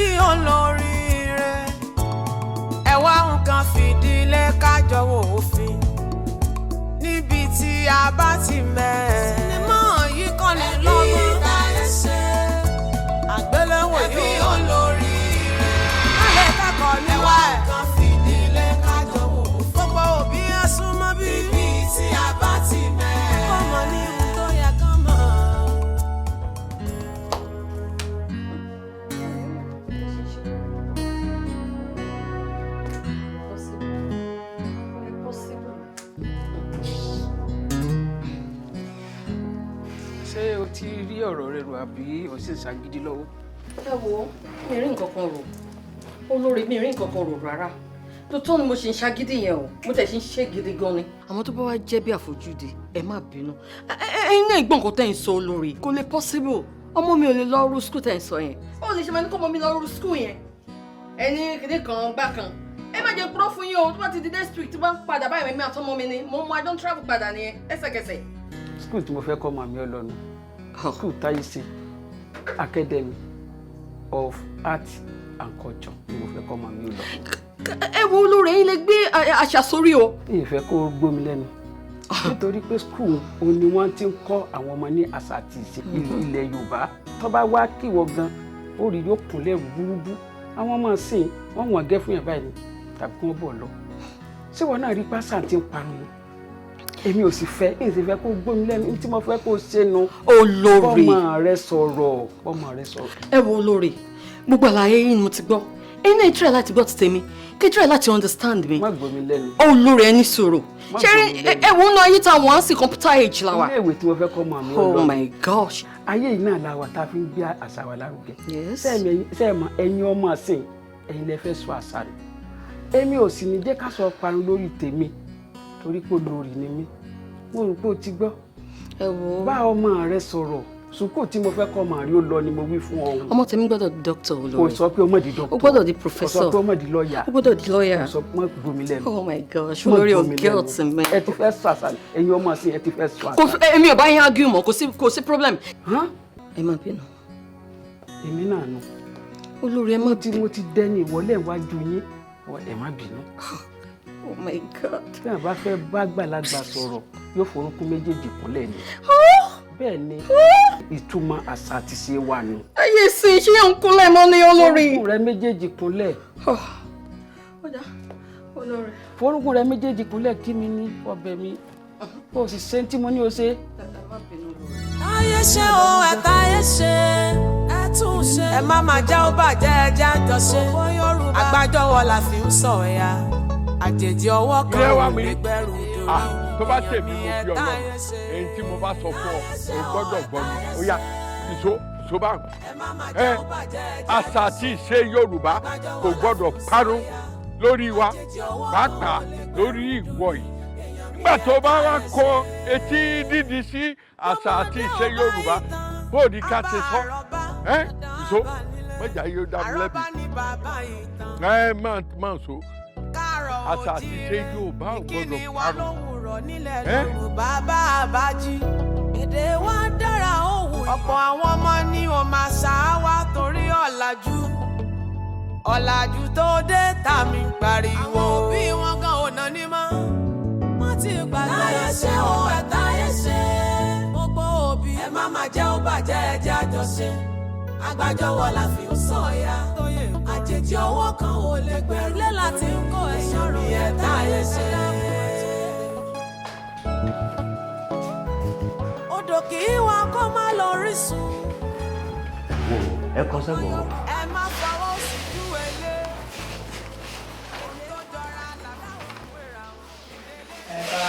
Ẹbí olóríire, ẹ wá nǹkan fìdílé kájọ wo òfin níbi tí a bá ti mẹ́. Sinimá yìí kọ́ ni lọ́gbọ́n. Àgbéléwò yìí. Ẹbí olóríire. Kálẹ̀ kẹ́kọ̀ọ́ níwá ẹ̀. Nǹkan fìdílé kájọ wo òfin. Gbogbo òbí ẹ súnmọ́ bí. Ibi tí a bá ti mẹ́. Kọ́mọ ní ohun tó yẹ kán mọ̀. Ṣé o ti rí ọ̀rọ̀ rẹ rò àbí o sì ń ṣàgídí lọ́wọ́? Ẹ wo, mi rí nǹkan kan rò, olórí, mi rí nǹkan kan rò rárá. Tó tó ni mo ṣe ń ṣagídí yẹn o, mo tẹ̀ ṣe ń ṣe gidi gan ni. Àmọ́ tó bá wá jẹ́ bí àfojúdi, ẹ má bínú. Ẹ̀yin náà gbọ́n nǹkan tẹ́ ń sọ, olórí, kò lè possible. Ọmọ mi ò lè lọ rú school tẹ́ ń sọ yẹn. Báwo lè ṣe máa ní kọ́ ọmọ mi lọ rú school yẹn? Ẹni kìíní kan gbá kan, ẹ má jẹ́ purọ́ fún yín o. Tó bá ti di next week, tí wọ́n padà báyìí, mi àtọmọ mi ni mo mú I don travel padà nìyẹn ẹsẹ̀kẹsẹ̀. School tí mo fẹ́ kọ́ màmí ọlọ́nu, school Táyíṣe Academy of Art and Culture ni mo fẹ́ kọ́ màmí ọ lọ. Ẹ wo, olórí, ẹ̀yin lè gbé àṣà sórí o. Ìfẹ́ kó gbómi lẹ́nu, nítorí pé school òun ni wọ́n ti ń kọ́ àwọn ọmọ ní àṣà àti ìṣe ilẹ̀ Yorùbá. Tó bá wá kíwọ gan, ó rí yóò kúnlẹ̀ rúburúbú. Àwọn ọmọ sìn wọ́n wọ̀n gẹ́ fún yàn báyìí ni tàbí kí wọ́n bọ̀ lọ. Ṣé wọn náà rí pásá tí ń parun ni? Èmi ò sì fẹ́, èyí sì fẹ́ kó gbómi lẹ́nu tí mo fẹ́ kó ṣe nu. Olórí. Bọ́mọ rẹ sọ̀rọ̀, bọ́mọ rẹ sọ̀rọ̀. Ẹ wo, olórí, gbogbo àlàyé yín ni mo ti gbọ́. Ẹ̀yin náà try láti gbọ́ ti tèmi, kí try láti understand mi. Má gbómi lẹ́nu. Olórí, ẹ ní sùúrù. Má ṣé rí gbómi lẹ́nu. Ẹ wo, nínú ayé tá a wọ́n á sí, computer age la wà. Ilé ìwé tí mo fẹ́ kọ́ mọ̀ mi. Oh my gosh. Ayé yìí náà la wà tá a fi ń gbé àṣà wa lárugẹ. Yes. Sẹ́ẹ̀mọ̀ ẹ̀yin ọmọ ọ̀sìn, ẹ̀yin lẹ fẹ́ sọ àṣà rẹ̀. Èmi ò sì ní jẹ́ ká sọ parun lórí tèmi, torí pé olórí ni mí. Mo rò pé o ti gbọ́. Ẹ wo. Bá ọmọ rẹ sọ̀rọ̀, sùkúù tí mo fẹ́ kọ́ ọmọ rí ó lọ ni mo wí fún ọ. Ọmọ tèmi gbọ́dọ̀ di doctor, olórí. Kò sọ pé ọmọ di doctor. Ó gbọ́dọ̀ di Kò sọ professor. pé ọmọ di lọ́ọ̀yà. Ó gbọ́dọ̀ di lawyer. Kò sọ pé gbomi lẹ́nu. Oh my gosh. Má Olórí, o gbomi guilt lẹ́nu. mi. Ẹ ti fẹ́ sọ àṣà, ẹ̀yin ọmọ sí, ẹ ti fẹ́ sọ Kò àṣà. Èmi ò bá yín argue mọ́, kò sí problem. Hán? Ẹ má bínú. Èmi náà nù. Olórí, ẹ má Mo ti dẹ́ni ìwọlé iwájú yín, ẹ má bínú. Oh my God. Tí wọn bá fẹ́ bá gbàlagbà sọ̀rọ̀, yóò forúnkún méjèèjì kúnlẹ̀ ni. Bẹ́ẹ̀ ni, ìtumọ̀ àṣà àti ṣe wà nù. Ayé sí ṣé yẹn ń kúnlẹ̀ mọ́ ní, olórí? Forúnkún rẹ méjèèjì kúnlẹ̀. Ó dá, olórí. Forúnkún rẹ méjèèjì kúnlẹ̀ kí mi ní ọbẹ̀ mi, kó o sì ṣe tí mo ní o ṣe. Ẹ má bínú, olórí. Táyé ṣe o, ẹ táyé ṣe, ẹ tún ṣe. Ẹ má má jẹ́ ó bàjẹ́, ẹ jẹ́ àjọ ṣe. Àgbájọwọ́ la fi ń sọ̀yà. Àjèjì ọwọ́ kan Ilé wa ò mi. lè gbẹ́rù dòrí. Ah, tó bá tèmi, mo fi ọlọ́run, èyí tí mo bá sọ fún ọ, o gbọ́dọ̀ gbọ́ mi. Ó yá, ìṣó ìṣó bá ẹ. Àṣà àti ìṣe Yorùbá kò gbọ́dọ̀ parun lórí wa, pàápàá lórí ìwọ yìí. Nígbà tó bá wá kọ etí dídi sí àṣà àti ìṣe Yorùbá, bóòdì ká ti sọ ẹ, ìṣó mọ̀jà yóò dá mi lẹ́bi. Ẹ má má so, àṣà àti ìṣe Yorùbá ò gbọ́dọ̀ parun. Nílẹ̀ Ẹ́? Yorùbá bá a bá jí. Èdè wa dára, ó wù. Ọ̀pọ̀ àwọn ọmọ ní o máa ṣá wa torí ọ̀làjú. Ọ̀làjú tó dé tàmí pariwo. Àwọn òbí wọn gan ò náà ní mọ́. Wọ́n ti gbàgbé. Táyé ṣe o, ẹ̀ táyé ṣe. Gbogbo òbí. Ẹ má má jẹ́ ó bàjẹ́, ẹ jẹ́ àjọṣe. Àgbájọwọ́ la fi ń sọ̀yà. Àjèjì ọwọ́ kan ò lè gbẹ̀rù. Ilé láti ń kó ẹ̀ṣọ́ rò ẹ̀ táyé ṣe. Odò kì í wá kó má lọ rísun. Wo, ẹ kọ sẹ́gbọ̀n. Ẹ má fọwọ́ sí ju èlé. Ohun tó jọra làláwọ̀ wéra wọn.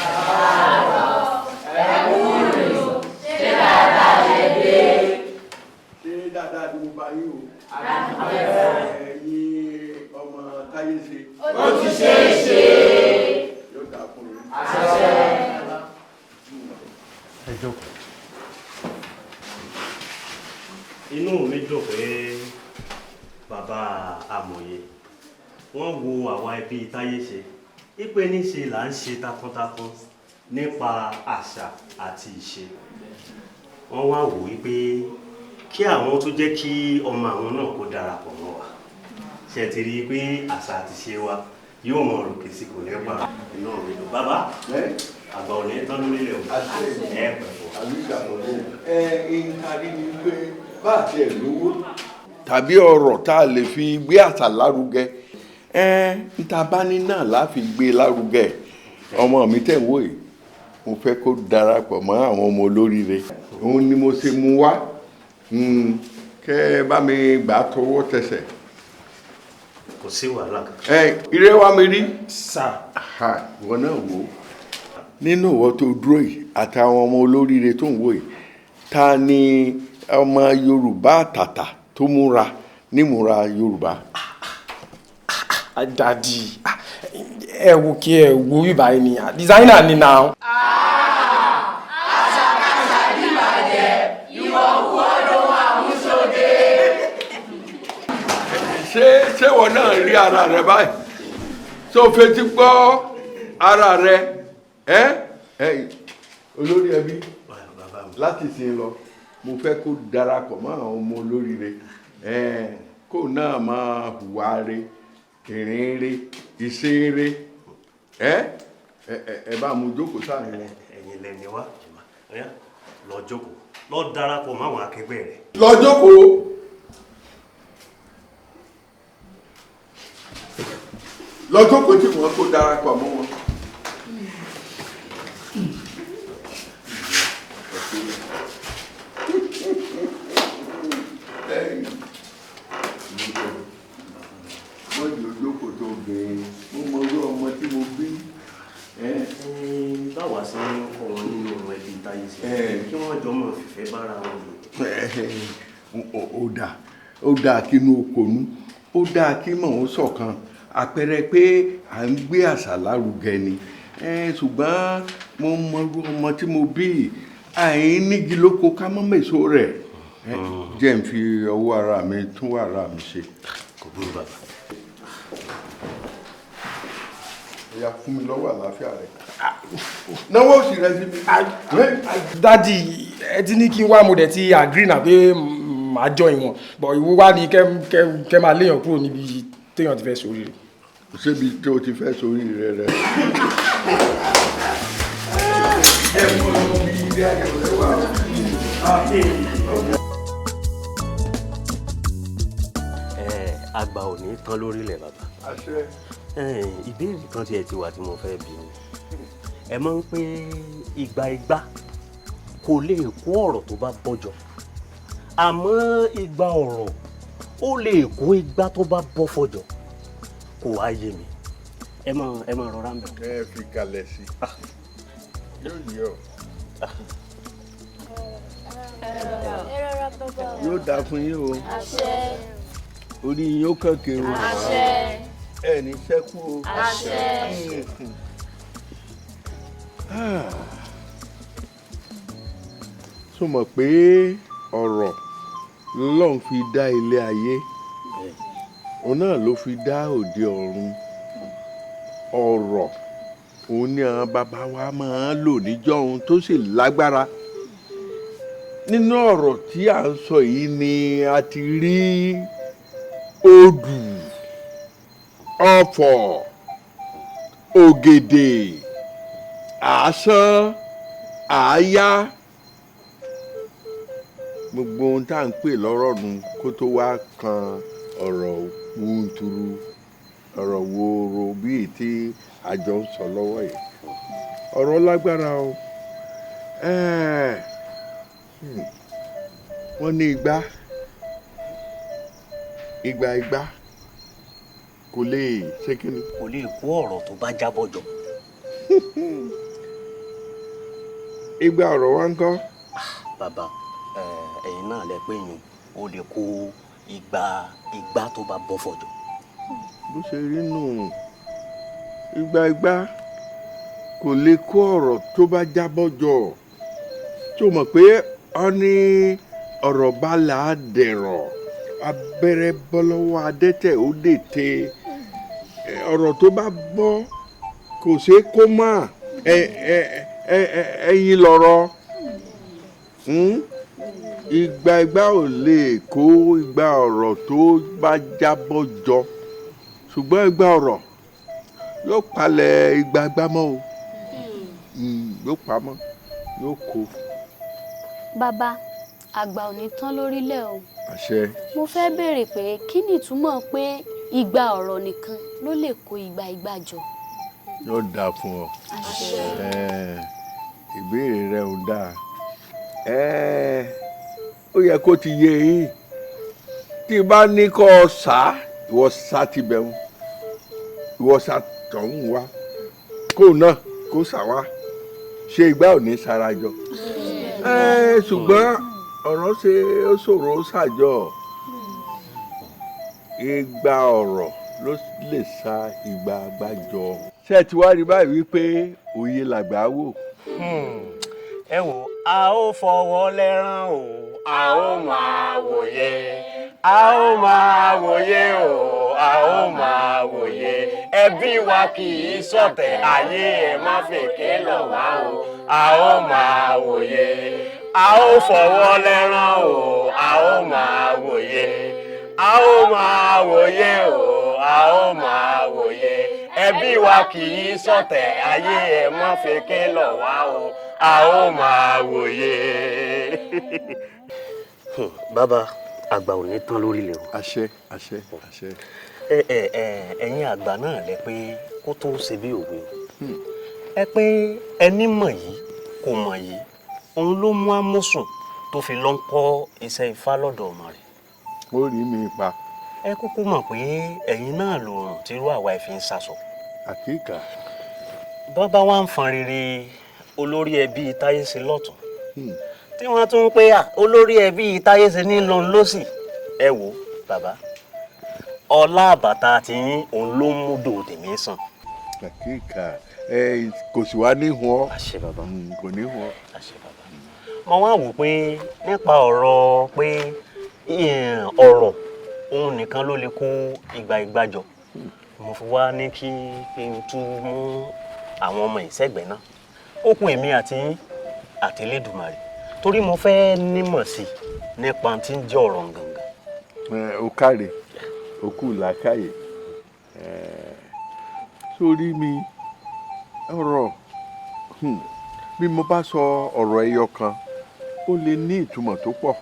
Ṣé dáadáa ni mo bá yín o, ẹ̀yin ọmọ táyé ṣe? Ó ti ṣe é ṣe. Yóò dáa fún yín. Ẹ jókòó. Inú mi dùn pé bàbá amòye wọ́n wo àwa ẹbí táyé ṣe ipe níṣe là ń ṣe takuntakun nípa àṣà àti ìṣe. Wọ́n wá wò wípé kí àwọn tó jẹ́ kí ọmọ àwọn náà kó darapọ̀ mọ́ wa. Ṣe ti rí i pé àṣà àti ṣe wa yóò mọ òrùkè sí kò ní pa inú mi dùn. Bàbá, àgbà ò ní tán lórílẹ̀ o. Ẹ pẹ̀ fún wa. Àbí ìgbàgbọ́ ẹ ń tarí ni pé bá àti ẹ̀ lówó tàbí ọrọ̀ tá a lè fi gbé àṣà lárugẹ, ẹ ń ta bá ní náà la fi gbé lárugẹ. Ọmọ mi tẹ̀ ń wò yìí, mo fẹ́ kó darapọ̀ mọ́ àwọn ọmọ olóríire, òun ni mo ṣe mú wá. Kẹ́ ẹ bá mi gbà á tọwọ́ tẹsẹ̀. Kò sí wàhálà kankan. Ẹ ire wa mi rí. Sà. Ìwọ náà wò ó, nínú ìwọ tó dúró yìí àtàwọn ọmọ olóríire tó ń wò yìí, ta ni ọmọ Yorùbá àtàtà tó múra nímúra Yorùbá? Daddy, ẹ wo kí ẹ wo bíbá yìí ni designer ni now. Àṣàkáṣà dìbàjẹ́, ìwọ̀kuwọ̀ lòun àmúṣoge. Ṣé ìwọ náà rí ara rẹ báyìí? Ṣé o fetí gbọ́ ara rẹ? Ẹ ẹ, olórí ẹbí, láti sin lọ, mo fẹ́ kó darapọ̀ mọ́ àwọn ọmọ olóríire, ẹ kó náà máa hùwà re, ìrìn re, ìṣe re. Ẹ ẹ ẹ bá mu jókòó sáàrin wọn. Ẹ̀yin lẹni wá, ọ̀yá lọ jókòó, lọ darapọ̀ mọ́ àwọn akẹgbẹ́ rẹ. Lọ jókòó. Lọ jókòó tí wọ́n, kó darapọ̀ mọ́ wọn. Wọ́n yóò jókòó tó bẹ̀rẹ̀, mo mọ irú ọmọ tí mo bí. Báwa ṣe ń kọ́ wọn nínú ẹbí táyé sí kí wọ́n jọ mọ̀ fìfẹ́ bára wọn lò. Ó dáa, ó dáa kí inú okòónú, ó dáa kí mọ̀ ó ṣọ̀kan, àpẹẹrẹ pé à ń gbé àṣà lárugẹ ni. Ṣùgbọ́n mo mọ irú ọmọ tí mo bí, àìnígi lóko ká mọ́ mèso rẹ̀. Jẹ́ n fi ọwọ́ ara mi tún ara mi ṣe. Kò burú, bàbá. Ẹ̀yà, fún mi lọ́wọ́ àlàáfíà rẹ̀. Náwó òsì rẹ sí mi. Daddy, ẹ ti ní kí n wá, mo dẹ̀ ti agree náà pé màá join wọn, but ìwọ wá ní kẹ́ máa léèyàn kúrò níbi téèyàn ti fẹ́ sóríire. Ṣébi tí o ti fẹ́ sóríire rẹ. Ẹ mọ bí ilé ayọ̀ rẹ wà. Àgbà ò ní tán lórílẹ̀, bàbá. Àṣẹ. Ìbéèrè kan tiẹ̀ ti wà tí mo fẹ́ bi ni. Ẹ mọ̀ ń pé igba igba kò lè kó ọ̀rọ̀ tó bá bọ́jọ, àmọ́ igba ọ̀rọ̀ ó lè kó igba tó bá bọ́ fọjọ. Kò wá yé mi. Ẹ mọ̀ rọra ń bẹ̀. Ẹ fi kalẹ̀ sí yóò yẹ ọ. Yóò dáa fún yín o, orí yín ó kànkè o, ẹ ní sẹ́kù o. Àṣẹ. Tó mọ̀ pé ọ̀rọ̀ lọ́lọ́run fi dá ilé ayé, òun náà ló fi dá òde ọ̀run. Ọ̀rọ̀ òun ni àwọn bàbá wa máa ń lò níjọ́ ohun tó sì lágbára. Nínú ọ̀rọ̀ tí à ń sọ yìí ni a ti rí odù, ọ̀fọ̀, ògèdè, àásán, àáyá, gbogbo ohun tá à ń pè lọ́rọ̀ nu, kó tó wá kan ọ̀rọ̀ wunturu, ọ̀rọ̀ wòòrò bíi tí àjọ ń sọ lọ́wọ́ yìí. Ọ̀rọ̀ lágbára o. Wọ́n ní igba igba igba kò lè ṣe kí ni. Kò lè kó ọ̀rọ̀ tó bá jábọ́ jọ. Igba ọ̀rọ̀ wa ń kọ́? Bàbá, ẹ̀yin náà lẹ pé yín ó lè kó igba igba tó bá bọ́ fọjọ. Bó ṣe rí nù, igba igba kò lè kó ọ̀rọ̀ tó bá jábọ́ jọ. Tó mọ̀ pé ọ ní ọ̀rọ̀ bá là á dẹ̀rọ̀, abẹ́rẹ́ bọ́ lọ́wọ́ adẹ́tẹ̀ ó dètè. Ọ̀rọ̀ tó bá bọ́ kò ṣeé kó mọ́. Ẹ ẹ ẹ ẹyin lọ̀rọ̀. Igba igba ò lè kó igba ọ̀rọ̀ tó bá jábọ́ jọ. Ṣùgbọ́n igba ọ̀rọ̀ yóò palẹ̀ igba gbámọ́ o, yóò pamọ́, yóò kó. Bàbá, àgbà ò ní tán lórílẹ̀ o. Àṣẹ. Mo fẹ́ béèrè pé kí ni ìtumọ̀ pé igba ọ̀rọ̀ nìkan ló lè kó igba igbá jọ? Yóò dáa fún ọ. Ìbéèrè rẹ ò dáa. Ó yẹ kó ti yé yín. Tí bá ní kó o sá, ìwọ sá ti bẹ̀ wọ́n, ìwọ sá tọ̀hún wá, kó náà kó sá wá, ṣé igbá ò ní sarajọ? Ṣùgbọ́n ọ̀rọ̀ ṣe ó ṣòro ó ṣàjọ. Igba ọ̀rọ̀ ló lè sa igba àgbájọ. Ṣé ẹ ti wá rí báyìí wípé òye làgbà wò? Ẹ wò, a ó fọwọ́ lẹ́rán o, a ó máa wòye, a ó máa wòye o, a ó máa wòye. Ẹbí wa kì í ṣọ̀tẹ̀, ayé ẹ má fèké lọ̀ wá o, a ó máa wòye. A ó fọwọ́ lẹ́rán o, a ó máa wòye, a ó máa wòye o, a ó máa wòye. Ẹbí wa kì í ṣọ̀tẹ̀, ayé ẹ má fèké lọ̀ wá o, a ó máa wòye. Bàbá, àgbà ò ní tán lórílẹ̀ o. Àṣẹ, àṣẹ, àṣẹ. Ẹ ẹ ẹ ẹ̀yin àgbà náà lẹ pé kó tó ṣe bí òwe o. Ẹ pé ẹni mọ̀ yìí kò mọ̀ yìí, òun ló mú Ámúsùn tó fi lọ ń kọ́ iṣẹ́ Ifá lọ́dọ̀ ọmọ rẹ̀. Ó rí mi pa. Ẹ kúkú mọ̀ pé ẹ̀yin náà lòrùn tírú àwa ẹ̀ fi ń sasọ. Àkíkà. Bàbá wa ń fọn rere olórí ẹbí Táyéṣe lọ́tún, tí wọ́n tún ń pé à olórí ẹbí Táyéṣe ní lọ́n lọ́sì. Ẹ wò bàbá, ọlá àbàtà ti yín òun ló mú dò tèmi sàn. Àkíkà, ẹ kò sì wá ní hun ọ. Àṣẹ bàbá. Kò ní hun ọ. Àṣẹ bàbá. Mo wá wò pé nípa ọ̀rọ̀ pé ọ̀rọ̀ òun nìkan ló lè kó igba igbá jọ, mo fi wá ní kí n tún mú àwọn ọmọ ìṣẹ́gbẹ̀ẹ́ náà. Ó kún èmi àti yín àti Elédùmarè, torí mo fẹ́ nímọ̀ sí nípa tí ń jẹ́ ọ̀rọ̀ gangan. Ó káre, ó kú làákàyè. Sórí mi, ọ̀rọ̀, bí mo bá sọ ọ̀rọ̀ ẹyọ kan, ó lè ní ìtumọ̀ tó pọ̀.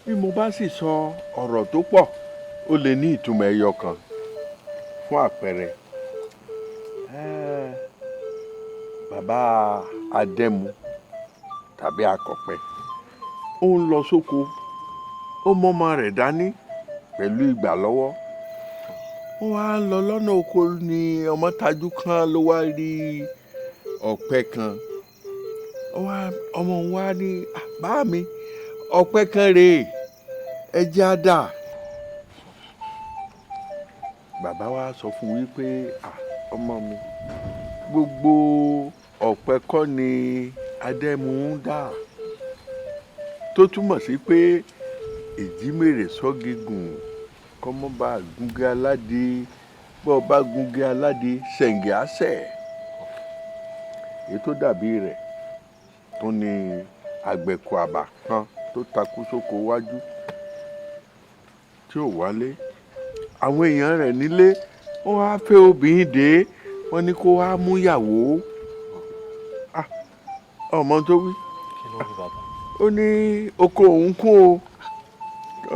Bí mo bá sì sọ ọ̀rọ̀ tó pọ̀, ó lè ní ìtumọ̀ ẹyọ kan. Fún àpẹẹrẹ, bàbá Adẹ́mu tàbí Akọ̀pẹ, ó ń lọ sóko, ó mọ́mọ rẹ̀ dání pẹ̀lú ìgbà lọ́wọ́. Ó wá ń lọ lọ́nà oko ni ọmọ tajú kan ló wá rí ọ̀pẹ kan. Ọmọ òun wá ní, bá mi, ọ̀pẹ kan rèé, ẹ jẹ́ á dà. Bàbá wa sọ fún wípé, ọmọ mi, gbogbo ọ̀pẹ kọ́ ni Adẹ́mu ń dà. Tó túmọ̀ sí pé ìjímèrè sọ́gígùn kọ́mọ́ bá gúnge aládé, bọ́ bá gúnge aládé ṣẹ̀ǹgẹ̀ àṣẹ. Èyí tó dàbí rẹ̀ tó ní àgbẹ̀kọ̀ àbà kan tó takú sóko wájú tí ò wálé. Àwọn èèyàn rẹ̀ nílé wọ́n wá fẹ́ obìnrin dé, wọ́n ní kó wá mú ìyàwó. Ọmọ tó wí. Kí ló wí bàbá? Ó ní oko òun kún o,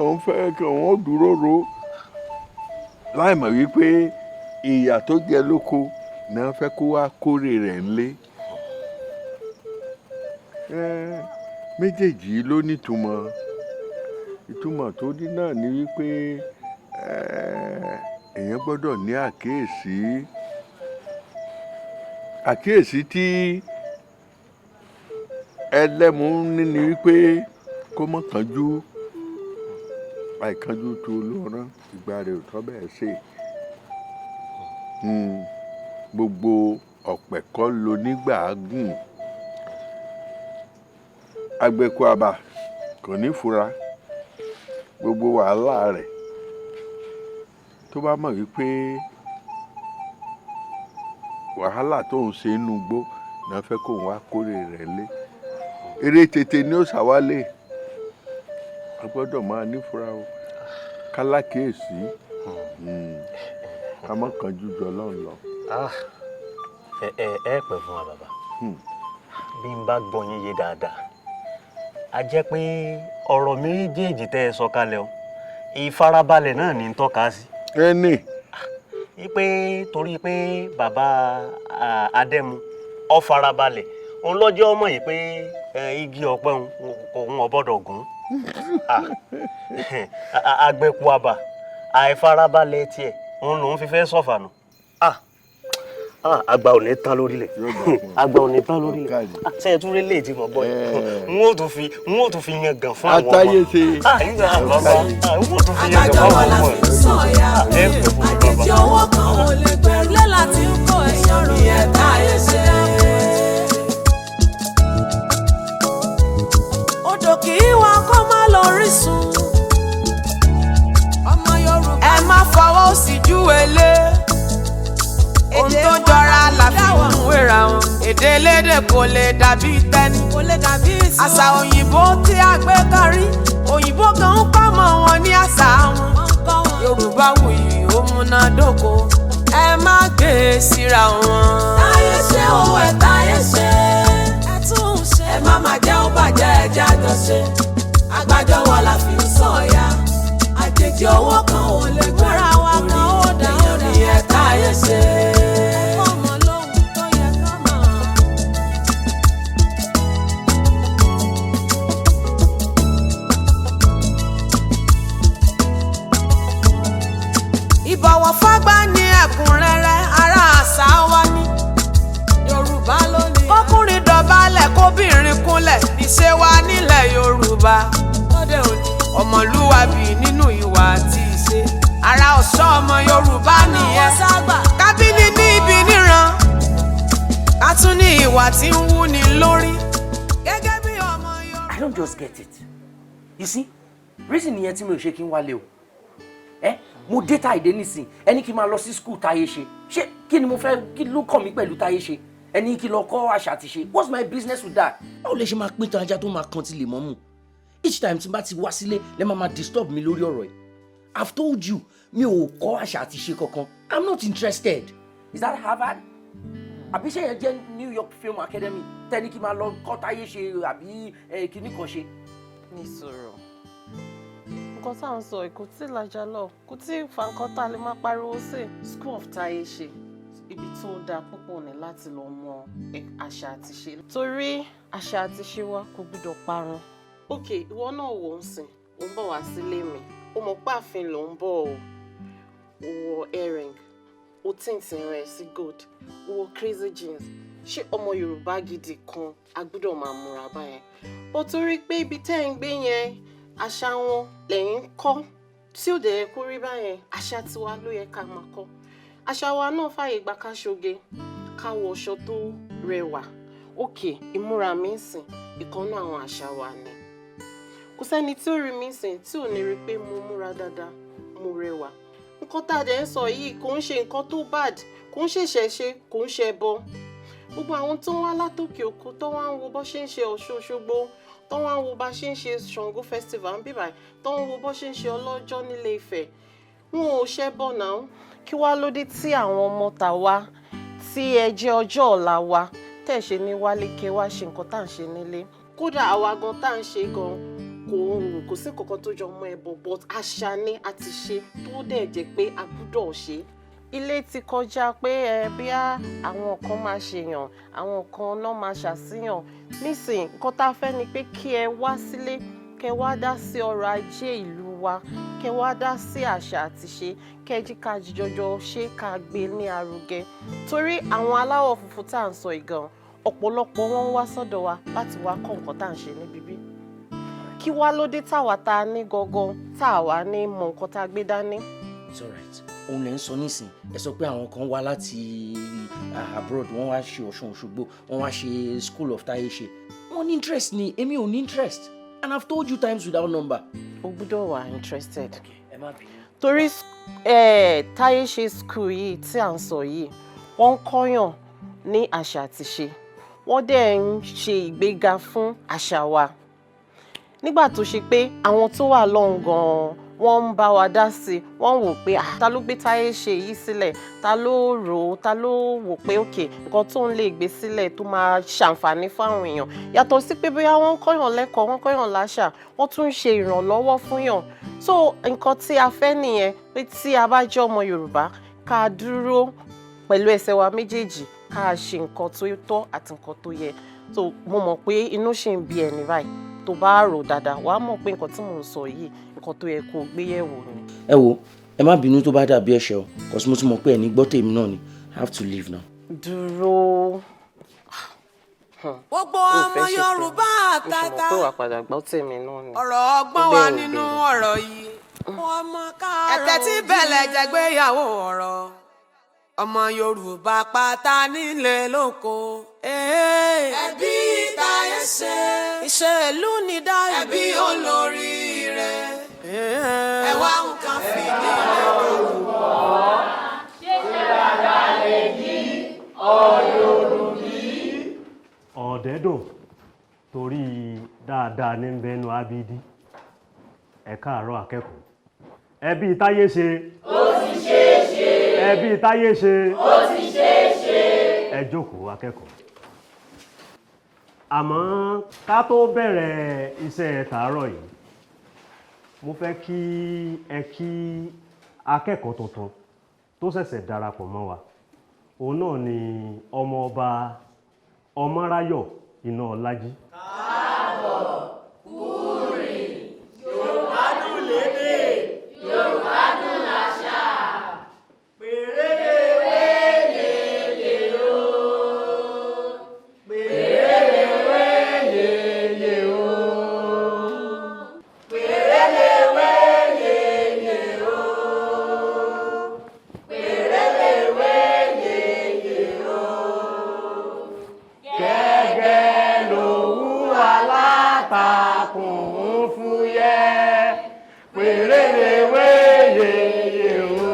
òun fẹ́ kí òun ó dúró ro, láì mọ̀ wípé ìyà tó jẹ lóko ni wọ́n fẹ́ kó wá kórè rẹ̀ ńlé. Méjèèjì ló nítumọ̀. Ìtumọ̀ tó ní náà ni wípé èèyàn gbọ́dọ̀ ní àkíyèsí. Àkíyèsí tí ẹlẹ́mu ní ni wípé kó má kánjú. Àìkánjú tó olóòrán, ìgbà rẹ̀ ò tọ́ bẹ́ẹ̀ ṣe. Gbogbo ọ̀pẹ kọ́ lo nígbà gùn. Àgbẹ̀kọ̀ àbà kò ní fura gbogbo wàhálà rẹ̀. Tó bá mọ̀ wípé wàhálà tó ń ṣe inú igbó ni wọ́n fẹ́ kó wá kórè rẹ̀ lé. Eré tètè ni ó ṣàwálé. A gbọ́dọ̀ máa nífura o, kálákìyèsí. Ká má kánjú jọ Ọlọ́run lọ. Ah, ẹ pẹ́ fún wa, bàbá. Bí n bá gbọ́ yín yé dáadáa, a jẹ́ pé ọ̀rọ̀ méjèèjì tẹ́ ẹ sọ kalẹ̀ o, ìfarabalẹ̀ náà ní ń tọ́ka sí. Ẹni. Pé torí pé bàbá Adẹ́mu ó farabalẹ̀, òun lọ́jọ́ ọmọ yìí pé igi ọ̀pẹ òun ò gbọ́dọ̀ gùn. Àgbẹ̀kú àbà àìfarabalẹ̀ tiẹ̀ òun lòún fi fẹ́ sọ̀fànù. Àgbà ò ní tán lórílẹ̀, àgbà ò ní tán lórílẹ̀. Ṣe é tún rí léèdì mọ̀ gbọ́ yìí, n ó tún fi yan gàn fún àwọn ọmọ. Àtàyè ṣe. Bàbá, n ó tún fi yan gàn fún àwọn ọmọ. Ẹ pè fún mi, bàbá. Àjèjì owó kan ò lè gbẹrù lẹ́la tí ń kó ẹ̀ṣọ́ rò yẹn táyé ṣe. Odò kì í wá kó má lórísun. Ọmọ Yorùbá, ẹ má fọwọ́ òsì júwe lé. Ohun tó jọra la fi ń wéra wọn. Èdè elédè kò lè dàbí tẹni. Àṣà òyìnbó tí a gbé kárí. Òyìnbó gan ń kọ́ mọ́ wọn ní àṣà wọn. Yorùbá wuyì, ó múnádóko. Ẹ má gbé e síra wọn. Táyé ṣe o, ẹ táyé ṣe. Ẹ tún ṣe. Ẹ má má jẹ́ ó bàjẹ́, ẹ jẹ́ àjọṣe. Àgbájọwọ́ la fi ń sọ̀yà. Àjèjì owó kan ò lè gbéra wa kan ó dá ó dá. Ní ẹ táyé ṣe. Ẹ fọ́mọ lóhun tó yẹ ká mọ̀. Ìbọ̀wọ̀ fágbà ní ẹ̀kúnrẹ́rẹ́ ará àṣà wa ní. Yorùbá ló ní. Kọkùnrin dọ̀bálẹ̀ kóbìnrin kúnlẹ̀ níṣe wa nílẹ̀ Yorùbá. Lóde òní. Ọmọlúwàbí nínú ìwà àti ìṣe. Ara ọ̀ṣọ́ ọmọ Yorùbá nìyẹn. Kábínì ní ibi níran. Ká tún ní ìwà tí ń wúni lórí. Gẹ́gẹ́ bí ọmọ Yorùbá. I don't just get it. You see, reason nìyẹn tí mi ò ṣe kí n wálé o. Ẹ mo dé táìdé nísìn, ẹni kí n máa lọ sí school táyé ṣe. Ṣé kí ni mo fẹ́, kí ló kàn mí pẹ̀lú táyé ṣe? Ẹni kí lọ kọ́ àṣà àti ṣe. What's my business with that? Báwo lè ṣe máa pín tan ajá tó máa kan ti lè mọ́ mú? Each time tí n bá ti wá sílé, lẹ máa máa disturb mi lórí ọ̀rọ̀ yìí. I've told you, mi ò kọ́ àṣà àti ṣe kankan. I'm not interested. Is that Harvard? Àbí ṣé yẹn jẹ́ New York Film Academy? Tẹ́ni kí n máa lọ kọ́ táyé ṣe àbí kíní kan ṣe. Ní sọ̀rọ̀ nǹkan tá à ń sọ yìí, kò tí ì lajà lọ, kò tí ì fa nǹkan tá a lè máa pariwo sí. School of Táyé ṣe, ibi tó dáa púpọ̀ ní láti lọ mọ àṣà àti ṣe, torí àṣà àti ṣe wa kò gbúdọ̀ parun. Ok, ìwọ náà wò ó sìn, ò ń bọ̀ wá sílé mi, ó mọ̀ pé ààfin ló ń bọ̀ o. Ó wọ earring, ó tint rẹ̀ sí gold, ó wọ crazy jeans. Ṣé ọmọ Yorùbá gidi kan a gbúdọ̀ máa múra báyẹn? Bó torí pé ibi tẹ́ ń gbé yẹn, àṣà wọn lẹ́yìn ń kọ́, tí ò dẹ̀ yẹ kó rí báyẹn. Àṣà tiwa ló yẹ ká máa kọ́. Àṣà wa náà fàyè gbà ká ṣoge, ká wọ aṣọ tó rẹwà. Ok, ìmúra mi ń sìn, ìkànnú àwọn àṣà wa ni. Kò sẹ́ni tí ó rí mi sìn tí ò ní rí pé mo múra dáadáa, mo rẹwà. Nǹkan tá a dẹ̀ ń sọ yìí kò ń ṣe nǹkan tó bad, kò ń ṣe ìṣẹ̀ṣe, kò ń ṣe ẹbọ. Gbogbo àwọn tó ń wá látòkè òkun, tó wá ń wo bó ṣe ń ṣe Ọ̀ṣun Òṣogbo, tó wá ń wo bá ṣe ń ṣe Ṣàngó festival ń bíbà, tó ń wo bó ṣe ń ṣe ọlọ́jọ́ nílé Ifẹ̀, wọn ò ṣẹbọ náà. Kí wá ló dé tí àwọn ọmọ tàwa tí ẹ jẹ́ ọjọ́ ọ̀la wa tẹ̀ ṣe ní wálé kẹ́ wá ṣe nǹkan tá à ń ṣe nílé? Kódà àwa gan tá à ń ṣe gan, kò sí nǹkan kan tó jọ mọ́ ẹbọ, but àṣà ni a ti ṣe tó dẹ̀ jẹ́ pé a gbúdọ̀ ṣe. Ilé ti kọjá pé ẹ bíá àwọn kan máa ṣèyàn, àwọn kan náà máa ṣàṣìyàn. Nísìnyí, nǹkan tá a fẹ́ ni pé kí ẹ wá sílé, kẹ wá dá sí ọrọ̀ ajé ìlú wa, kẹ wá dá sí àṣà àti ṣe, kẹ jí ká jọjọ ṣe, ká gbé ní arugẹ. Torí àwọn aláwọ̀ funfun tá à ń sọ ìgàn, ọ̀pọ̀lọpọ̀ wọn ń wá sọ́dọ̀ wa láti wá kọ́ nǹkan tá à ń ṣe níbí bí. Kí wá ló dé táwa tá a ní gangan tá a wá ní mọ nǹkan tá a gbé dání? It's alright. Òun lè ń sọ nísìn, ẹ sọ pé àwọn kan wá láti abroad, wọ́n wá ṣe Ọ̀ṣun Òṣogbo, wọ́n wá ṣe school of táyé ṣe. Wọ́n ní interest ni, èmi ò ní interest, and I've told you times without number. O gbúdọ̀ wà interested. Ẹ má bínú. Torí táyé ṣe school yìí tí à ń sọ yìí, wọ́n ń kọ́yàn ní àṣà àti ṣe, wọ́n dẹ̀ ń ṣe ìgbéga fún àṣà wa. Nígbà tó ṣe pé àwọn tó wà lọ́hùn gan-an Wọ́n ń bá wa dá sí i, wọ́n ń wò pé, ah, ta ló gbé Táyé Ṣe yìí sílẹ̀? Ta ló rò ó? Ta ló wò pé òkè nǹkan tó ń lè gbé sílẹ̀ tó máa ṣàǹfààní fáwọn èèyàn, yàtọ̀ sí pé bóyá wọ́n ń kọ́yàn lẹ́kọ̀ọ́, wọ́n ń kọ́yàn láṣà, wọ́n tún ń ṣe ìrànlọ́wọ́ fún yàn. So nǹkan tí a fẹ́ nìyẹn, pé tí a bá jẹ́ ọmọ Yorùbá, ká dúró pẹ̀lú ẹsẹ̀ wa méjèèjì, ká ṣe nǹkan tó tọ́ àti nǹkan tó yẹ. So mo mọ̀ pé inú ṣì ń bí ẹni báyìí. Tó bá rò dáadáa, wàá mọ̀ pé nǹkan tí mò ń sọ yìí, nǹkan tó yẹ kó gbé yẹ̀wò ni. Ẹ wo, ẹ má bínú tó bá dàbí ẹ̀ṣẹ̀ o, cause mo ti mọ̀ pé ẹ ní gbọ́ tèmi náà ni. I have to leave now. Dúró. Gbogbo Ó ọmọ fẹ́ ṣe Yorùbá tèmi. Mo ṣe mọ̀ àtàtà. pé wàá padà gbọ́ tèmi náà ni. Ọ̀rọ̀ ọgbọ́n wà nínú ọ̀rọ̀ yìí. Ọmọ káàárọ̀ ẹ̀tẹ́ tí bẹ̀lẹ̀ jẹ́gbéyàwó ọ̀rọ̀ ọmọ Yorùbá pátá nílé lóko. Ẹbí Táyé Ṣe ìṣèlú ní dá ẹbí olóríire ẹ wá nǹkan fìdí lẹ́kọ̀ọ́. Ṣé dáadáa lè jí ọ̀yọ́rùbí? Ọ̀dẹ́dùn torí dáadáa ní bẹnu abidi. Ẹ káàárọ̀ akẹ́kọ̀ọ́. Ẹbí Táyé Ṣe. Ó ti ṣeé ṣe. Ẹbí Táyé Ṣe. Ó ti ṣeé ṣe. Ẹ jókòó akẹ́kọ̀ọ́. Àmọ́ ká tó bẹ̀rẹ̀ iṣẹ́ tàárọ̀ yìí, mo fẹ́ kí ẹ kí akẹ́kọ̀ọ́ tuntun tó ṣẹ̀ṣẹ̀ darapọ̀ mọ́ wa. Òun náà ni ọmọọba Ọmọ́ráyọ̀ Ináolájí. Káàbọ̀ kúrè. Yorùbá dùn lédè. Yorùbá dùn láṣà. Pèrèlèwé yèyé o. Pèrèlèwé yèyé o. Pèrèlèwé yèyé o. Pèrèlèwé yèyé o. Gẹ́gẹ́ lòwú alátakùn ń fúyẹ́, pèrèlèwé yèyé o.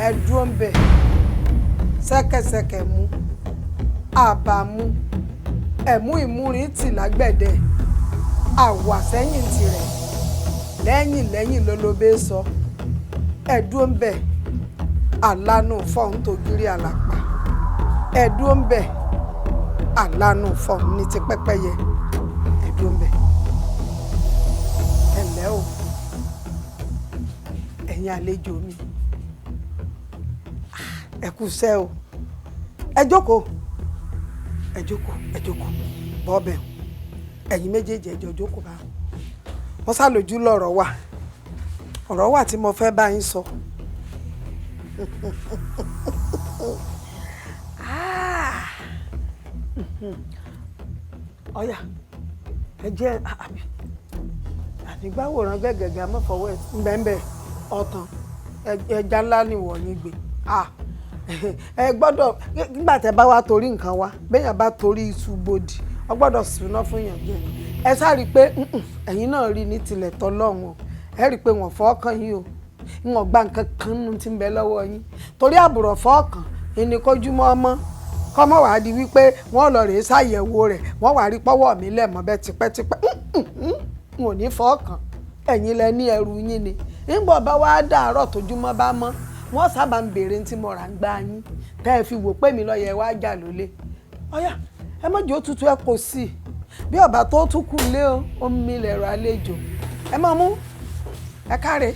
Ẹ dúró ń bẹ̀, ṣẹ́kẹ́ṣẹkẹ̀ mú àbàmú ẹ̀mú ìmúrin tì lágbẹ̀dẹ àwà sẹ́yìn tirẹ̀ lẹ́yìn lẹ́yìn lólobé sọ. Ẹ dúró ń bẹ̀, àlànà fọ́ọ̀n tó gírí àlàpà. Ẹ dúró ń bẹ̀, àlànà fọ́ọ̀n ní ti pẹ́pẹ́yẹ. Ẹ dúró ń bẹ̀. Ẹ ǹlẹ́ o, ẹ̀yin àlejò mi, ẹ kú iṣẹ́ o. Ẹ jókòó, ẹ jókòó, ẹ jókòó bọ́ọ̀bẹ̀. Ẹ̀yin méjèèjì, ẹ jọ jókòó. Bá wọ́n ṣàlójú lọ́rọ̀ wà, ọ̀rọ̀ wà tí mo fẹ́ bá yín sọ. Ah! Ọ̀yà, ẹ jẹ́ àbí ànígbàwòrán gẹ́gẹ́gẹ́ amọ́fọwọ́ ẹ̀ ńbẹ́ńbẹ́ ọ̀tàn. Ẹja ńlá ni wọ̀nyí gbé. Ah, Ẹ gbọ́dọ̀ nígbà tẹ́ bá wá torí nǹkan wá, béèyàn bá torí iṣu bodì, ọ gbọ́dọ̀ súná fún yàn jẹ. Ẹ sá rí i pé ẹ̀yin náà rí ní tilẹ̀ tọ́lọ́run o. Ẹ rí i pé wọ́n fọ́ọ̀kan yín o, wọ́n gba nǹkan kan nínú tí ń bẹ lọ́wọ́ yín, torí àbùrọ̀ fọ́ọ̀kan ìní kójúmọ́ ọmọ kọ́mọ́ wàá di wípé wọ́n lọ rèé ṣàyẹ̀wò rẹ̀, wọ́n wàá rí pọ́wọ́ mi lẹ̀ mọ́ bẹ́ẹ̀ tipẹ́tipẹ́. N ò ní fọ́ọ̀kan, ẹ̀yin lẹ ní ẹrù yín ni. Nígbà bá wá dàárọ̀ tójúmọ́ bá mọ́, wọ́n sábà ń béèrè tí mo rà ń gbá yín tẹ́ ẹ fi wò pé mi lọ́yẹ̀ wá jà lólè. Ọ̀yà ẹ má jẹ́ òtútù, ẹ kò sí bí ọ̀bà tó tún kù lé o, omi lẹ̀rọ àlejò. Ẹ má mú ẹ káre.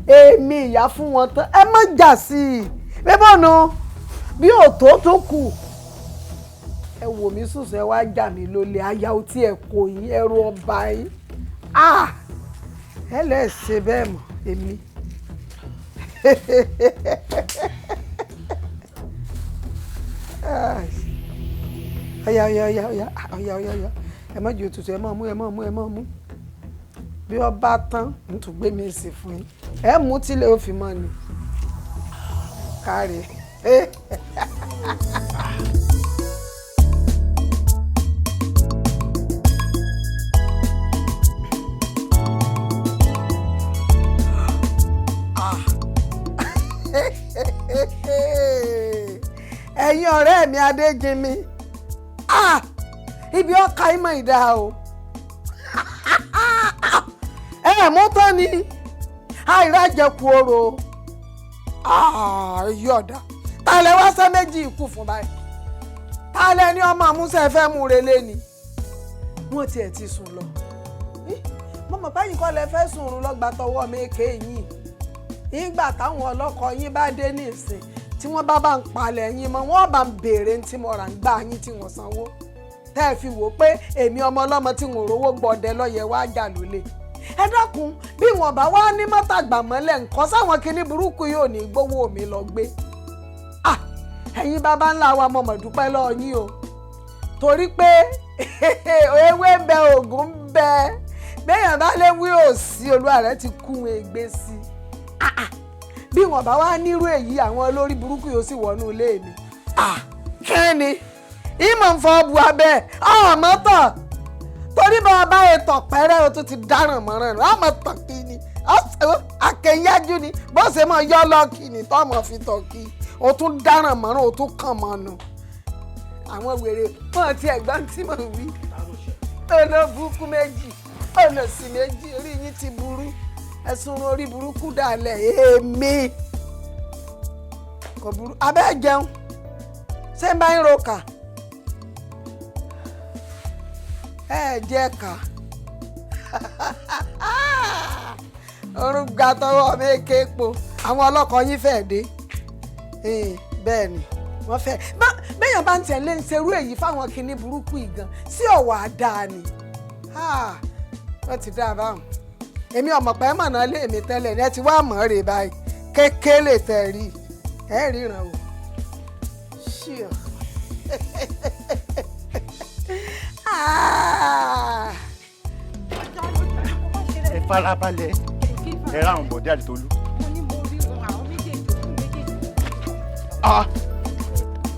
Èmi ìyá fún wọn tán, ẹ má jà sí i bíbọ̀nù bí òtó tó kù. Ẹ wò mí sùsùn, ẹ wá jà mí lólè, aya ó tí ẹ kò yín, ẹrù ọba yín, ẹ lẹ́ ṣe bẹ́ẹ̀ mọ̀ èmi. Ọ̀yà ọ̀yà ọ̀yà ọ̀yà ọ̀yà ọ̀yà ọ̀yà, ẹ má jẹ́ òtútù, ẹ má mú, ẹ má mú, ẹ má mú. Bí ọ bá tán, n tún gbé mi sí fún yín, ẹ mú tílé ó fi mọ́ ni káre. Ẹ̀yin ọ̀rẹ́ mi Adéjìnmi, ibi ọkà ìmọ̀ ìdá o, ẹ mú tán ni àìrájẹkù oró yí ọ̀dà. Ta lẹ wá sẹ́ méjì ikú fún báyìí? Ta lẹ ní ọmọ àmúṣe fẹ́ mú relé ni? Wọ́n tiẹ̀ ti sùn lọ. Mo mọ̀ báyìí kọ́ lẹ fẹ́ sùn rún lọ́gbà tọwọ́ mi ké yín. Ìgbà táwọn ọlọ́kọ yín bá dé ní ìsìn tí wọ́n bá ń palẹ̀ yín mọ́, wọ́n bá ń béèrè tí mo rà ń gbà yín tí wọ́n sanwó. Tẹ́ ẹ fi wò pé èmi ọmọ ọlọ́mọ tí wọ́n rówó gbọ́dẹ lọ́yẹ̀ wá jà lólè. Ẹ dákun, bí wọn bá wá ní mọ́tàgbà mọ́lẹ̀ nǹkan sáwọn kinní burúkú yóò ní gbowó mi lọ gbé. Ẹ̀yin bàbá ńlá wa, mo mọ̀ dúpẹ́ lọ́ọ́ yín o, torí pé ewé ń bẹ, ògùn ń bẹ, béèyàn bá lè wí òsì olúwa rẹ ti kú ègbé sí i. Bí wọn bá wá nírú èyí, àwọn olórí burúkú yóò sì wọnú ilé mi. Kí ni ìmọ̀ ń fọ́ bu abẹ́ ọmọ tán, torí bá a bá ètò pẹ́rẹ́ o tún ti dáràn mọ́ràn rẹ̀, ọmọ tàn kí ni àkẹ́yájú ni bó ṣe mọ̀ yọ́ lọ́ọ̀kì ni tọ́mọ fi tọ̀ kí o tún dáràn mọ́ràn, o tún kàn mọ́ nù. Àwọn wèrè wọn ti ẹ̀gbọ́n tí mò ń wí, olóbùkú méjì, olòṣì méjì, orí yín ti burú, ẹ̀sùn orí burúkú dàlẹ̀. Èmi kò burú, abẹ́ jẹun ṣé ń bá ń roka ẹ jẹ́ ká orun gba tọwọ́ mi kéèpo. Àwọn ọlọ́kọ yín fẹ́ẹ́ dé, bẹ́ẹ̀ ni wọ́n fẹ́. Bẹ́ẹ̀yàn bá ń tẹ̀lé ń ṣerú èyí fáwọn kinní burúkú ìgan sí ọ̀wà dáa ni wọ́n ti dáa báwọn. Èmi ọmọ pẹ́ mọ̀nà lé mi tẹ́lẹ̀ ní ẹ ti wá mọ̀ rè báyìí, kékeré tẹ̀ rí ẹ ríran o. Ṣíọ. Ẹ farabalẹ̀, ẹ ra àwọn bọ̀dé àti Tolú.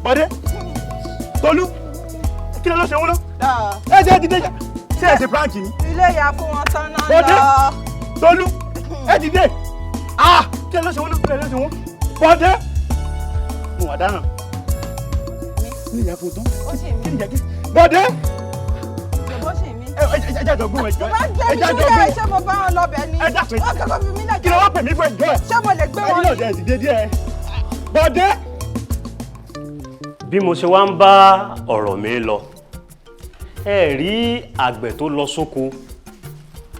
Bọ̀dé, Tolú, kí ló ṣe wọ́n náà? Ẹ jẹ́ ti dé, ṣé ẹ ṣe prank ni? Ilé ìyá fún wọn tán náà lọ. Bọ̀dé, Tolú, ẹ ti dé. Kí ló ṣe wọ́n náà? Kí ló ṣe wọ́n? Bọ̀dé, mo wà dáràn. Ní ìyá fún tán. Kí ni ìyá kí? Bọ̀dé! Ẹ jẹ́ àjọgbọ́n ẹ jọ. Mo bá gbé mi sílẹ̀, ṣé mo bá wọn lọ bẹ̀ ni? Ẹ dákun. Wọ́n kọ́kọ́ fi mí lẹ̀. Kí ló wá pè mí fún ẹjọ́ ẹ? Ṣé mo lè gbé wọn? Ẹyin náà jẹ́ ẹ̀sìn dédé ẹ. Bọ̀dé! Bí mo ṣe wá ń bá ọ̀rọ̀ mi lọ, ẹ rí àgbẹ̀ tó lọ sóko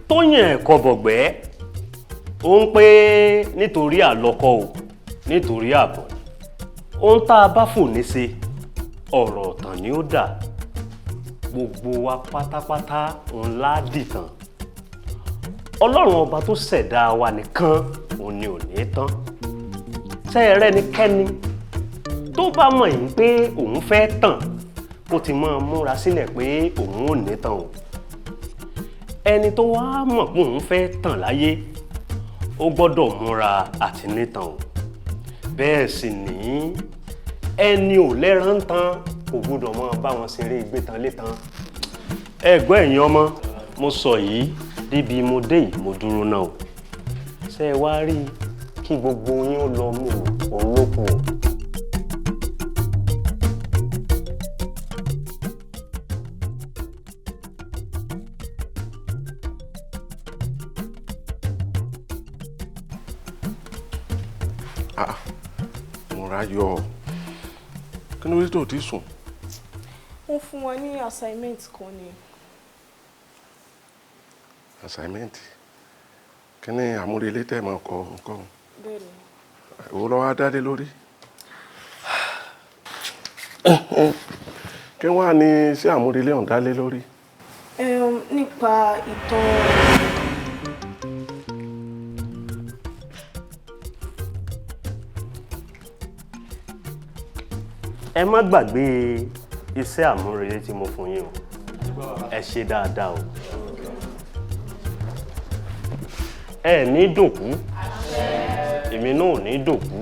tó yàn ẹ̀kọ́ bọ̀gbẹ́, ó ń pé nítorí àlọ́kọ o, nítorí àbọ̀ ni. Ohun tá a bá fò ní ṣe, ọ̀rọ̀ ọ̀tàn ni ó dà. Gbogbo wa pátápátá ńlá dìtàn. Ọlọ́run ọba tó ṣẹ̀dá wa nìkan òun ni ò ní tán. Ṣé ẹ rẹ́nikẹ́ni tó bá mọ̀ yín pé òun fẹ́ tàn, kó ti máa múra sílẹ̀ pé òun ò ní tàn o. Ẹni tó wá mọ̀ pé òun fẹ́ tàn láyé, ó gbọ́dọ̀ múra àti nítàn o. Bẹ́ẹ̀ sì ní ẹni ò lẹ́ran tán kò gbọ́dọ̀ máa bá wọn ṣeré gbétan létan. Ẹ gbọ́ ẹ̀yin ọmọ, mo sọ yìí débi mo dé yìí, mo dúró náà o. Ṣé ẹ wá rí kí gbogbo yín ó lọ mú òun ló kù o. Ah, Mọ́ráyọ̀, kí ló dé tó ti sùn? Wọ́n fún wa ní assignment kan ni. Assignment? Kí ni àmúrelé tẹ́ máa kọ nǹkan? Bẹ́ẹ̀ni. Ìwọ ló wá dálé lórí. Kí wàá ní sí àmúrelé ọ̀hún dálé lórí? Nípa ìtàn. Ẹ má gbàgbé iṣẹ́ àmúrelé tí mo fún yín o. Ẹ ṣe dáadáa o. Ẹ ní dòkú, èmi náà ò ní dòkú,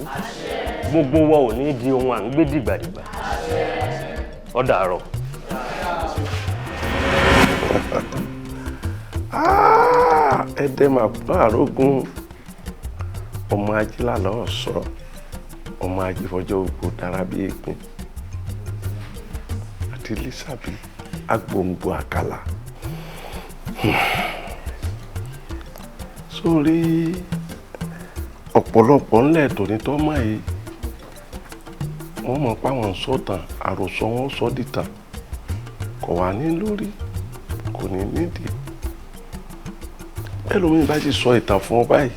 gbogbo wa ò ní di ohun à ń gbé dìgbàdìgbà. Ó dàárọ̀. Ẹdẹ máa bá àrógún, ọmọ ajílà lọ́ọ̀ sọ, ọmọ ajífọjọ́ ògbó dára bí egbin àti lísàbí agbòǹgbò àkàlà. Sórí ọ̀pọ̀lọpọ̀ ńlẹ̀ tòní tó mọ̀ yìí, wọ́n mọ̀ páwọn sọ̀tàn àròsọ wọn sọ dìtàn, kò wá ní lórí, kò ní nídìí. Ẹlòmíín bá ti sọ ìtàn fún ọ báyìí,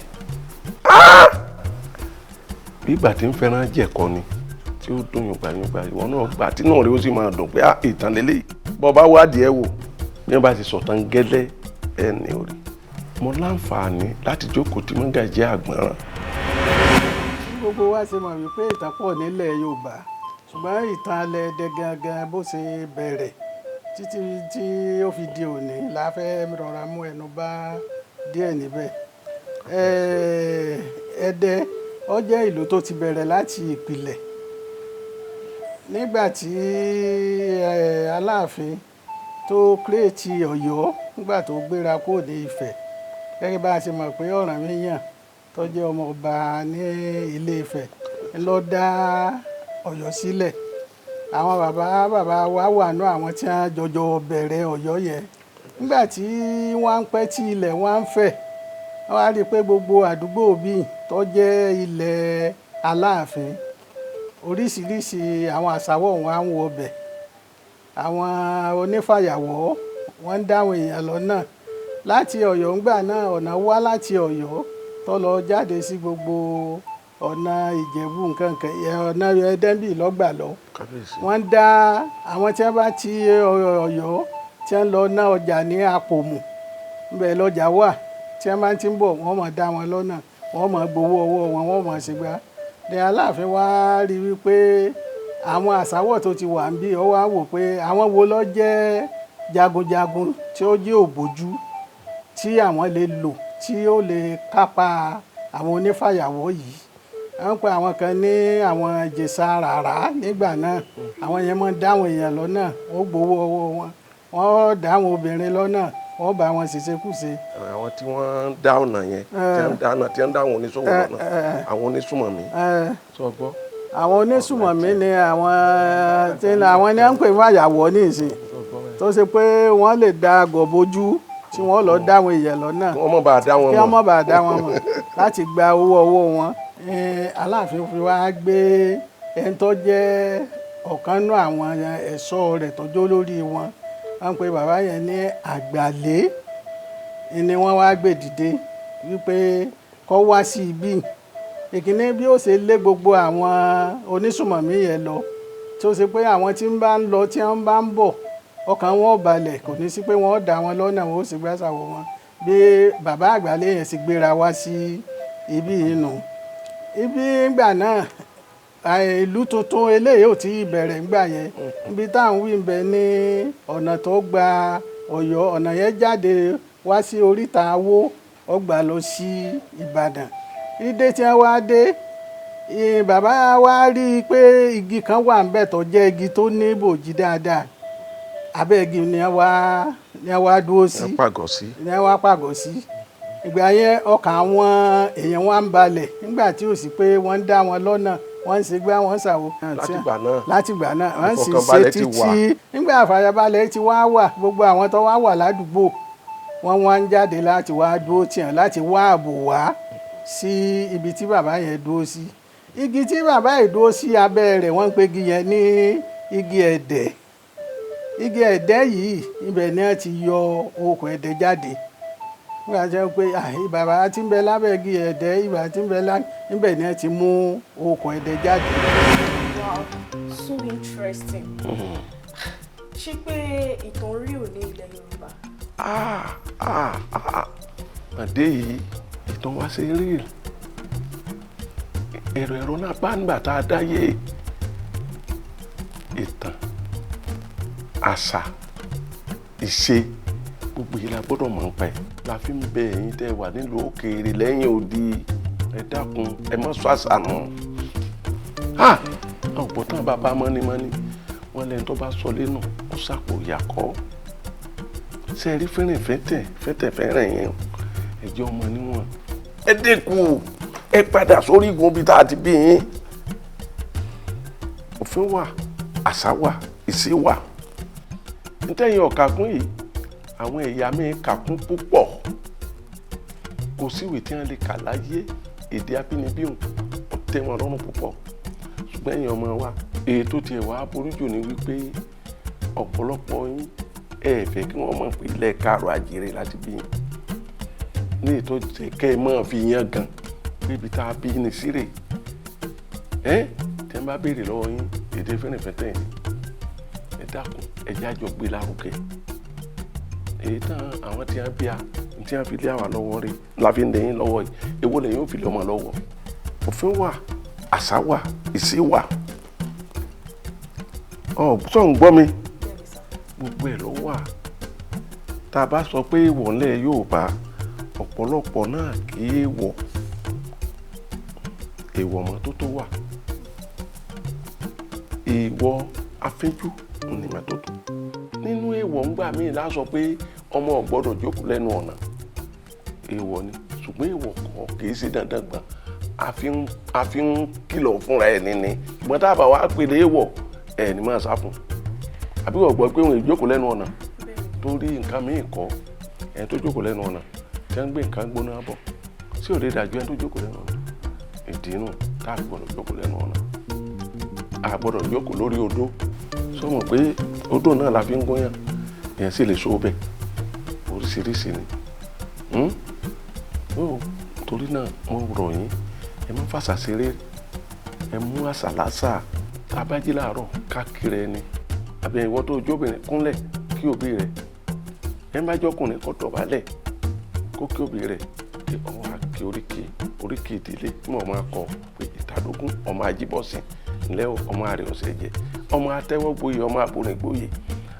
bí ìgbà tí ń fẹ́ràn jẹ̀kọ ni tí ó dùn yùngbàyùngbà, ìwọ náà gbà tí náà rí ó sì máa dùn pé ìtàn lélẹ́yìí. Bọ́ bá wádìí ẹ wò bí wọ́n bá ti sọ̀tàn gẹ́lẹ́ ẹ ní orí. Mo láǹfààní láti jókòó tí Mọ́gàjí Àgbọ̀nràn. Gbogbo wa ṣe mọ̀ wípé ìtàn pọ̀ nílẹ̀ Yorùbá, ṣùgbọ́n ìtàn alẹ́ Ẹdẹ gangan bó ṣe bẹ̀rẹ̀ títí tí ó fi di òní la fẹ́ rọra mú ẹnu bá díẹ̀ níbẹ̀. Ẹdẹ ó jẹ́ ìlú tó ti bẹ̀rẹ̀ láti ìpìlẹ̀. Nígbà tí Aláàfin tó kírètì Ọ̀yọ́, nígbà tó gbéra kúrò ní Ifẹ̀, gẹ́gẹ́ bá a ṣe mọ̀ pé Ọ̀rànmíyàn tó jẹ́ ọmọ ọba ní Ilé Ifẹ̀ ló dá Ọ̀yọ́ sílẹ̀. Àwọn bàbá bàbá wa wà nú àwọn tí wọ́n jọjọ bẹ̀rẹ̀ Ọ̀yọ́ yẹn. Nígbà tí wọ́n ń pẹ́ tí ilẹ̀ wọ́n ń fẹ̀, wọ́n á rí i pé gbogbo àdúgbò bíi tó jẹ́ ilẹ̀ Aláàfin, oríṣiríṣi àwọn àṣàwọ̀ wọn á ń wọbẹ̀. Àwọn onífàyàwọ́ wọ́n ń dáwọn èèyàn lọ́nà láti Ọ̀yọ́. Ńgbà náà ọ̀nà wá láti Ọ̀yọ́ tó lọ jáde sí gbogbo ọ̀nà Ìjẹ̀bú nǹkan kan, ọ̀nà Ẹdẹ́nbì lọ́gbà lọ. Wọ́n ń dá àwọn tí wọ́n bá ti Ọ̀yọ́ tí wọ́n lọ ná ọjà ní Àpòmù, ńbẹ̀ lọ́jà wà, tí wọ́n bá ti ń bọ̀ wọ́n máa dá wọn lọ́nà, wọ́n máa gbowó ọwọ́ wọn, wọ́n máa ṣègbà. Ní Aláàfin wá rí wípé àwọn àṣàwọ̀ tó ti wà níbí, ó wá wò pé àwọn wo ló jẹ́ jagunjagun tí ó jẹ́ ògbójú tí àwọn lè lò tí ó lè kápá àwọn onífàyàwọ́ yìí. Wọ́n pe àwọn kan ní àwọn Ìjẹ̀ṣà ràrá nígbà náà. Àwọn yẹn máa ń dá àwọn èèyàn lọ́nà, wọ́n gbowó ọwọ́ wọn, wọ́n dá àwọn obìnrin lọ́nà, wọ́n bá wọn ṣèṣekúṣe. Àwọn tí wọ́n ń dá ọ̀nà yẹn, tí wọ́n ń dá ọ̀nà, tí wọ́n ń dá àwọn oníṣòwò lọ́nà, àwọn onísùmọ̀mí. Sọ gbọ́. Àwọn onísùmọ̀mí ni àwọn tí àwọn ní à ń pè fún àyàwó nísìn, tó ṣe pé wọ́n lè da gọ̀bójú tí wọ́n lọ dá àwọn èèyàn lọ́nà, kí wọ́n má bàa dá wọn mọ̀, kí wọ́n má bàa dá wọn mọ̀ láti gba owó ọwọ́ wọn. Aláàfin fi wá gbé ẹni tó jẹ́ ọ̀kan nú àwọn ẹ̀ṣọ́ rẹ̀ tó jó lórí wọn, wọ́n pe bàbá yẹn ní Àgbàlé, ni wọ́n wá gbé dìde wípé kó wá sí ibí. Ìkíní bí ó ṣe lé gbogbo àwọn onísùmọ̀mí yẹn lọ, tí ó ṣe pé àwọn tí ń bá ń lọ tí wọ́n bá ń bọ̀ ọkàn wọn ò balẹ̀, kò ní sí pé wọ́n dá wọn lọ́nà, wọn ó sì gbàṣàwọ̀ wọn. Bí bàbá Àgbàlé yẹn sì gbéra wá sí ibí yìí nù. Ibi ńgbà náà ìlú tuntun eléyìí ò tí ì bẹ̀rẹ̀ ńgbà yẹn. Ibi táwọn wí ń bẹ ní ọ̀nà tó gba Ọ̀yọ́, ọ̀nà yẹn jáde wá sí oríta Awó, ó gbà lọ sí Ìbàdàn. Ìdè tí wọ́n wá dé, Bàbá wa rí i pé igi kan wà ńbẹ̀ tó jẹ́ igi tó ní bòjì dáadáa. Abẹ́ igi ni wọ́n wá dúró sí. Ẹ pàgọ́ sí. Ni wọ́n wá pàgọ́ sí. Ìgbà yẹn ọkàn àwọn èèyàn wa ń balẹ̀ nígbà tí ò sí pé wọ́n ń dá wọn lọ́nà, wọ́n ń ṣe gbá, wọ́n ń ṣàwo. Látìgbà náà. Látìgbà náà wọ́n sì ṣe Ìfọ̀kànbalẹ̀ ti wà. títí. Nígbà àfàyàbalẹ̀ ti wá wà, gbogbo àwọn tó wá wà ládùúgbò wọ́n wá ń jáde láti wá dúró tì hàn, láti wá ààbò wá sí ibi tí bàbá yẹn dúró sí. Igi tí bàbá yìí dúró sí abẹ́ rẹ̀, wọ́n ń pe igi yẹn ní igi ẹ̀dẹ̀. Igi ẹ̀dẹ̀ yìí, ibẹ̀ ni wọ́n ti yọ okùn ẹ̀dẹ̀ jáde. Nígbà tí wọ́n pe bàbá tí ń bẹ lábẹ́ igi ẹ̀dẹ̀, ìbà tí ń bẹ lá, níbẹ̀ ni wọ́n ti mú okùn ẹ̀dẹ̀ jáde. Wow, so interesting. Ṣé pé ìtàn rí ò ní ilẹ̀ Yorùbá? Ah, ah, ah. Àdé yìí, ìtàn wa ṣe rí ẹ̀rọ ẹ̀rọ náà bá nígbà tá a dáyé. Ìtàn, àṣà, ìṣe, gbogbo yìí la gbọ́dọ̀ mọ̀ nípa ẹ̀. La fi ń bẹ ẹ̀yin tẹ́ wà nílùú òkèèrè lẹ́yìn odi, ẹ dákun, ẹ má sọ àṣà nù. Ọ̀pọ̀ tán bàbá mọ́nímọ́ní wọ́n lẹ́ni tó bá sọ lẹ́nu ó sàpò ìyàkọ́. Ṣé ẹ rí fẹ́rẹ̀ fẹ́tẹ̀ fẹ́tẹ̀ fẹ́rẹ̀ yẹn? Ẹ jẹ́ ọmọ níwọ̀n. Ẹ dínkù, ẹ padà sórí igun bí tá a ti bí yín. Òfin wà, àṣà wà, ìṣe wà. Ntẹ́yìn ọ̀kàkún yìí, àwọn ẹ̀yà mi kàkún púpọ̀. Kò síwèé tí wọ́n lè kà láyé, èdè abínibí òun ó tẹ́ wọn lọ́rùn púpọ̀. Ṣùgbọ́n ẹ̀yin ọmọ wa, èyí tó tiẹ̀ wá burú jù ni wípé ọ̀pọ̀lọpọ̀ yín ẹ fẹ́ kí wọ́n mọ̀ pé ilẹ̀ káàrọ̀ àjèrè láti bí yín. Ní ètò jẹ́ kẹ́ ẹ máa fi yan gan pé ibi tá a bí ní sírè. Ẹ́ tẹ́ ń bá béèrè lọ́wọ́ yín, èdè fẹ́rẹ̀fẹ́tẹ̀ yín. Ẹ dákun, ẹ jẹ́ àjọ gbé lárugẹ. Èyí tán àwọn tí wọ́n bí a, tí wọ́n fi lé àwa lọ́wọ́ rè la fi ń dẹ̀yìn lọ́wọ́ yìí. Èwo lẹ̀yin ó fi lé ọmọ lọ́wọ́? Òfin wà, àṣà wà, ìṣe wà. Ọ̀ sọ̀ ń gbọ́ mi? Gbogbo ẹ̀ ló wà. Tá a bá sọ pé èèwọ̀ ńlẹ̀ Yorùbá, ọ̀pọ̀lọpọ̀ náà kì í wọ̀. Èèwọ̀ mọ́tótó wà. Èèwọ̀ afínjú ni mọ́tótó. Nínú èèwọ̀ ńgbà míì la sọ pé ọmọ ò gbọ́dọ̀ jókòó lẹ́nu ọ̀nà. Èèwọ̀ ni, ṣùgbọ́n èèwọ̀ kọ́ kì í ṣe dandan gbọ̀n. A fi ń kìlọ̀ fúnra ẹ̀ níní. Ṣùgbọ́n tá a bá wá pèlè èèwọ̀, ẹ̀ ní máa sá fún. Àbí wọ́n gbọ́ pé òun ìjókòó lẹ́nu ọ̀nà torí nǹkan míì kọ́, ẹni tó jókòó lẹ́nu ọ̀nà tí wọ́n ń gbé nǹkan gbóná bọ̀ sí òde ìdájọ́ ẹni tó jókòó lẹ́nu ọ̀nà. Ìdí inú tá a gbọ́dọ̀ jókòó lẹ́nu ọ̀nà. A gbọ́dọ̀ jókòó lórí odó. Sọ mọ̀ pé odó náà la fi ń gúnyán, èèyàn sì lè so bẹ́ẹ̀. Oríṣiríṣi ni. Torí náà mo rọ̀ yín, ẹ má fàṣà ṣeré, ẹ mú àṣà lásà. Tá a bá jí láàárọ̀ ká kiri ẹni. Àbí ìwọ tó jóbìnrin kúnlẹ̀ kí òbí rẹ̀. Ẹ má jọkùnrin kó dọ̀bálẹ̀ kó kí òbí rẹ̀. Kí ọmọ àkè oríkì oríkì ìdílé tí mo máa kọ pé ìtàdógún ọmọ ajíbọ̀sìn ńlẹ́ ọmọ àrè ọ̀sẹ̀ jẹ. Ọmọ atẹ́wọ́gboyè, ọmọ àbóringbóyè.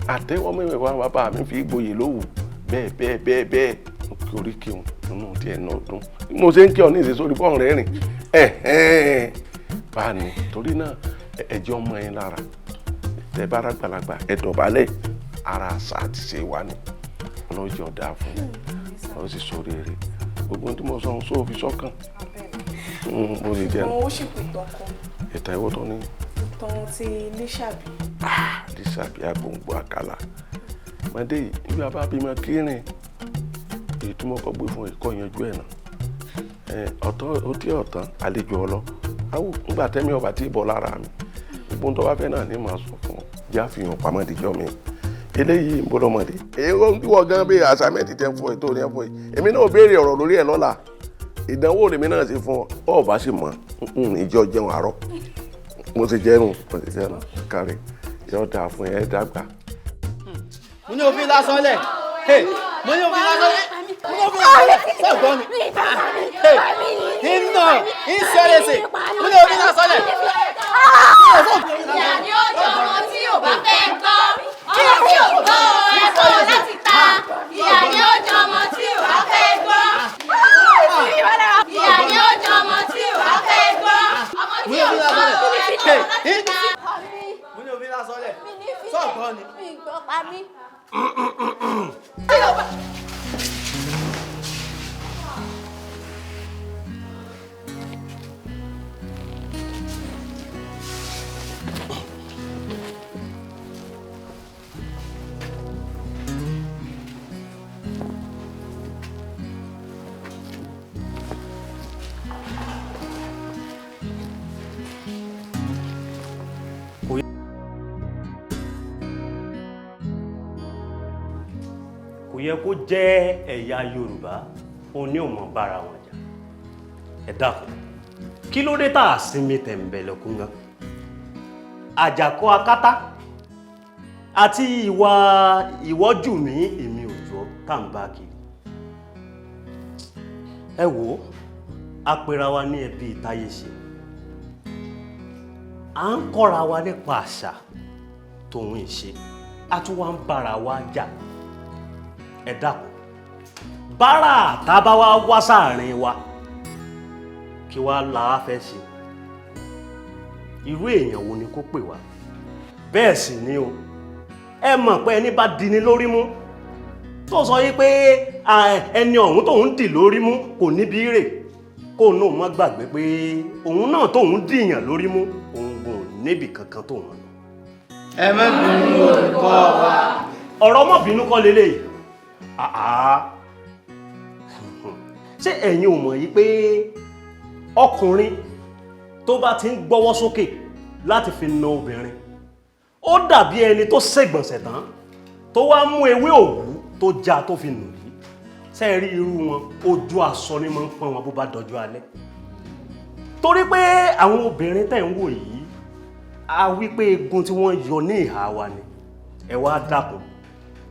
Àtẹ́wọ́ mẹ́wàá bàbá mi fi gboyè lówù. Bẹ́ẹ̀ bẹ́ẹ̀ bẹ́ẹ̀ bẹ́ẹ̀. Mo kí oríkì òun nínú tiẹ̀ náà dún. Mo ṣe ń kí ọ ní ìṣesórí bọ́ọ̀n rẹ̀ rìn. Ẹ̀hẹ́n. Bá a ní torí náà ẹ jẹ́ ọmọ yín lára. Tẹ bá rà gbàlagbà ẹ dọ̀bálẹ̀, ara àṣà àti ṣe wa ni. Ọlọ́run jẹ́ ọ̀dà fún mi, Ọlọ́run sì sọ rere. Gbogbo ohun tí mo sọ sóò fi sọ́kàn. Mo sì jẹ́ Ṣùgbọ́n ó sì kù ìtàn kan. Ìtàn ìwọ tó ní. Ìtàn ti Lísàbí. Lísàbí agbòǹgbò àkàlà. Mọ̀dé yìí, níbi àbá bímọ kírìn, èyí tí mo kọ́ gbé fún ẹ̀kọ́ yanjú ẹ̀ náà. Ọ̀tọ̀ ọtí ọ̀tán àlejò ọlọ. Awù ńgbà tẹ́mi ọba tí ì bọ̀ lára mi. Gbogbo ohun tó bá fẹ́ náà ni màá sọ fún ọ. Jẹ́ àfihàn pamọ́ ìdíjọ́ mi. Eléyìí ń bọ́dọ̀ mọ̀dé. Èyí ń wọ gan bí assignment tẹ́ ń fọ ètò ní ẹ̀fọ́ yìí. Èmi náà béèrè ọ̀rọ̀ lórí ẹ̀ lọ́la. Ìdánwò lèmi náà ṣe fún ọ. Ọ bá sì mọ̀, ìjọ jẹun àárọ̀. Mo ti jẹun, mo ti jẹun. Kárí, yóò dáa fún ẹ dàgbà. Mo ní òfin lásán lẹ̀. Mo ní òfin lásán lẹ̀. Mo ní òfin lásán lẹ̀. Sọ̀gbọ́n mi. Iná ìṣẹ̀lẹ̀ṣẹ̀. Mo ní òfin lásán lẹ̀. Ìyá ni ó jọ ọmọ tí ò bá fẹ́ gbọ́. Ọmọ tí ò gbọ́ ẹ̀kọ́ láti ta. Ìyá ni ó jọ ọmọ tí ò bá fẹ́ gbọ́. Ìyá ni ó jọ ọmọ tí ò bá fẹ́ gbọ́. Ọmọ ní. Kò yẹ kó jẹ́ ẹ̀yà Yorùbá òní ò mọ̀ bára wọn jà. Ẹ dákun, kí ló dé tá a sinmi tẹ̀m̀bẹ̀lẹ̀kun gan? Àjàkọ́ akátá àti ìwà ìwọ́jú mi èmi ò jọ tá à ń bá kiri. Ẹ wò ó, a pera wa ní ẹbí Táyé ṣe, à ń kọ́ra wa nípa àṣà tòun ìṣe, a tún wá ń bára wa jà. Ẹ dákun, bára àtàbá wa wá sáàrin wa, kí wàá la wá fẹ́ ṣe? Irú èèyàn wo ni kó pè wá? Bẹ́ẹ̀ sì ni o, ẹ mọ̀ pé ẹni bá dini lórí mú tó sọ yí pé ẹni ọ̀hún tóun dì lórí mú kò níbi rè, kóun náà má gbàgbé pé òun náà tóun dìyàn lórí mú òun kò níbi kankan tóun lọ. Ẹ má bínú olùkọ́ wa. Ọ̀rọ̀ má bínú kọ́ leléyìí. Àá, ṣé ẹ̀yin ò mọ̀ yìí pé ọkùnrin tó bá ti ń gbọ́wọ́ sókè láti fi na obìnrin, ó dàbí ẹni tó ṣègbọ̀nsẹ̀ tán tó wá mú ewé òwú tó já tó fi nù yìí. Ṣé ẹ rí irú wọn, ojú aṣọ ni máa ń pọ́n wọn bó bá dọjọ́ alẹ́. Torí pé àwọn obìnrin tẹ̀ ń wò yìí, a wí pé egun tí wọ́n yọ ní ìhà wa ni. Ẹ wá dákun,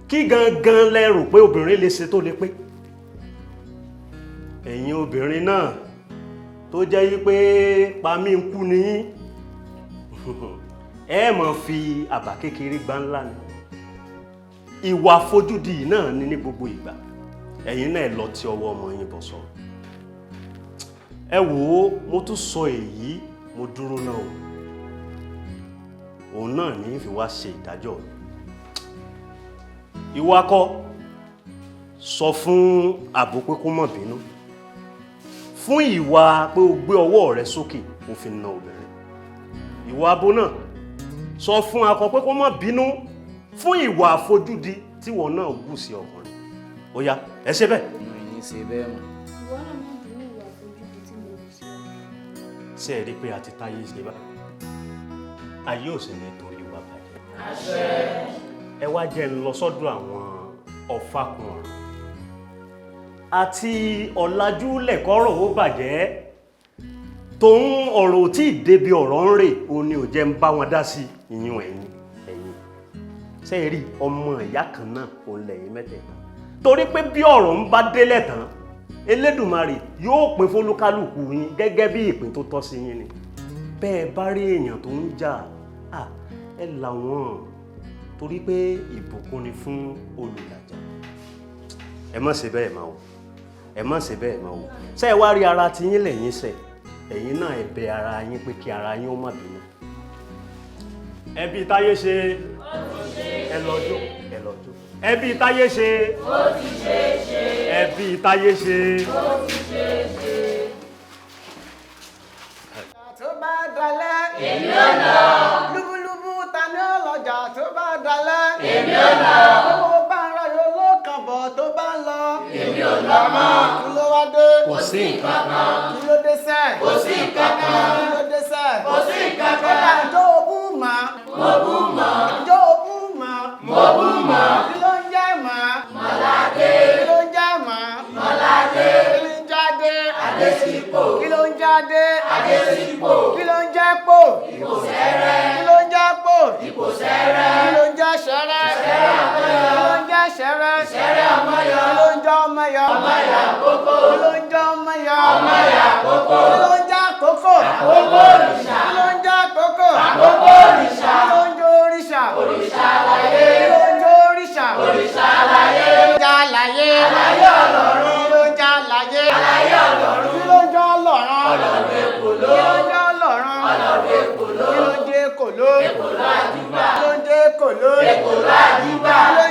kí gangan lẹ rò pé obìnrin lè ṣe tó lè pé? Ẹ̀yin obìnrin náà tó jẹ́ yí pé pamí ń kú ni yín, ẹ máa fi àbá kékeré gbá ńlá ni. Ìwà àfojúdi náà ni ní gbogbo ìgbà. Ẹ̀yin náà lọ ti ọwọ́ ọmọ yín bọ̀ sọ̀rọ̀. Ẹ wò ó, mo tún sọ èyí, mo dúró náà o. Òun náà ní fi wá ṣe ìdájọ́ mi. Ìwọ akọ, sọ fún àbò pé kó má bínú fún ìwà pé o gbé ọwọ́ rẹ sókè o fi na obìnrin. Ìwọ abo náà, sọ fún akọ pé kó má bínú fún ìwà àfojúdi tíwọ náà wù sí ọkùnrin. Ó yá, ẹ ṣe bẹ́ẹ̀. Mi ò ní ṣe bẹ́ẹ̀ mọ́. Ìwọ náà má bínú ìwà àfojúdi tí mo wù sí ọ. Ṣé ẹ rí i pé a ti táyé ṣe báyìí? Ayé ò sì ní torí wa bàjẹ́. Ẹ wá jẹ́ ń lọ sọ́dọ̀ àwọn ọ̀fàkùn ọ̀rọ̀ àti ọ̀làjú lẹ̀kọ́rọ̀ ó bàjẹ́ tòun ọ̀rọ̀ ò tí ì débi ọ̀rọ̀ ń rè, òun ni ò jẹ́ ń bá wọn dá sí ìyún. Ẹ̀yìn ẹ̀yìn ṣé ẹ rí ọmọ ìyá kan náà òun lẹ̀yìn mẹ́tẹ̀ẹ̀ta, torí pé bí ọ̀rọ̀ ń bá délẹ̀ tán, Elédùmarè yóò pín fólúkálùkù yín gẹ́gẹ́ bí ìpín tó tọ́ sí yín ni. Bẹ́ẹ̀ bá rí èèyàn tó ń jà, ẹ là wọ́n, torí pé ìbùkún ni fún olùlàjà. Ẹ má ṣe bẹ́ẹ̀ máa wò, ẹ má ṣe bẹ́ẹ̀ máa wò. Ṣé ẹ wá rí ara tí yín lẹ́yìn ṣe? Ẹ̀yin náà ẹ bẹ̀ ara yín pé kí ara yín ó má bínú. Ẹbí Táyé ṣe, ẹ lọ jó, ẹ lọ jó. Ẹbí Táyé ṣe, ẹbí Táyé ṣe. Tó bá dalẹ̀, èmi ò lọ. Lúbúlúbú ta ni ó lọ́jà tó bá dalẹ̀, èmi ò lọ. Owó bá ń ráyò ló kàn bọ̀ tó bá ń lọ, èmi ò lọ mọ́. Kí ló wá dé? Kò sí nǹkan kan. Kí ló dé sẹ́? Kò sí nǹkan kan. Kí ló dé sẹ́? Kò sí nǹkan kan. Kódà ìjọ òbú mà. Mo bú mọ́. Ìjọ òbú mà. Mo bú mọ́. Kí ló ń jẹ́ mà? Mọ́ládé. Kí ló ń jẹ́ mà? Mọ́ládé. Kí ló ń jáde? Adésípò. Kí ló ń jáde? Adésípò. Kí ló ń jẹ́ pò? Ipò sẹ́rẹ́. Kí ló ń jẹ́ pò? Ipò sẹ́rẹ́. Kí ló ń jẹ́ sẹ́rẹ́? Sẹ́rẹ́ ọmọyọ. Kí ló ń jẹ́ sẹ́rẹ́? Sẹ́rẹ́ ọmọyọ. Kí ló ń jẹ́ ọmọyọ? Ọmọyọ àkókò. Kí ló ń jẹ́ ọmọyọ? Ọmọyọ àkókò. Kí ló ń jẹ́ àkókò? Àkókò òrìṣà. Kí ló ń jẹ́ àkókò? Àkókò òrìṣà. Kí ló ń jẹ́ òrìṣà? Òrìṣà àlàyé. Kí ló ń jẹ́ òrìṣà? Òrìṣà àlàyé. Kí ló ń jẹ́ àlàyé? Àlàyé ọlọ́run. Kí ló ń jẹ́ àlàyé? Àlàyé ọlọ́run. Kí ló ń jẹ́ ọlọ́run? Ọlọ́run èkòló. Kí ló ń jẹ́ ọlọ́run? Ọlọ́run èkòló. Kí ló ń jẹ́ èkòló? Èkòló àjúbà. Kí ló ń jẹ́ èkòló? Èkòló àjúbà. Kí ló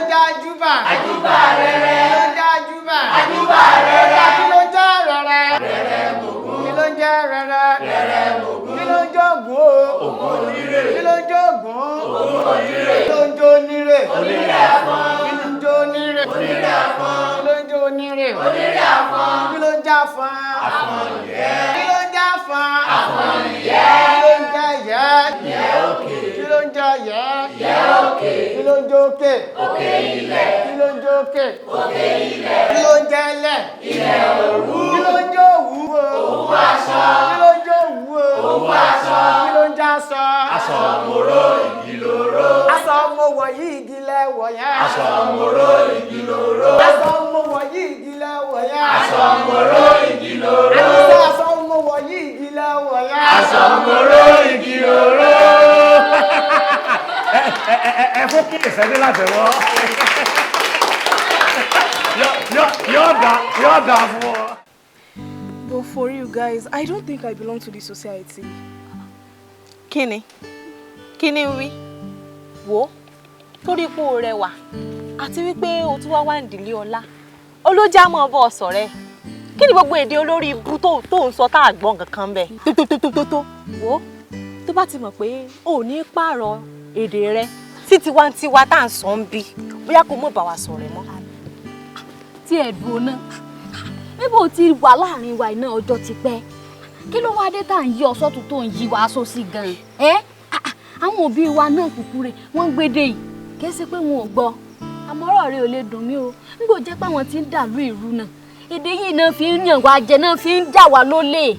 Ajúbà. Ajúbà rẹ̀rẹ̀. Kí ló ń jẹ́ ajúbà? Ajúbà rẹ̀rẹ̀. Kí ló ń jẹ́ rẹ̀rẹ̀? Rẹ̀rẹ̀ mògún. Kí ló ń jẹ́ rẹ̀rẹ̀? Rẹ̀rẹ̀ mògún. Kí ló ń jẹ́ ògún o? Ògún onírè. Kí ló ń jẹ́ ògún? Ògún onírè. Kí ló ń jẹ́ onírè? Onírè àfọ́n. Kí ló ń jẹ́ onírè? Onírè àfọ́n. Kí ló ń jẹ́ onírè? Onírè àfọ́n. Kí ló ń jẹ́ àfọ́n? Àfọ́n nìyẹn. Kí ló ń jẹ́ àfọ́n? Àfọ́n nìyẹn. Kí ló ń jẹ́ yẹ́? Yẹ́ òkè. Kí ló ń jẹ́ yẹ́? Yẹ́ òkè. Kí ló ń jẹ́ òkè? Òkè ilẹ̀. Kí ló ń jẹ́ òkè? Òkè ilẹ̀. Kí ló ń jẹ́ ilẹ̀? Ilẹ̀ òwú. Kí ló ń jẹ́ òwú o? Òwú aṣọ. Kí ló ń jẹ́ òwú o? Òwú aṣọ. Kí ló ń jẹ́ aṣọ? Aṣọ mòró igi lóró. Aṣọ mo wọ̀ yí igi lẹ wọ̀ yẹn. Aṣọ mòró igi lóró. Aṣọ mo wọ̀ yí igi lẹ wọ̀ yẹn. Aṣọ mòró igi lóró. Àníṣe aṣọ mo wọ̀ yí igi lẹ wọ̀ yẹn. Aṣọ mòró igi lóró. Ẹ fún kí ìṣẹ́jú látẹ̀wọ́. Yóò dà fún ọ. But for you guys, I don't think I belong to this society. Kíni? Kíni ń wí? Wò ó, torí pé o rẹwà àti wípé o tún wá wá ìdílé ọlá. Olójà mọ̀ bọ́ ọ sọ̀rẹ́. Kí ni gbogbo èdè olórí ibú tó ń sọ tá a gbọ́ nǹkan kan bẹ́ẹ̀? Tótótótótó. Wò ó, tó bá ti mọ̀ pé o ò ní pààrọ̀ èdè rẹ sí tiwantiwa tá à ń sọ ń bí, bóyá kò mọ̀ bá wa sọ̀rẹ́ mọ́. Tí ẹ dùn náà, bíbò ti wà láàrin wa iná ọjọ́ ti pẹ́, kí ló wáá dé tá à ń yí ọsọ́ tó tó ń yí wa aṣọ sí gan-an? Ẹ́ àwọn òbí wa náà kúkú rè wọ́n ń gbédè yìí, kì í ṣe pé wọn ò gbọ́. Àmọ́ ọ̀rọ̀ rẹ ò lè dùn mí o, nígbò jẹ́ pé àwọn tí ń dàlú ìrú náà, èdè yìí náà fi ń yàn wá jẹ náà fi ń jà wá lólè.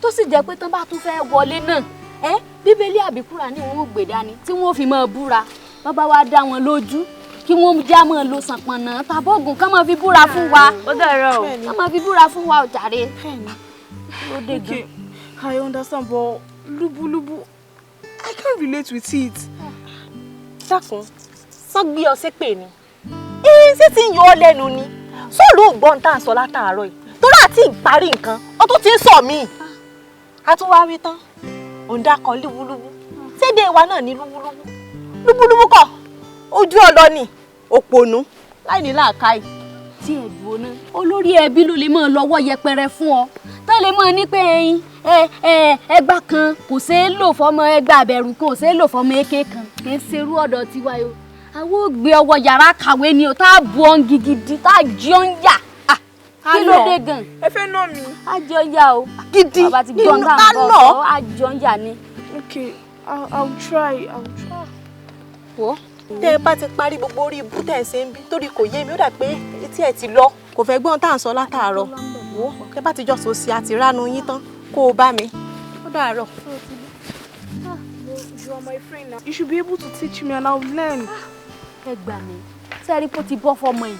Tó sì jẹ́ pé tán bá tún fẹ́ wọlé náà, ẹ́ Bíbélì àbí Kùránì wọn ò gbé dání tí wọ́n fi máa búra, bàbá wa dá wọn lójú kí wọ́n já máa lo sànpọ̀nà tàbọ̀gùn ká máa fi búra fún wa. Ó dọ̀rọ̀ o. Ká máa fi búra fún wa ọ̀jàre. Okay, I understand, but lúbúlúbú, I can't relate with it. Dákun, sán gbé ọ ṣépè ni. Ṣé tí ń yọ ọ lẹ́nu ni? Sọ́ọ̀lù ò gbọ́n tá à ń sọ látàárọ̀ yìí. Torí àti ìparí nǹkan, ó tún ti ń sọ míì. A tún wá wí tán, òun dákọ̀ lúbúlúbú. Sédè wa náà ní lúbúlúbú. Lúbúlúbú kọ́, ojú ọlọ ni, òpònú, láì ní làákàyè. Tí ẹ dúró ná, olórí ẹbí ló lè máa lọ́wọ́ yẹpẹrẹ fún ọ. Tá lè máa ní pé ẹyin ẹgbà kan kò ṣeé lò fọmọ ẹgbà àbẹ̀rù kan kò ṣeé lò fọmọ èké kan. Kì í ṣerú ọ̀dọ̀ tiwa yìí o. Àwọn ò gbé ọwọ́ yàrá kàwé ni o, tá a bu ọ́n gidi, tá a jí ọ́n yà. Kí ló dé gan? Ẹ fẹ́ nà mí. A jọ ń yà o. Gidi nínú ká nà. A jọ ń yà ni. Okay, I'll try, I'll try. Wo tẹ́ ẹ bá ti parí gbogbo orí ibú tẹ́ ẹ ṣe ń bí torí kò yé mi ó dà pé etí ẹ ti lọ kò fẹ́ gbọ́n tá à ń sọ látàárọ̀. Wo tẹ́ bá ti jọ sòsì àti ránu yín tán kó o bá mi. Ó dàárọ̀. You are my friend now. You should be able to teach me and I'll learn. Ẹ gbà mí, sẹ́rí kó ti bọ́ fọmọ yìí.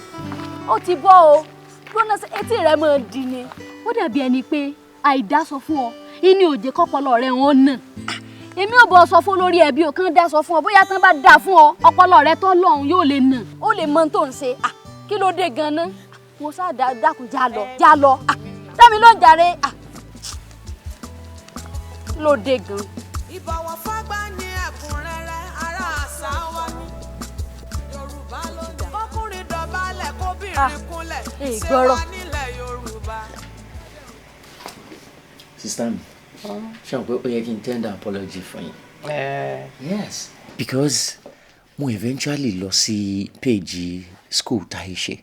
Ó ti bọ́ o, gbọ́nà etí rẹ̀ máa di ni. Ó dàbí ẹni pé àìdá sọ fún ọ, ìní òjé kọ́pọlọ rẹ̀ wọn nà. Èmi ò bọ̀ sọ fún lórí ẹbí o kàn dá sọ fún ọ, bóyá tán bá dá fún ọ, ọpọlọ rẹ tó lọ́hùn yóò lè nà. Ó lè mọ ohun tó ń ṣe. Kí ló dé gan-an? Mo sá dákun já lọ, já lọ. Dámi ló ń jàre. Kí ló dé gan-an? Ìbọ̀wọ̀ fágbà ní ẹ̀kúnrẹ́rẹ́ ará àṣà wa ní. Yorùbá ló ń jà. Kọ́kùnrin dọ̀bálẹ̀ kóbìnrin kúnlẹ̀. Ṣé wà nílẹ̀ Yorùbá? Sister mi, ṣé o pé ó yẹ kí n tender apology fún yín? Yes, because mo eventually lọ sí page school Táyéṣe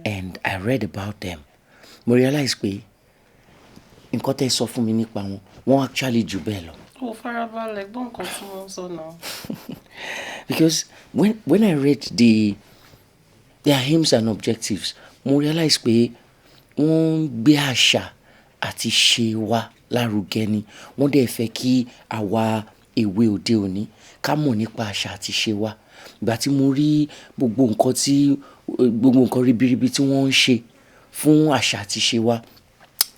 and I read about them. Mo realize pé nǹkan tẹ́ sọ fún mi nípa wọn, wọ́n actually jù bẹ́ẹ̀ lọ. Ó farabalẹ̀ gbọ́ nǹkan tí wọ́n sọ náà. Because when I read their aims and objectives, mo realize pé wọ́n ń gbé àṣà àti ṣe wa lárugẹ ni. Wọ́n dẹ̀ fẹ́ kí àwa èwe òde òní ká mọ̀ nípa àṣà àti ṣe wa. Ìgbà tí mo rí gbogbo nǹkan ribiribi tí wọ́n ń ṣe fún àṣà àti ṣe wa,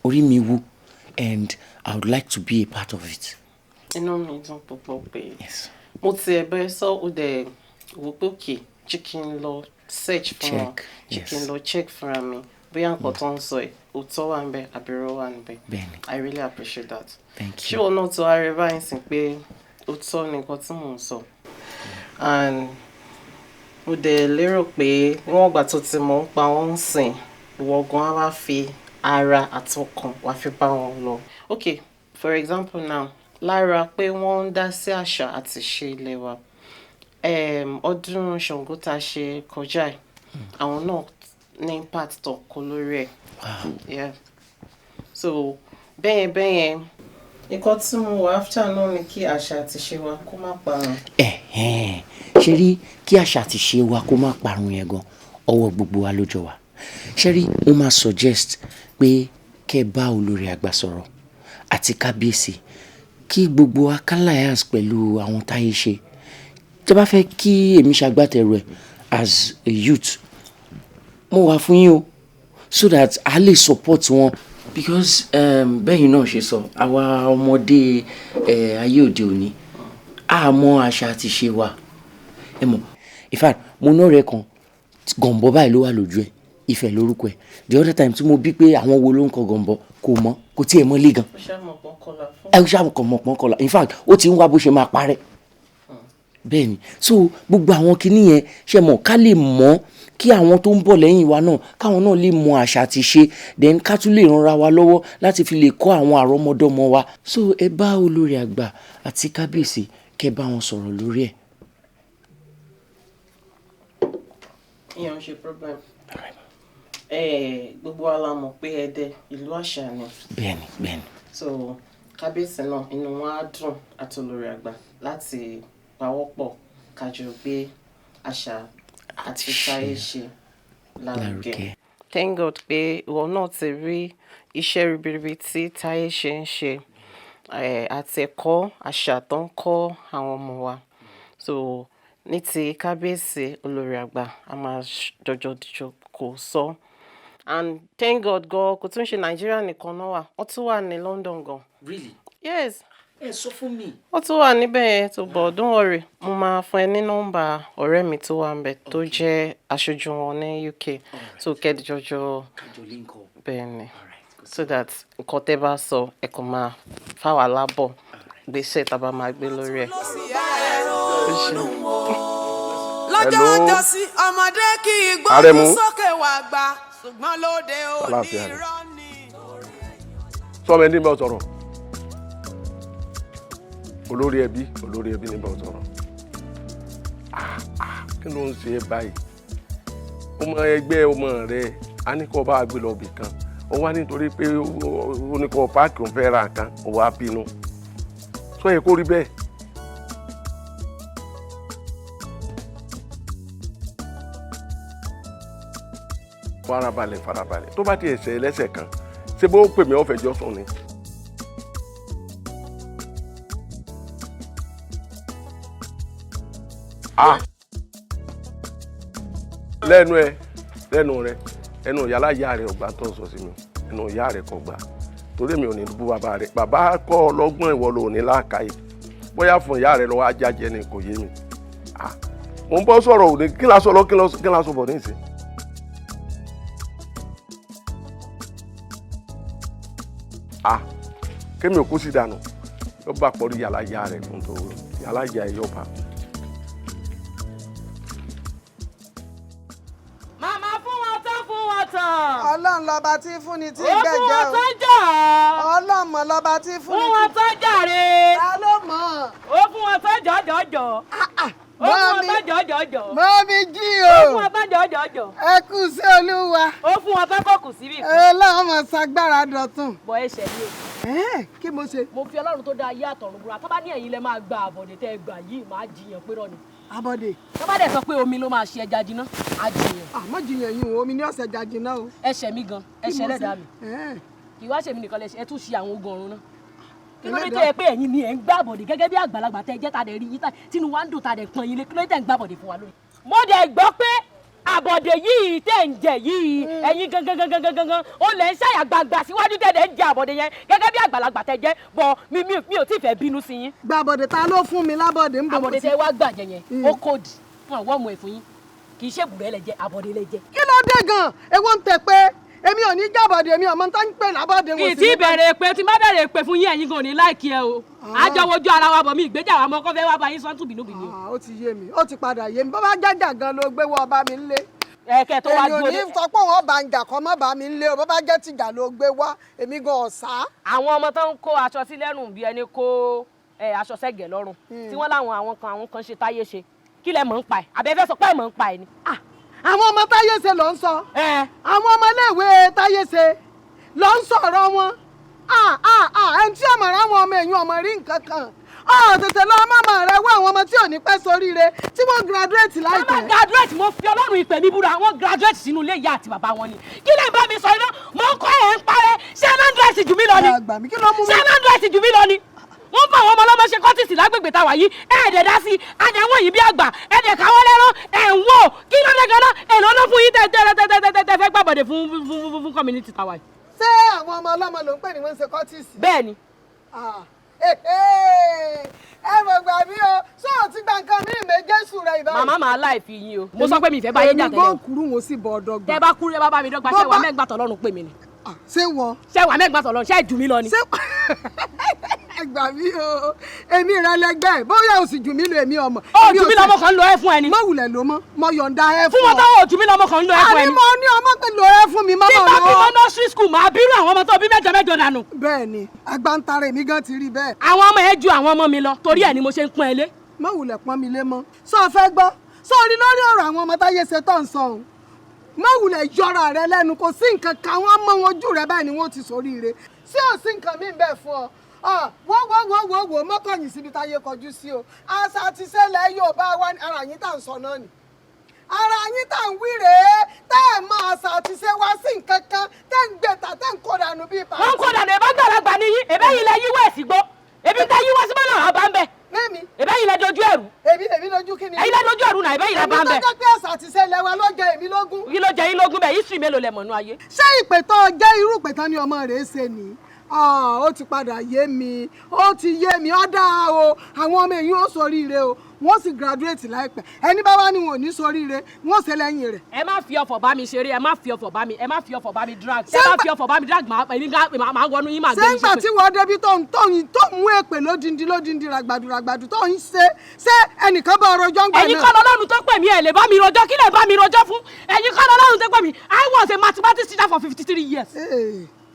orí mi wú and I would like to be a part of it. Inú mi dùn púpọ̀ pé mo ti ẹ̀bẹ̀ sọ ó dẹ̀ wò pé òkè jẹ́ kí n lọ search fún wọn, jẹ́ kí n lọ check fúnra mi bóyá nǹkan tó ń sọ ẹ̀ òótọ́ wà níbẹ̀ àbí irọ́ wà níbẹ̀. I really appreciate that. Thank you. Ṣé o náà tó ara ẹ báyìí sìn pé òótọ́ ni nǹkan tí mò ń sọ? And Mo dẹ̀ lérò pé níwọ̀n ìgbà tó ti mọ̀ ń pa wọ́n ń sìn, ìwọ gan á wá fi ara àtọkàn wá fi bá wọn lọ. Okay, for example now, lára pé wọ́n ń dá sí àṣà àti ìṣe ilé wa, ọdún Ṣàngó tá a ṣe kọjá yìí, àwọn náà ní part tó kó lórí ẹ̀. Yeah. So bẹ́yẹn bẹ́yẹn, nǹkan tí mo wà after náà ni kí àṣà àti ìṣe wa kó má parun. Ẹ̀hẹ́n, ṣe rí, kí àṣà àti ìṣe wa kó má parun yẹn gan, ọwọ́ gbogbo wa ló jọ wà. Ṣe rí, mo máa suggest pé kẹ́ bá olórí àgbà sọ̀rọ̀ àti kábíyèsí, kí gbogbo wa ká liaise pẹ̀lú àwọn táyé ṣe. Tẹ́ bá fẹ́ kí èmi ṣagbátẹrù ẹ̀ as a youth, mo wà fún yín o, so that a lè support wọn, because bẹ́yìn náà ṣe sọ, àwa ọmọdé ayé òde òní, a mọ àṣà àti ìṣe wa. Ẹ mọ̀, in fact, mo ní ọ̀rẹ́ kan, gọ̀ǹbọ̀ báyìí ló wà lójú ẹ̀, Ifẹ̀ lórúkọ ẹ̀. The other time tí mo bí pé àwọn wo ló ń kọ gọ̀ǹbọ̀, kò mọ̀, kò tiẹ̀ mọ̀ lé gan. Ó ṣáà mọ̀ pọ́n kọlà fún. Ẹ ṣáà kọ̀ mọ̀ pọ́n kọlà. In fact, ó ti ń wá bó ṣe máa parẹ́ bẹ́ẹ̀ ni. So gbogbo àwọn kinní yẹn, ṣe mọ̀, ká lè mọ̀, kí àwọn tó ń bọ̀ lẹ́yìn wa náà, káwọn náà lè mọ àṣà àti ṣe, then ká tún lè ranra wa lọ́wọ́ láti fi lè kọ́ àwọn àrọ́mọdọ́mọ wa. So ẹ bá olórí àgbà àti kábíyèsí, kẹ́ bá wọn sọ̀rọ̀ lórí ẹ̀. Ìyẹn ò ṣe problem. Gbogbo wa la mọ̀ pé Ẹdẹ ìlú àṣà ni. Bẹ́ẹ̀ni, bẹ́ẹ̀ni. So kábíyèsí náà, inú wọn á dùn àti olórí àgbà láti pawọ́pọ̀ kájọ gbé àṣà àti táyé ṣe lárugẹ. Lárugẹ. Thank God pé ìwọ náà ti rí iṣẹ́ ribiribi tí táyé ṣe ń ṣe àti ẹ̀kọ́ àṣà tó ń kọ́ àwọn ọmọ wa. So ní ti kábíyèsí, olórí àgbà, a máa jọjọ dìjọ kò sọ. And thank God gan, kò tún ṣe Nàìjíríà nìkan náà wà, wọ́n tún wà ní London gan. Really? Yes. Ẹ sọ fún mi. Ó tún wà níbẹ̀ yẹn tó bọ̀. Don't worry, mo máa fún ẹ ní nọ́mbà ọ̀rẹ́ mi tó wà níbẹ̀, tó jẹ́ aṣojú wọn ní UK, so kẹ́ẹ̀dì jọjọ. Kájọ link up. Bẹ́ẹ̀ ni, so that nǹkan tẹ́ bá sọ, ẹ kàn máa fáwa lábọ̀ gbèsè tá a bá máa gbé lórí ẹ̀. Lọ́jọ́ ọjọ́ sí, ọmọdé kì í gbójú Àrẹ̀mú. sókè wá gbà, ṣùgbọ́n lóde òní Àlàáfíà ni. irọ́ ni. Sọmọ ẹni bá sọ̀rọ̀, olórí ẹbí, olórí ẹbí ní bá sọ̀rọ̀. Ah, ah, kí ló ń ṣe é báyìí? Ọmọ ẹgbẹ́ ọmọ rẹ a ní kó bá gbé lọ bì kan, ó wá nítorí pé ó ní kó páàkì, òun fẹ́ ra nǹkan, ó wá bínú. Sọ yẹ kó rí bẹ́ẹ̀. Farabalẹ̀, farabalẹ̀. Tó bá ti ẹsẹ̀ ẹlẹ́sẹ̀ kan, ṣé bó pè mí, ọ̀fẹ́ jọ sùn ni. Ah, lẹ́nu ẹ, lẹ́nu rẹ, ẹnu yàrá ìyá rẹ ọgbà tó ń sọ sí mi, ẹnu ìyá rẹ kò gbà, torí mi ò ní bú bàbá rẹ. Bàbá kọ́ ọlọ́gbọ́n, ìwọ ló ní làákàyè. Bóyá fún ìyá rẹ lọ́wọ́ ajá jẹ ni, kò yé mi. Ah, mo ń bọ́ sọ̀rọ̀ òní, kí la sọ lọ, kí la sọ bọ̀ nísìn. Ah, kémi ò kú sí dànù, yóò bá pọ̀rí yàrá ìyá rẹ fún tó yàrá ìyá ẹ yóò bá. Màmá fún wọn tán, fún wọn tán. Ọlọ́run lọ́ba tí fúnni tí Ó fún gbẹ̀jẹ̀ wọn o. tán jà. Ọlọ́run mọ̀ lọ́ba tí fúnni. Fún wọn tán jàre. Ta ló mọ̀? Ó fún wọn tán jọ̀jọ̀jọ̀. Ó fún wọn tán jọ̀jọ̀jọ̀. Mọ́mí jí o. Ó fún wọn tán jọ̀jọ̀jọ̀. Ẹ kú sí Olúwa. Ó fún wọn tán, kò kù síbì kan. Ọlọ́run mọ̀ ṣagbára dọ̀tun. Bọ̀ ẹsẹ̀ mi o. Kí mo ṣe? Mo fi Ọlọ́run tó dá ayé àtọ̀run búra, tó bá ní ẹ̀yin lẹ máa gba àbọ̀dé tẹ́ ẹ gbà yìí, máa jiyàn pé rọ ni. Abọ́dé. Tó bá dẹ̀ sọ pé omi ló máa ṣe ẹja jiná, á jiyàn. Àmọ́ jiyàn yìí o, omi ní ọ̀sẹ̀ ẹja jiná o. Ẹsẹ̀ mi gan, ẹsẹ̀ Kí mo ṣe? ẹlẹ́dàá mi. Kì í wá ṣèmi nìkan lẹ́sẹ̀, ẹ tún ṣe àwọn ogun ọ̀run náà. Kí ló dé tó Ẹlẹ́dàá. yẹ pé ẹ̀yin ni ẹ̀ ń gbàbọ̀dé gẹ́gẹ́ bí àgbàlagbà tẹ́ jẹ́, ta dẹ̀ rí yín tá tínú wa ń dùn, ta dẹ̀ pọ́n yín lé? Kí ló dé tẹ̀ ń gbàbọ̀dé fún wa lónìí? Mo dẹ̀ gbọ́ pé àbọ̀dé yìí tẹ̀ ń jẹ yìí, ẹ̀yin gangan gangan gangan gangan ó lẹ̀ ń ṣàyà gbangba síwájú tẹ̀ dẹ̀ ń jẹ àbọ̀dé yẹn gẹ́gẹ́ bí àgbàlagbà tẹ́ jẹ́ bọ̀. Mi ò tí ì fẹ́ bínú sí yín. Gbàbọ̀dé, ta ló fún mi lábọ̀dé ń bọ̀? Àbọ̀dé tẹ́ wá gbàjẹ yẹn, ó kòdì fún àwọn ọmọ ẹ̀ fún yín, kì í ṣe èbùrẹ́ lẹ jẹ, àbọ̀dé lẹ jẹ. Kí ló dé gan? Èwo ń tẹ pé Èmi ò ní jábọ̀dé, èmi ọmọ tó ń pè lábọ̀dé wọn. Kì í tí bẹ̀rẹ̀ èpè. Tí n bá bẹ̀rẹ̀ èpè fún yín, ẹ̀yin gan ò ní like ẹ o. Àjọ wojú ara wa bọ̀ mí ìgbéjà wa mọ́ kọ́ fẹ́ wá bá yín sọ́tù bínúbínú. Ó ti yé mi, ó ti padà yé mi. Bó bá jájà gan ló gbé wọ ọba mi ńlé. Ẹ̀kẹ́ tó wá Èmi ò dúró ní sọ pé òun ọba ń jà kọ́ mọ́ bá mi ńlé o. Bó bá jẹ́ tìjà ló gbé wá, èmi gan ọ̀sá. Àwọn ọmọ tó ń kó aṣọ sí lẹ́rùn bí ẹni kó aṣọ sẹ́gẹ̀ lọ́rùn, tí wọ́n láwọn àwọn kan ṣe táyé ṣe, kí lẹ mọ̀ ń pa ẹ̀? Àbẹ fẹ́ sọ pé ẹ̀ mọ̀ ń pa ẹ̀ ni? Àwọn ọmọ táyé ṣe ló ń sọ. Àwọn ọmọ iléèwé táyé ṣe ló ń sọ̀rọ̀ wọn. Ẹni tí ọmọ rẹ, àwọn ọmọ èèyàn ọmọ rí nǹkan kan, ọ tètè lọ mọ́mọ́ rẹ wá àwọn ọmọ tí ò ní pẹ́ sóríire, tí wọ́n graduate láìpẹ́. Wọ́n graduate, mo fi Ọlọ́run ìpè mi búra, wọ́n graduate sínú ilé ìyá àti bàbá wọn ni. Kí lè bá mi sọ iná mo ń kọ́ ẹ̀ ń parẹ́? Ṣé ẹ̀ náà ń dress jù mí lọ ni? Ṣé ẹ̀ náà ń dress jù mí lọ ni? Wọ́n fún àwọn ọmọ ọlọ́mọ ṣe cultist lágbègbè táwa yìí, ẹ̀ẹ́dẹ̀ dá sí àdéhùn yìí bí àgbà, ẹ̀ẹ́dẹ̀ káwọ́ lẹ́rán, ẹ̀ ń wò. Kí ló dé gan-an? Èlò ló fún yín tẹ́ tẹ́ tẹ́ tẹ́ tẹ́ tẹ́ fẹ́ gbàbọ̀dẹ̀ fún community táwa yìí? Ṣé àwọn ọmọ ọlọ́mọ ló ń pè ní wọ́n ń ṣe cultist? Bẹ́ẹ̀ ni. Ẹ mọ̀ gbà mí o, ṣé o ti gba nǹkan mí ìmẹ̀ Jésù rẹ ìbáyìí? Màmá, màá láì fi yín o. Mo sọ pé mi ìfẹ́ bá yé jà Èmi tẹ́lẹ̀ o. gbọ́ kúrú, wọn sì bọ̀ ọ̀dọ́gba. Tẹ́ bá kúrú, ẹ bá bá mi dọ́gba. Ṣé wàá mẹ́gbà tọ́lọ́run pè mí ni? Ṣé wọ? Ṣé wàá mẹ́gbà tọ́lọ́run? Ṣé jù mí lọ ni? Ẹ gbà mí o, èmi rẹ lẹgbẹ́, bóyá o sì jù mí lọ, èmi ọmọ. Ó jù mí lọ, ọmọ kan lo ẹ fún ẹni. Má wulẹ̀ ló mọ́, mo yọ̀ǹda ẹ fún Fún wọn táwọn ò jù mí lọ, ọmọ kan lo ẹ fún ẹni. Àní mo ní ọmọ pé lo ẹ fún mi, má Tí mọ̀ bá lọ. bímọ nursery school, màá bírú àwọn ọmọ tó bí mẹ́jọ mẹ́jọ dànù. Bẹ́ẹ̀ ni, agbántara èmi gan ti rí bẹ́ẹ̀. Àwọn ọmọ ẹ ju àwọn ọmọ mi lọ, torí ẹ ni mo ṣe ń pọ́n ẹ lé. Má wulẹ̀ pọ́n mi lé mọ́. Sọ fẹ́ gbọ́, sọ rí lórí ọ̀rọ̀ àwọn ọmọ táyé ṣe tó ń sọ òun, má wulẹ̀ yọra rẹ lẹ́nu. Kò sí nǹkan kan, wọ́n mọ wọn ojú rẹ báyìí ni wọ́n ti sóríire. Sí ò sí nǹkan míì bẹ́ẹ̀ fún ọ. Wọ́n wọ́n wọ́n wọ́n wọ́n mọ́kànyìn síbi táyé kọjú sí o. Àṣà àti ìṣẹ̀lẹ̀ Yorùbá wa ní ara yín tá à ń sọ náà ni, ara yín tá à ń wí rèé, tẹ́ ẹ̀ mọ àṣà àti ìṣe wa sí nǹkan kan, tẹ́ ń gbé ta, tẹ́ ń kó dànù bíi pàṣẹ. Wọ́n kó dànù. Ẹ̀bá gbàlagbà ni yín, ẹ̀bẹ́ yìí lẹ yíwọ́ ẹ̀sìn gbó, ebi tẹ yíwọ́ sí mọ́nà àbá ń bẹ̀. Lẹ́mi. Ẹ̀bẹ́ yìí lẹ dojú ẹ̀rù. Èmi lèmi lójú kí ni? Ẹ̀yin lẹ dojú ẹ̀rù náà, ẹ̀bẹ́ yìí lẹ bá ń bẹ̀. Èmi tó jẹ́ pé àṣà àti ìṣẹ̀lẹ̀ wa ló jẹ èmi lógún. Kí ló jẹ yín lógún bẹ́ẹ̀? History mélòó lẹ mọ̀ nú ayé? Ṣé ìpè tó jẹ́ irú ìpè tán ni ọmọ rẹ̀ ṣe ni? Ó ti padà yé mi, ó ti yé mi. Ó dáa o, àwọn ọmọ èyí ó ṣoríire o, wọ́n sì graduate láìpẹ́. Ẹni bá wá ní wọn ò ní ṣoríire, wọ́n ṣe lẹ́yìn rẹ̀. Ẹ má fi ọ̀fọ̀ bá mi ṣeré, ẹ má fi ọ̀fọ̀ bá mi, ẹ má fi ọ̀fọ̀ bá mi drag. Ẹ má fi ọ̀fọ̀ bá mi drag, màá èmi gá màá wọnú yín, màá gbé Ṣé yín ń gbà ṣépè. tí wọ́n débi tó ń tó ń tó ń mú èpè lódindi lódindi, ràgbàdù ràgbàdù tó ń ṣe, ṣé ẹnìkan bá ọrọ̀ ọjọ́ ń gbà náà? Ẹ̀yin kọ́ lọ́lọ́run tó pè mí, ẹ̀ lè bá mi rojọ́. Kí lè bá mi rojọ́ fún? Ẹ̀yin kọ́ lọ́lọ́run tó pè mí. I was a mathematics teacher for 53 years.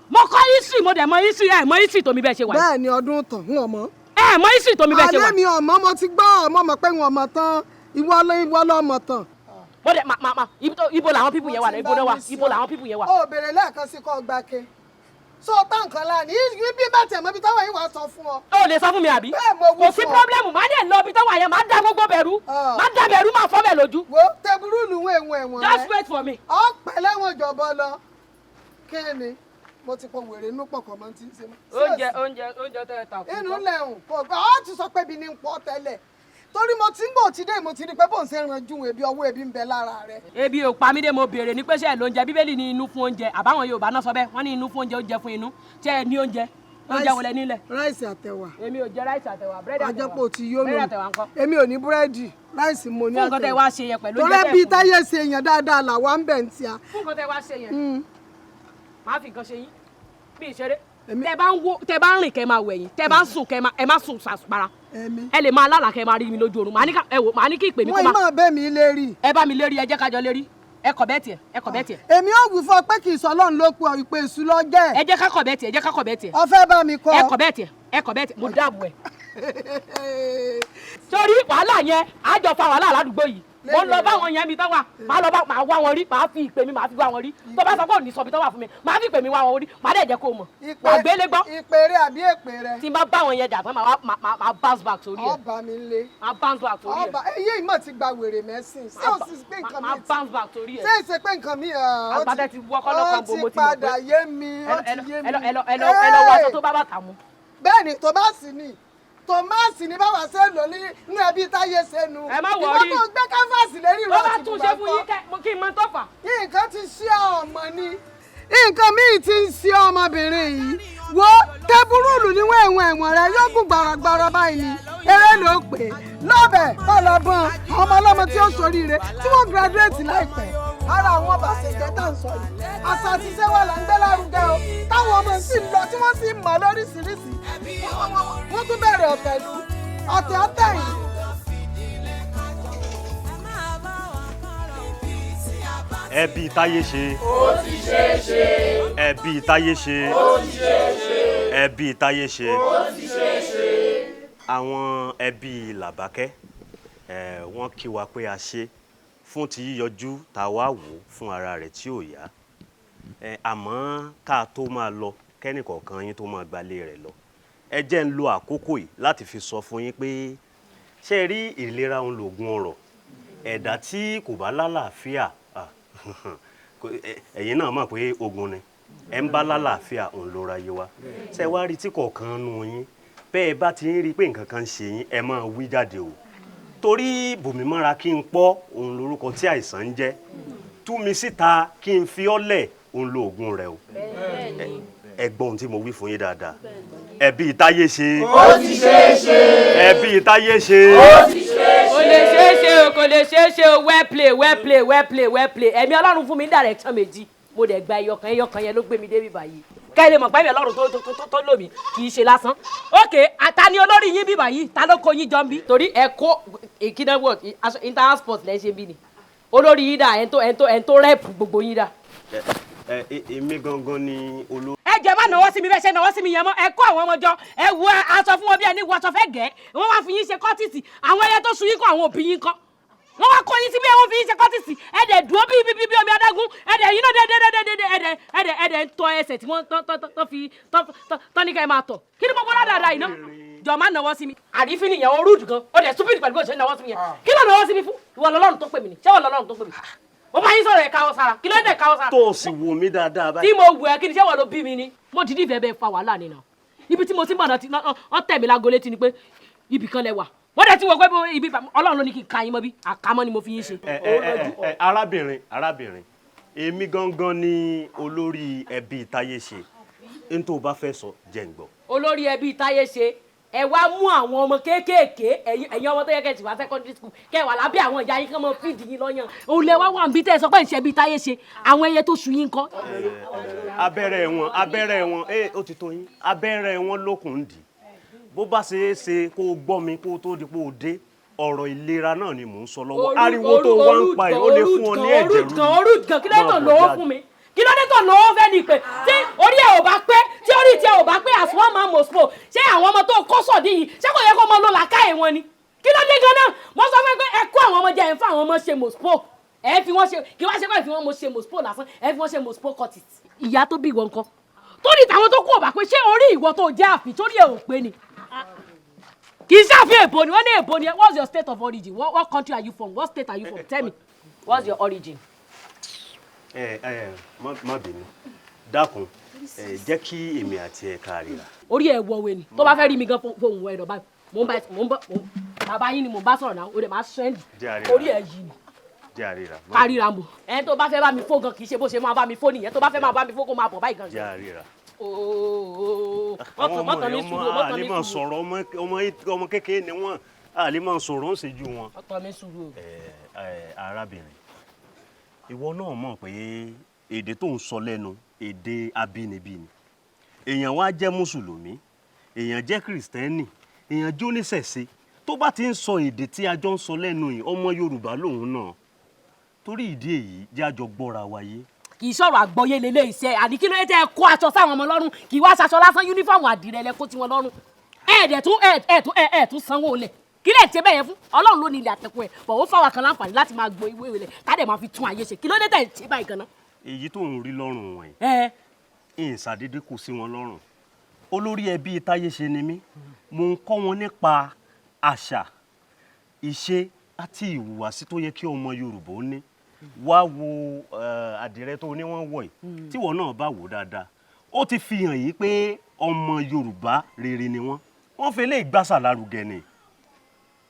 Mo kọ́ history, mo dẹ̀ mọ history. Ẹ̀ mọ history tó mi bẹ́ẹ̀ ṣe wà yìí. Bẹ́ẹ̀ ni, ọdún tán ń ọmọ. Ẹ mọ history tó mi bẹ́ẹ̀ ṣe wà. Alẹ́ mi ọmọ, mo ti gbọ́ ọmọ, mọ̀ pé wọn ọmọ tán, ìwọ ló ìwọ ló ọmọ tán. Mo dẹ̀ ma ibo làwọn people yẹn wà náà? Ibo náà wà? Ibo làwọn people yẹn wà? Ó béèrè lẹ́ẹ̀kan sí kọ́ gba ke so tá nǹkan láàánú bí bá tẹ̀ mọ́ ibi táwọn yìí wà sọ fún ọ. Ó lè sọ fún mi àbí? Bẹ́ẹ̀ mo wí Kò sí fún ọ. problem, má dẹ̀ lọ ibi tó wà yẹn, má dá gbogbo bẹ̀rù, má dá bẹ̀rù, má fọ́ bẹ̀ lójú. Wo tẹburúlù ń ẹ̀wọ̀n ẹ̀wọ̀n rẹ. Just wait for me. Ọ pẹ̀lẹ́ wọn jọ̀bọ lọ. Kí ni mo ti pọ wèrè inú pọ̀ kọ́ mọ́ tí ń ṣe mọ́. Oúnjẹ tẹ́ ẹ ta kú. Inú lẹ́hùn kò gbà ọ́ ti sọ pé ibi ni ń pọ̀ tẹ́lẹ̀, torí mo ti ń gbò tí dé, mo ti rí pé bó ń ṣe ń ranjú ebi, ọwọ́ ebi ń bẹ lára rẹ. Ebi ò pa mí dé. Mo béèrè ní pé ṣe ẹ lóúnjẹ? Bíbélì ní inú fún oúnjẹ, àbáwọn Yorùbá náà sọ bẹ́ẹ̀, wọ́n ní inú fún oúnjẹ, oúnjẹ fún inú. Ṣé ẹ ní oúnjẹ? Oúnjẹ wọlé nílẹ̀? Rice àtẹ̀wà. Èmi ò jẹ rice àtẹ̀wà, búrẹ́dì àtẹ̀wà. Àjẹpọ̀ tí yóò Búrẹ́dì àtẹ̀wà ńkọ́? Èmi ò ní búrẹ́dì, rice mo ní. Fún nǹkan tẹ́ wá ṣe yẹn pẹ̀lú oúnjẹ Torí tẹ́ bí fún mi. táyé ṣe èèyàn dáadáa làwa ń bẹ̀ ń tíya. Fún nǹkan tẹ́ wá ṣe yẹn, máa fi nǹkan ṣe yín bí ìṣeré. Tẹ́ bá ń wo, tẹ́ bá ń rìn, kẹ́ máa wẹ̀yìn, tẹ́ bá ń sùn, kẹ́ máa ẹ má sùn sàpara. Èmi. Ẹ lè máa lálàá, kẹ́ máa rí mi lójú oorun. Màá ní ká ẹ wò, màá ní kí ìpè mi kó Wọ́n máa. yìí máa bẹ́ mi lérí. Ẹ bá mi lérí, ẹ jẹ́ kájọ lérí. Ẹ kọ̀ bẹ́ẹ̀ tiẹ̀, ẹ kọ̀ bẹ́ẹ̀ tiẹ̀. Èmi ò wí fún ọ pé kì í sọ Ọlọ́run ló pe ọ, ìpè èṣù lọ jẹ́. Ẹ jẹ́ ká kọ̀ bẹ́ẹ̀ tiẹ̀, ẹ jẹ́ ká kọ̀ bẹ́ẹ̀ tiẹ̀. Ọ fẹ́ bá mi kọ́. Ẹ kọ̀ bẹ́ẹ̀ tiẹ̀, ẹ kọ̀ bẹ́ẹ̀ tiẹ̀, mo dáàbò ẹ̀. Torí wàhálà yẹn, àjọ fa wàhálà ládùúgbò yìí. Mo ń lọ bá wọn yẹn mi tán wà, màá lọ bá, màá wá wọn rí, màá fi ìpè mi, màá fi wá wọn rí. Tó bá sọ pé òní sọ bí tán wà fún mi, màá fi ìpè mi wá wọn rí, màá dẹ̀ jẹ́ kó o mọ̀. Wà gbélé gbọ́. Ìpè rẹ àbí èpè rẹ? Tí n bá bá wọn yẹn jà tán, màá wá màá bounce back sórí ẹ̀. Ọba mi lé. Màá bounce back sórí ẹ̀. Ọba eyín ìmọ̀ ti gba wèrè mẹ́sìn. Ṣé o sì pé nǹkan mi? Màá bounce back sórí ẹ̀. Ṣé ìṣe pé nǹkan mi? Àgbàdẹ ti wọ́ kọ́lọ́kan bo, mo Ó ti ti mọ̀ pé. padà yé mi, ó ti yé mi. Ẹ lọ, ẹ lọ, ẹ lọ, ẹ lọ wọ aṣọ tó bá bàtà mu. Bẹ́ẹ̀ni, tòmáàsì ni báwa ṣe lò ní inú ẹbí táyé ṣe nu. Ẹ má worry. Ìwọ tó gbé káfáàsì lérí Tó rẹ bá ti tún bùbá ṣe fún kọ́. yín kí n mọ tó fà. Nǹkan ti ṣí ọmọ ni, nǹkan míì ti ń ṣe ọmọbìnrin yìí. Wo tẹbúrúlù níwọ̀n ẹ̀wọ̀n ẹ̀wọ̀n rẹ yóò gùn gbàràgbàrà báyìí ni eré ló pè é lọ́bẹ̀ kọ́lọ́bọ̀n àwọn ọmọ ọlọ́mọ tí ó ṣoríire, tí wọ́n graduate láìpẹ́. Ara àwọn bàṣẹ̀jẹ́ tá à ń sọ yìí, àṣà àti ìṣe wa là ń gbé lárugẹ o, táwọn ọmọ sì ń lọ tí wọ́n sì ń mọ̀ lóríṣiríṣi. Wọ́n tún bẹ̀rẹ̀ ọ̀tẹ̀ sí ọ̀tẹ̀ ọ̀tẹ̀ yìí. Ẹbí Táyé ṣe. Ó ti ṣeé ṣe. Ẹbí Táyé ṣe. Ó ti ṣeé ṣe. Ẹbí Táyé ṣe. Ó ti ṣeé ṣe. Àwọn ẹbí Làbákẹ́ wọ́n kí wa pé a ṣe fún ti yíyọjú tá a wá wò fún ara rẹ̀ tí ò yá. Àmọ́ ká tó máa lọ, kẹ́nìkọ̀ọ̀kan yín tó máa gbalé rẹ̀ lọ, ẹ jẹ́ ń lo àkókò yìí láti fi sọ fún yín pé ṣé rí ìlera òun lògùn ọrọ̀. Ẹ̀dá tí kò bá lálàáfíà, ẹ̀yin náà mọ̀ pé ogun ni, ẹ̀ ń bá lálàáfíà òun ló ra yé wa. Ṣé wá rí tí kọ̀ọ̀kan nu yín bẹ́ẹ̀ bá ti ń rí pé nǹkan kan ń ṣe yín, ẹ máa wí jáde o, torí bòmímọ́ra kí n pọ́ òun lorúkọ tí àìsàn ń jẹ́, tú mi síta kí n fi ọ́ lẹ̀ òun lo oògùn rẹ o. Ẹ gbọ́ ohun tí mo wí fún yín dáadáa. Ẹbí Táyé ṣe. Ó ti ṣeé ṣe. Ẹbí Táyé ṣe. Ó ti ṣeé ṣe. Kò lè ṣeé ṣe o, kò lè ṣeé ṣe o. Well play, well play, well play, well play. Ẹ̀mí Ọlọ́run fún mi ní direction méjì, mo dẹ̀ gba ẹyọkan, ẹyọkan yẹn ló gbé mi débi báyìí. Kẹ́ ẹ lè mọ̀ pé ẹ̀mí Ọlọ́run tó lò mí kì í ṣe lásán. Ok, ta ni olórí yín bí báyìí? Ta ló kó yín jọ ń bí? Torí ẹ kó ìkíná word inter sport lẹ́ ṣe bí ni. Olórí yín dà, ẹ̀ ń tó rẹ́ẹ̀pù gbogbo yín dà. Èmi gangan ni olórí. Ẹ jẹ́ má náwó sí mi bẹ́ẹ̀ ṣe náwó sí mi yẹn mọ́. Ẹ kó àwọn ọmọ jọ, ẹ wo aṣọ fún wọn bí ẹni wọ aṣọ fẹ́ gẹ̀. Wọ́n wá fi yín ṣe kọ́tìsì. Àwọn ẹyẹ tó sun yín kọ́, àwọn òbí yín kọ́. Wọ́n wá kó yín sí bí wọ́n fi yín ṣe kọ́tìsì. Ẹ dẹ̀ dúró bí bí bí omi adágún. Ẹ dẹ̀ yín náà dẹ́dẹ́dẹ́dẹ́dẹ́ ẹ dẹ̀ ń tọ ẹsẹ̀ tí wọ́n tọ́ fi tọ́ ní ká ẹ máa tọ̀. Kí ni gbogbo ládàá yìí náà? Jọ má náwó sí mi. Àrífín nìyẹn, ó rúdù gan. Ó dẹ̀ stupid pẹ̀lú bó ṣe náwó sí mi yẹn. Kí ló náwó sí mi fún? Ìwọ lọ́lọ́run tó pè mí ni. Ṣé ìwọ lọ́lọ́run tó pè mí? Mo bá yín sọ̀rọ̀ ẹ̀ káwọ́ sára. Kí ló dé káwọ́ sára? Tó o sì wò mí dáadáa báyìí. Tí mo wù ẹ́ kí ni, ṣé wọ́n ló bí mi ni? Mo dìídì ìfẹ́ bẹ́ẹ̀ fa wàhálà nínú. Ibi tí mo ti ń bọ̀ náà wọ́n tẹ̀ mí lágo létí ni pé ibì kan lẹ wà. Wọ́n dẹ̀ ti wọ̀ pé ibi Ọlọ́run ló ní kí n ka yín mọ́ bí àkámọ́ ni mo fi yín ṣe. Arábìnrin, arábìnrin, èmi gangan ni olórí ẹbí Táyé ṣe. N tó o bá fẹ́ sọ, jẹ́ n gbọ́. Olórí ẹbí Táyé ṣe, ẹ wá mú àwọn ọmọ kéékèèké, ẹ̀yin ọmọ tó yẹ kẹ́ ti wá secondary school, kẹ́ wà lábẹ́ àwọn ìyá yín kán mọ fídì yín lọ́yàn. Òun lẹ wá wà níbi tẹ́ ẹ sọ pé ìṣe bíi Táyé ṣe, àwọn ẹyẹ tó sun yín kọ́. Abẹ́rẹ́ wọn, abẹ́rẹ́ wọn, ó ti tó yín, abẹ́rẹ́ wọn lókun dì. Bó bá ṣe é ṣe kó o gbọ́ mi kó o tó di pé o dé, ọ̀rọ̀ ìlera náà ni mò ń sọ lọ́wọ́. Ariwo tó wá ń pa yìí, ó lè fún ọ ní ẹ̀jẹ̀ rú. Orú gan, kí ló tó lówó fún mi? Kí ló dé tó lówó fẹ́ ni pé tí orí ẹ̀ ò bá pé, tí orí tí ẹ̀ ò bá pé as one man must know, ṣé àwọn ọmọ tó kó sọ̀dí yìí ṣé kò yẹ kó mọ ló làákàyè wọn ni? Kí ló dé gan-an? Mo sọ fún ẹ pé ẹ kó àwọn ọmọ jẹ, ẹ ń fún àwọn ọmọ ṣe mospo, ẹ fi wọ́n ṣe, kí wọ́n ṣe kọ́ ẹ fi wọ́n mo ṣe mospo lásán, ẹ fi wọ́n ṣe mospo cultist. Ìyá tó bí ìwọ nǹkan tó ní tàwọn tó kú ò bá pé, ṣé orí ìwọ tó jẹ́ àfi torí ẹ̀ ò pé ni? Kì í ṣàfihàn èbó ni wọ́n ní èbó ni. What's your state of origin? What country are you from? What state are you from? Tell me, what's your origin? Ẹ ẹ má bínú, dákun, ẹ jẹ́ kí èmi àti ẹ ká ríra. Orí ẹ wọ wẹ ni. Tó bá fẹ́ rí mi gan fohùn ẹ lọ báyìí. Mò ń bá mò ń bá bàbá yín ni mò ń bá sọ̀rọ̀ náà, ó dẹ̀ máa sẹ́ndì. Orí ẹ yìí ni. Jẹ́ àríra. Ká ríra mọ̀. Ẹ tó bá fẹ́ bá mi fó gan, kì í ṣe bó ṣe máa bá mi fó nìyẹn. Tó bá fẹ́ máa bá mi fó, kó máa bọ̀ báyìí gan. Jẹ́ àríra. Ooo, mọ́tàn mi sùúrù, mọ́tàn mi sùúrù. Sọ̀rọ̀ ọmọ kékeré ni wọ́n, àlè máa sọ̀rọ̀ ń ṣèjú wọn. Mọ́tàn mi sùúrù. Ẹ arábìnrin, ìwọ náà mọ̀ pé èdè tó ń sọ lẹ́nu èdè abínibí ni. Èèyàn wá jẹ́ mùsùlùmí, èèyàn jẹ́ kìrìsìtẹ́nì, èèyàn jó níṣẹ̀ṣe, tó bá ti ń sọ èdè tí a jọ ń sọ lẹ́nu yìí, ọmọ Yorùbá lòun náà. Torí ìdí èyí, jẹ́ àjọ gbọ́ra wáyé. Kì í sọ̀rọ̀ àgbọ́yé lélẹ̀ iṣẹ́ àní. Kí ló dé tẹ́ ẹ kó aṣọ sáwọn ọmọ lọ́rùn? Kì í wá aṣọ lásán, yúnífọ̀mù àdìrẹ lẹ kó tiwọn lọ́rùn. Ẹ dẹ̀ tún ẹ tún ẹ tún sanwó lẹ̀. Kí lẹ̀ ṣe bẹ́ẹ̀ yẹn fún? Ọlọ́run ló ní ilẹ̀ àtẹ̀kùn ẹ̀ bọ̀, ó fáwọn kan láǹfààní láti máa gbọ́ ìwé rẹ̀ ká dẹ̀ máa fi tún ayé ṣe. Kí ló dé tẹ̀ ẹ ṣe báyìí gan-an? Èyí tó ń rí lọ́rùn wọn yìí, ìsàdédé kò sí wọn lọ́rùn. Olórí ẹbí Táyé ṣe ni mí. Mo ń kọ́ wọn nípa àṣà, ìṣe àti ìhùwàsí tó yẹ kí ọmọ Yorùbá ó ní. Wá wo àdìrẹ tó ní wọ́n wọ̀ yìí, tíwọ náà bá wò dáadáa, ó ti fi hàn yìí pé ọmọ Yorùbá rere ni wọ́n. Wọ́n fi lè gbàsà lárugẹ ni.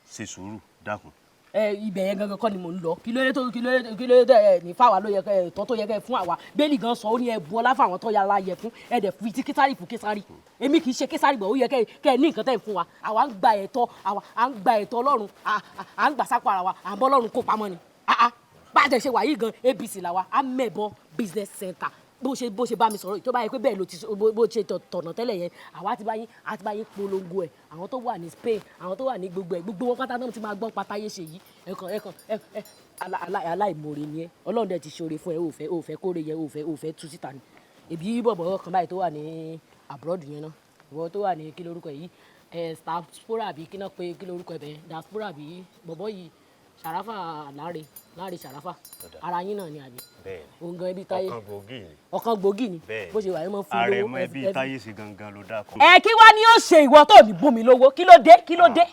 Ṣe sùúrù, dákun. Ẹ ibẹ̀ yẹn gangan kọ́ ni mò ń lọ. Kí ló dé tó kí ló dé kí ló dé ẹ ní fáwa ló yẹ kẹ ẹ̀tọ́ tó yẹ kẹ fún àwa? Bẹ́ẹ̀ni gan sọ, ó ní ẹ bu ọlá fáwọn tó yára yẹ fún, ẹ dẹ̀ fi ti Késàrì fún Késàrì. Èmi kì í ṣe Késàrì bọ̀, ó yẹ kẹ kẹ ní nǹkan tẹ̀ ń fún wa. Àwa ń gba ẹ̀tọ́ àwa, à ń gba ẹ̀tọ́ Ọlọ́run, à ń gbà sápò ara wa, à ń bọ́ Ọlọ́run kó pamọ́ ni. Bá a tẹ̀ ṣe wà yìí gan, ABC làwa, Amẹ̀bọ Business Center. Bó ṣe bá mi sọ̀rọ̀ yìí, tó bá yẹ pé bẹ́ẹ̀ ló ti bó ṣe tọ̀nà tẹ́lẹ̀ yẹn, àwa ti bá yín polongo ẹ̀. Àwọn tó wà ní Spain, àwọn tó wà ní gbogbo ẹ̀, gbogbo wọn pátá náà ti máa gbọ́ pátáyé ṣe yìí. Ẹ̀kan ẹ̀kan ẹ̀ ẹ̀ aláìmoore ni ẹ. Ọlọ́run dẹ̀ ti ṣoore fún ẹ, ò fẹ́ kóre yẹn, ò fẹ́ tú síta ni. Èbí bọ̀bọ̀ kan báyìí tó wà ní abroad yẹn náà, ìwọ tó wà ní, kí lórúkọ yìí, ẹ diaspora àbí kí náà pé, kí lórúkọ ẹ bẹ́ẹ̀, diaspora àbí bọ̀bọ̀ yìí, Sàràfà Láre, Láre Sàràfà, ara yín náà ni àbí? Bẹ́ẹ̀ni. Òun gan ibi táyé Ọ̀kan gbòógì ni. Ọ̀kan gbòógì ni. Bẹ́ẹ̀ni. Bó ṣe wà yẹn mọ́ fún lówó. Àrẹ̀mọ ẹbí Táyé ṣe gangan ló dákọ. Ẹ kí wá ní ó ṣe ìwọ tó ní bùn mí lówó? Kí ló dé? Kí ló dé?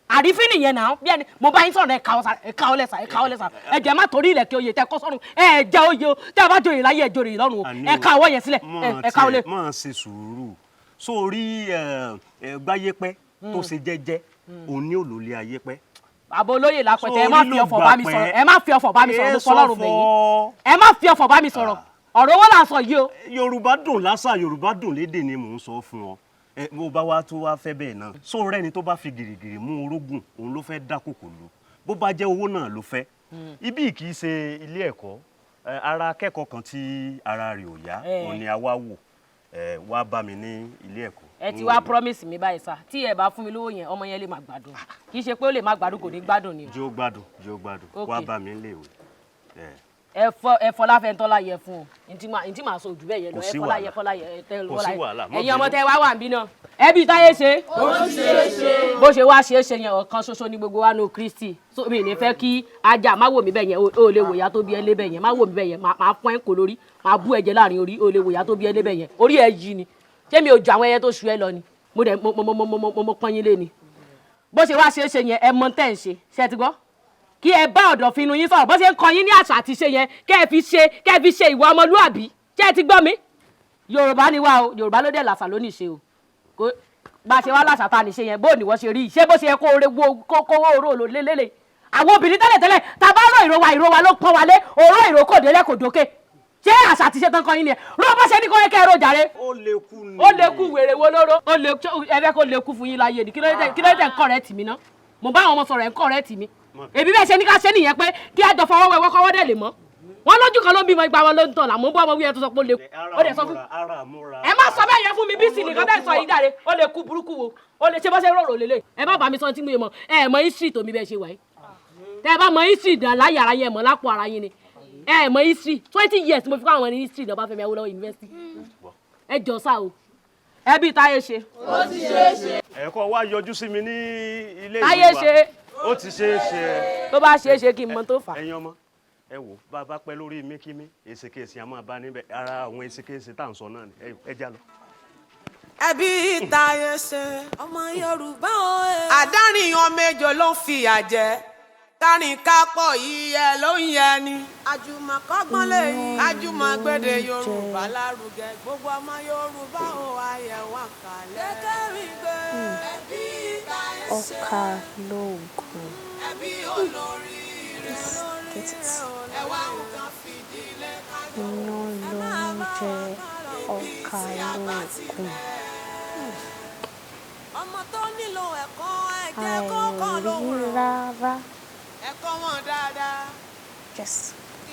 Àrífín nìyẹn náà. Bí ẹni mo bá yín sọ̀rọ̀, ẹ ká ọ lẹ́sà, ẹ ká ọ lẹ́sà. Ẹ jẹ́ má torí ilẹ̀ kí oyè tẹ kọ́ sọ́run. Ẹ jẹ́ oyè o, tẹ́ ẹ bá joyè láyé, ẹ joyè lọ́run o. Ẹ ká ọwọ́ yẹn sílẹ̀, ẹ ká ọ lé. Máa ṣe sùúrù sórí ẹ gbáyé pẹ́ tó ṣe jẹ́jẹ́, òun ní òlòlé ayé pẹ́. Bàbá olóyè lápẹtẹ, ẹ má fi ọ̀fọ̀ bá mi sọ̀rọ̀, ẹ má fi ọ̀fọ̀ bá mi sọ̀rọ̀. Mo fọlọ́run bẹ̀ yín, ẹ má fi ọ̀fọ̀ bá mi sọ̀rọ̀. Ọ̀rọ̀ owó là ń sọ yìí o. Yorùbá dùn lásà, Yorùbá dùn lédè ni mò ń sọ fún ọ. Ẹ bó bá wá tó wá fẹ́ bẹ́ẹ̀ náà, sóòrẹ́ ni tó bá fi gìrìgìrì mú orógùn, òun ló fẹ́ dá kòkò lu. Bó bá jẹ́ owó náà ló fẹ́, ibí kì í ṣe ilé ẹ̀kọ́. Ara akẹ́kọ̀ọ́ kan tí ara rẹ̀ ò yá, òun ni a wá wò. Ẹ wá bá mi ní ilé ẹ̀kọ́. Ẹ ti wá promise mi báyìí sá, tí ẹ bá fún mi lówó yẹn, ọmọ yẹn lè má gbádùn. Kì í ṣe pé ó lè má gbádùn, kò ní gbádùn ni o. Jẹ́ ó gbádùn, jẹ́ ó gbádùn. Ok. Wá bá mi nílé ìwé. Ẹ fọlá fẹ́ tọ́lá yẹ fún o. Ntí màá sọ ojú bẹ́ẹ̀ yẹn lọ. Kò Ẹ sí fọlá wàhálà. yẹ fọlá yẹ tẹ Kò sí fọlá yẹ. wàhálà, má Ẹ̀yin ọmọ bínú. tẹ wá wà níbí náà, ẹbí táyé ṣe. Ó ti ṣe é ṣe. Bó ṣe wá ṣe é ṣe yẹn, ọ̀kan ṣoṣo ní gbogbo wa nù Kristi. So mi ní fẹ́ kí ajá má wò mí bẹ́ẹ̀ yẹn. O lè wò ìyá tó bí ẹ lé bẹ́ẹ̀ yẹn. Má wò mí bẹ́ẹ̀ yẹn, máa fún ẹ kò lórí, máa bú ẹ̀jẹ̀ láàrin orí. O lè wò ìyá tó bí ẹ lé bẹ́ẹ̀ yẹn. Orí ẹ yí ni. Ṣé mi ò jọ àwọn ẹyẹ tó ṣu ẹ lọ ni? Mo dẹ̀ mo pọ́n yín lé ni. Bó ṣe wá ṣe é ṣe yẹn, ẹ mọ tẹ́ ń ṣe. Ṣe ti gbọ́? Kí ẹ bá ọ̀dọ̀fin inú yín sọ̀rọ̀, bó ṣe ń kọ yín ní àṣà àti ṣe yẹn, kẹ́ ẹ fi ṣe ìwà ọmọlúàbí. Ṣé ẹ ti gbọ́ mi? Yorùbá ni wá o. Yorùbá ló dẹ̀ làṣà ló ní ṣe o. Kó bá a ṣe wá láṣà tá a ní ṣe yẹn, bó ní wọ́n ṣe rí i, ṣé bó ṣe yẹ kó ore wo kó oró lò lélẹ̀. Àwọn obìnrin tẹ́lẹ̀tẹ́lẹ̀, tá a bá rọ ìró wa, ìró wa ló pọ́n wa lé. Òró ìró kò délẹ̀, kò dókè. Ṣé àṣà àti ṣe tán kọ́ yín ni ẹ̀ ró bó ṣe ní kó yẹ kẹ́ ẹ ro jàre? Ó lè kú ni. Ó lè kú wèrè wo lóró? Ó lè ẹ fẹ́ kó lè kú fún yín láyé ni? Kí ló dé tẹ̀ ń correct mi ná? Mo bá àwọn ọmọ sọ̀rọ̀, ẹ̀ ń correct mi. Èbí bẹ́ẹ̀ ṣe ní ká ṣe nìyẹn, pé kí á jọ fọwọ́ wẹwọ́ kọ́wọ́ dẹ̀ lè mọ́ wọn lójú kan ló ń bímọ, ìgbà wọn ló ń tàn làmú bọ́ ọmọ wíyẹn tó sọ pé ó lè kú. Ó dẹ̀ sọ fún Ara múra. Ẹ má sọ bẹ́ẹ̀ yẹn fún mi. Bí sì nìkan bẹ́ẹ̀ sọ yìí dáre. Ó lè kú burúkú wo? Ó lè ṣe bó ṣe rọrò lélẹ̀. Ẹ má bá mi sọ tí mo yẹ mọ. Ẹ mọ history tòmí bẹ́ẹ̀ ṣe wà yìí. Tẹ ẹ bá mọ history dàn láyé ara yẹn, mọ lápò ara yín ni. Ẹ mọ history. 20 years mo fi kọ́ àwọn ní history ní Ọbáfẹ́mi Awólọ́wọ̀ University. Ẹ jọ sá o, ẹbí táyé ṣe. Ó ti ṣe é ṣe. Ẹ̀kọ́ wá yọjú sí mi ní ilé ìwé Táyé wa. ṣe. Ó ti ṣe é ṣe. Tó bá ṣe é ṣe, kí n mọ tó fà á. Ẹ̀yin ọmọ, ẹ wò, bá a bá pẹ́ lórí míkímí, èsèkéèsì a máa bá níbẹ̀. Ara àwọn èsèkéèsì tá à ń sọ náà ni. Ẹ já lọ. Ẹbí táyé ṣe, ọmọ Yorùbá o. Àdáríyàn méjò ló ń fìyà jẹ kárìn kápọ̀ yíyẹ ló ń yẹ ni. Àjùmọ̀kọ́gbọ́n lè yí àjùmọ̀gbèdè Yorùbá lárugẹ, gbogbo ọmọ Yorùbá o, àyẹ̀wò àkàlẹ̀. Kékeré gbé ẹbí táyé ṣe. Ọkà lóògùn. Ẹbí olórí rẹ̀. Get it. Ẹwà nǹkan fìdílé kájọ. Iyán ló ń jẹ ọkà lóògùn. Ọmọ tó nílò ẹ̀kọ́, ẹ jẹ́ kó kọ́ Àìrí lówùrọ̀. rárá. Ẹ̀kọ́ wọn dáadáa. Yes.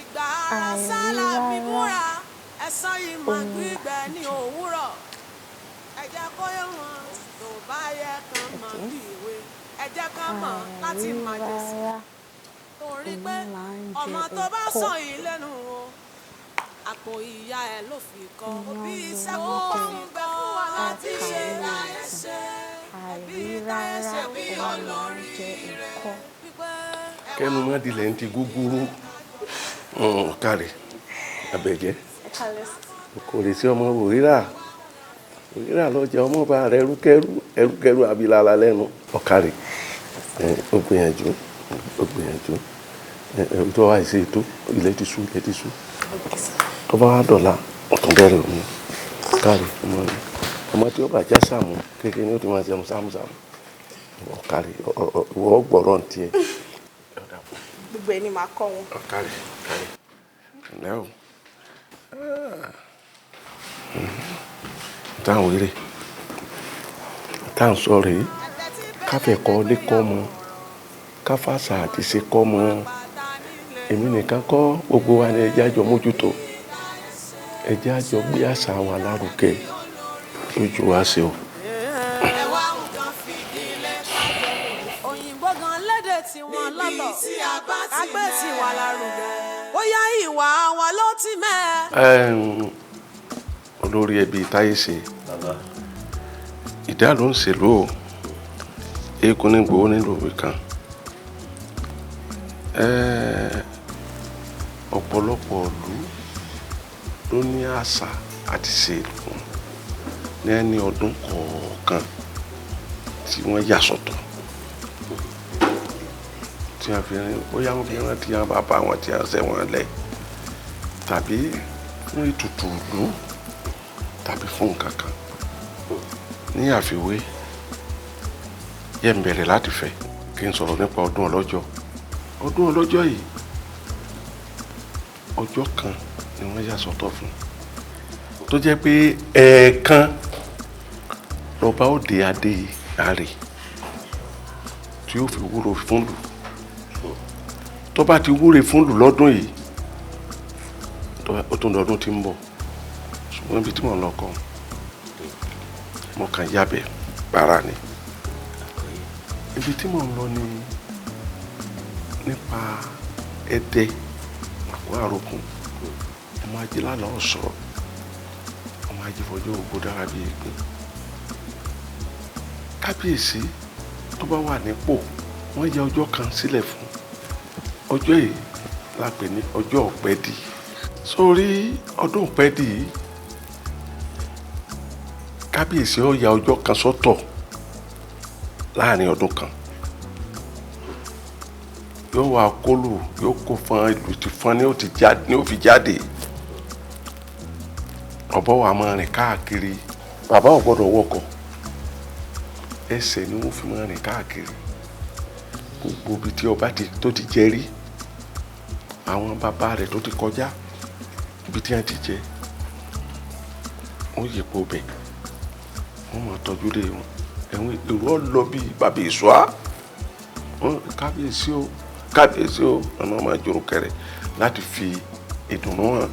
Ìgbà ara Àìrí sálà rárá. bíbúra ẹ̀sán ìmọ̀ Òun gbígbẹ ní òwúrọ̀. Ẹ jẹ́ kó yé wọn, tó bá yẹ kán mọ̀ bí ìwé. Ẹ jẹ́ kán mọ̀ láti Àìrí máa jẹ sí. rárá. Torí pé Òun là ń jẹ ọmọ tó bá ẹ̀kọ́. sọ yìí lẹ́nu o, àpò ìyá ẹ̀ ló fi kọ́. Òbí Iyán iṣẹ́ ló kó ń ń jẹ bẹ fún wa láti ọkà ṣe láyé lóògùn. ṣe. Àìrí rárá. Òun là ń jẹ ẹ̀kọ́. Kẹ́nu má dilẹ̀ ń ti gúgúrú kárẹ̀ abẹ́jẹ́. Kò lè sí ọmọ òrírà òrírà lọ́jà ọmọ bá rẹ ẹrúkẹ́rú ẹrúkẹ́rú abilala lẹ́nu. Ọ̀kárẹ̀, ó gbìyànjú, ó gbìyànjú. Tó wá ṣe ètò, ilẹ̀ ti ṣú, ilẹ̀ ti ṣú. Tó bá wá dọ̀la, ọ̀tún bẹ̀rẹ̀ òun. Kárẹ̀ ọmọ mi, ọmọ tí ó bá já sàmù kékeré ni ó ti máa jẹun sámúsámú. Ọ̀kárẹ̀, ìwọ gbọ́rọ̀ ń tiẹ̀. Gbogbo ẹ ni màá kọ́ wọn. Ọ̀kárẹ̀, ọ̀kárẹ̀, ǹlẹ́ o. Táwọn eré táwọn sọ rèé, káfẹ́ kọ́ lé kọ́ mọ, káfàṣà àti ṣe kọ́ mọ. Èmi nìkan kọ́, gbogbo wa ni ẹ jẹ́ á jọ mójútó, ẹ jẹ́ á jọ gbé àṣà wa lárugẹ lójú wa ṣe o. Òyìnbó gan lédè tiwọn lọ́tọ̀, kágbé tiwa lárugẹ, bóyá ìwà wa ló ti mẹ́. Olórí ẹbí Táyé ṣe ìdá ló ń ṣèlú o, eégún ní gbowó nílùú òwe kan. Ọ̀pọ̀lọpọ̀ ìlú ló ní àṣà àti ṣe ìlú ní ẹni ọdún kọ̀ọ̀kan tí wọ́n yà sọ́tọ̀, tí a fi rìn, bóyá wọ́n fi rántí àwọn bàbá wọn tí a ṣẹ̀ wọ́n lẹ̀, tàbí fún ètùtù ìlú, tàbí fún nǹkan kan. Ní àfiwé, yẹ ń bẹ̀rẹ̀ láti fẹ́ kí n sọ̀rọ̀ nípa ọdún ọlọ́jọ́. Ọdún ọlọ́jọ́ yìí, ọjọ́ kan ni wọ́n yà sọ́tọ̀ fún, tó jẹ́ pé ẹ̀ẹ̀kan lọ́ba ó dé adé àrè tí ó fi wúro fún lù. Tó bá ti wúre fún lù lọ́dún yìí, ó tún lọ́dún tí ń bọ̀. Ṣùgbọ́n ibi tí mò ń lọ kọ́, mo kàn yábẹ̀ para ni. Ibi tí mò ń lọ ni nípa Ẹdẹ àkó àròkùn, ọmọ ajé lálọ́ ọ̀sọ́, ọmọ ajé fọjọ́ ògbó dára bíi ìgbín. Kábíyèsí tó bá wà nípò, wọ́n ya ọjọ́ kan sílẹ̀ fún. Ọjọ́ yìí la pè ní ọjọ́ ọ̀pẹ́dì. Sórí ọdún ọ̀pẹ́dì yìí, kábíyèsí ó ya ọjọ́ kan sọ́tọ̀ láàrin ọdún kan. Yóò wá kólù, yóò kó fọn ìlú ti fọn ní ó fi jáde. Ọ̀bọ wa máa rìn káàkiri. Bàbá ò gbọ́dọ̀ wọkọ̀, ẹsẹ̀ ni wọ́n fi máa rìn káàkiri. Gbogbo ibi tí ọba tó ti jẹ rí, àwọn bàbá rẹ̀ tó ti kọjá, ibi tí wọ́n ti jẹ, wọ́n yípo bẹ̀, wọ́n máa tọ́jú lé wọn. Ẹ̀wọ̀n èrò ọ̀lọ́ bíi bàbá ìṣúà, kábíyèsí o, kábíyèsí o, ọ̀nà máa jòrò kẹrẹ láti fi ìdùnnú hàn.